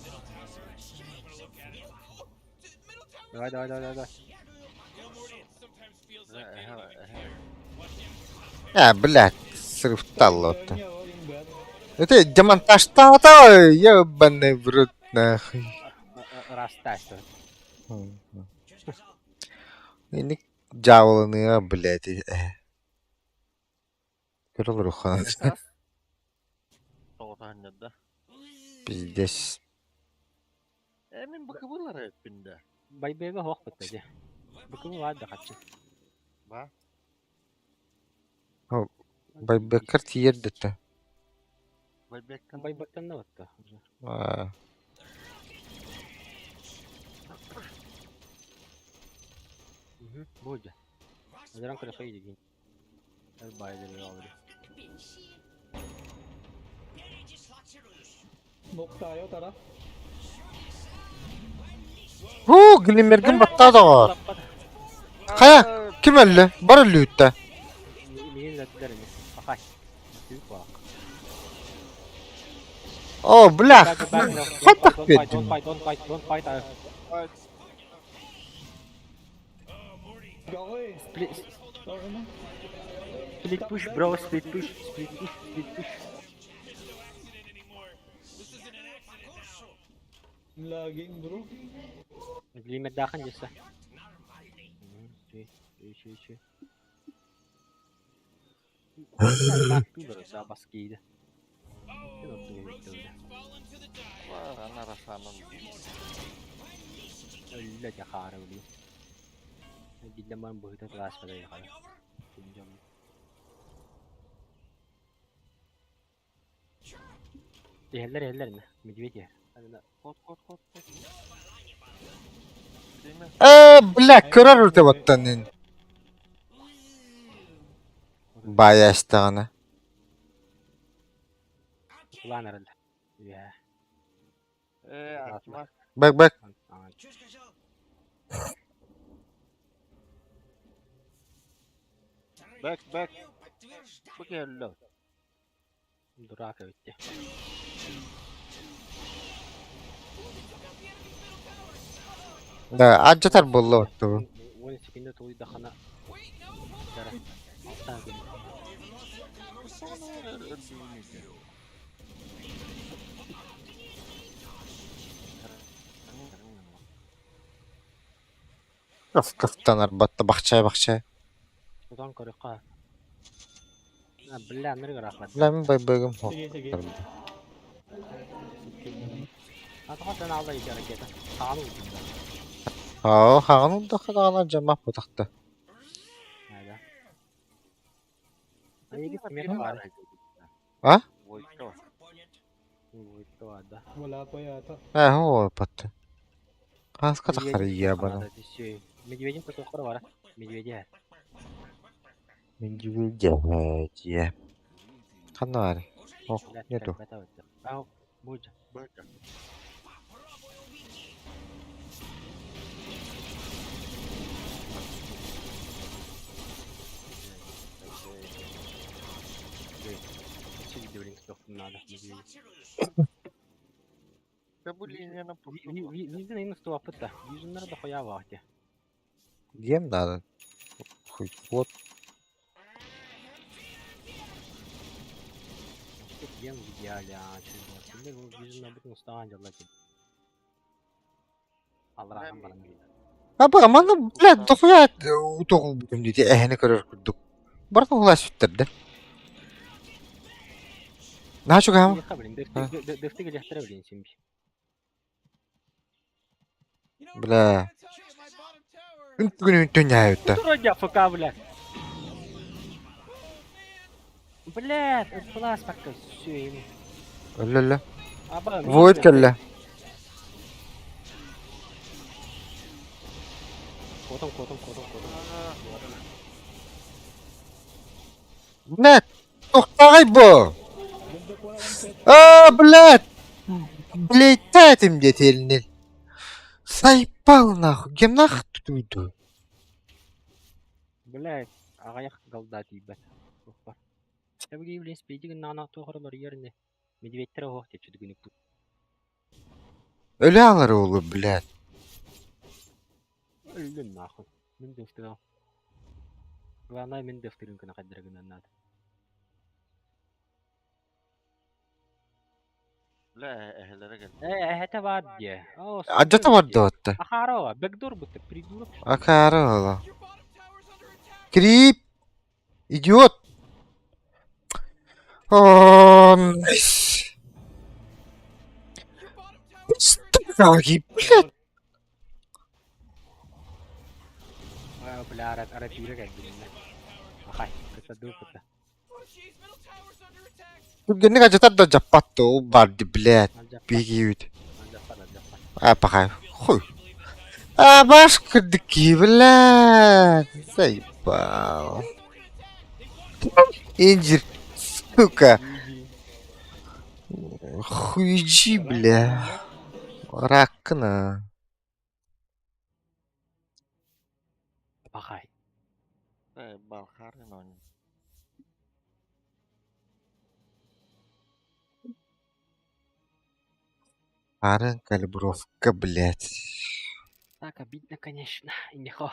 middle tower. I'm gonna look at it. Oh, middle tower. Давай, давай, давай, давай. You know, Morty, it sometimes feels like they don't even care. What the Э, блядь, сырытталла Yung оттон. niya, oh, yung bear. Это демонтажтаата, ебаный в рот нахуй. Растась. Инник дьаабыланыа, блядь, э. Көрө олоруохха Тоҕотоһунньарда. Пиздец. Э, мин быкыбылар эппин да. Байбега хоох бытта дии. Быкыбы баар да хаччы. Ба? Байбеккер тиийэр дэтэ. Байбеккин. Байбектан да батта. Аа. Бу дьэ. Азаран көрө дигин. Байдыр алыр. Smoke tayo, tara. Һуу, Глиммергин баттаа доҕоор. Хайа, ким өллө? Бар өллүүттэ. Мигин даттар эми. Пахай. Түү куак. О, бля, хайдах Don't биэрдим? fight, don't fight, don't fight. Ako eh. Split, Okay na. split push bro, split push, split push, split push. Ang Laging bro. Naglimit dakan dyan sa. Sige, sige, sige. Baskida. Ана расанан. Өллө дьэ хаара улуу. Биддаман быһыта тылааспада яхара. Иһэллэр иһэллэр инэ. Медведь иһэр. Кот, кот, кот, кот. Билиме. Э, бля, көрөр үрдэ баттан ин. Баайа истэҕинэ. Кулаан аралла. Үһэ. Э, антимаг. Бэк бэк. Бэк, бэк. Бу келлө. Дурак эбитти. Да, адьатар буолла оттубу. Уон секунда тулуйдаххына Дара. Алтан күн. Кыф кыфтанар батта бахчай бахчай. Тутан көрүкка. А, бля, ныргы рахмат. Бля, мин байбыгым хо. Sige, sige. А тоҕо алда ити ракета. Хааны утунда. Аа, хаҕан уддахха даҕаны дьамах бутахта. Ада. Айгы смех бар. А? Войско. Ой, ада. Wala pa yata. Ээ, хоо батта. Хааска тахсар ебана. Медведин потохор бара. Медведя. Медведя. Ханна баар? Ох, нету. Ау, будь. Бэк. бу линияны пусту. Визин айын устубаппыт да. Визиннары да хуя баҕа Гем надо. Хоть вот. Гем в идеале, а чё бу визинна бутун устаҕан дьалла ти. Аллараахан баран билэр. Аба, маны, блядь, дохуя утоҕулбутум дии эһэни көрөр курдук. Барытын улаас сүттэрдэ. Наһаа чугаһаама. Киһиэхэ билин, дөфтү келиэхтэрэ билин син би. Бля. Үн түннээбиттэ. Вроде АФК, бля. Блядь, ытылаас пока все ему. Өллө-өллө. Аба, Void кэллэ. Котом, котом, котом, котом. Блядь, тохтоой бу. Ganda po ng pet. А, блядь. Блядь, им диэтэлнил. Сайпал нахуй, гемнах тутуйду. Блядь, аҕыйах голда тиийбэт. Туохпар. Тэбиги блин спидигин наана туохаралар ерне. Медведьтер оһох течи дүгүнүк бу. Өлө алар оҕлу, блядь. Өллүн нахуй. Мин дөфтүгә. Главное мин дөфтүрүн кына кайдырыгынан надо. Бля, эһэлэрэ кэллэ. Э, это бар дии. О, Адьата барда отта. Ахарова, бэкдор будто придурок. что ли? Акаары ола. Крип! Идиот! О, найс. Что, блядь? Э, Бля, ара ара пире как бы. Ахай, это дупа-то. Түргэнник адьатар да дьаппат ол барды, блядь. Бигиют. А, пока. Хуй. А, баш кырдыки, блядь. Заебал. Инжир, сука. Хуйджи, бля. Ракна. Пахай. Э, Балхарын он. Арын калибровка, блядь. Так обидно, конечно. И нехо.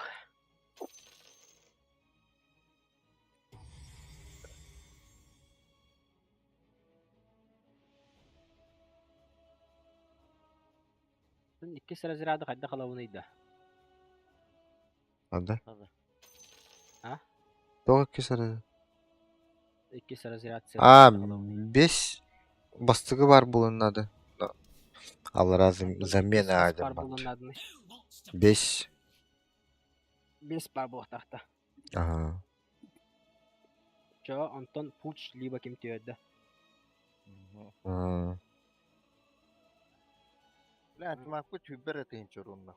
Иккис разряды хайдах ылабыный да? Ада? Ада. А? Тоҕо кисары? Иккис разряд А, бес бастыгы бар булун надо. Алла замена Бар один булан надо. Бес. Бес бар буолтахта. Ага. Чо, Антон Пуч либо ким түйөдө. А, Бля, антимакпыт хүббэр этиһин чорунна.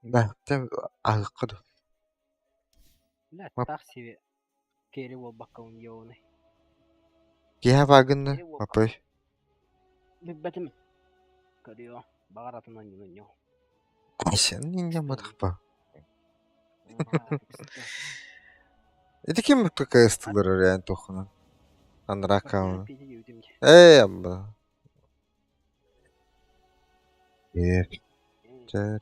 Да, тем алкыды. Бля, Мап. так себе кери болбакка он йоуны. Киһэ багынны, апай. Билбэтим. Көрүө. Багаратынан ньо. Сен нинья матахпа. Это ким такая стылар реально тохуна? Анрака. Эй, амба. Ер. Тер.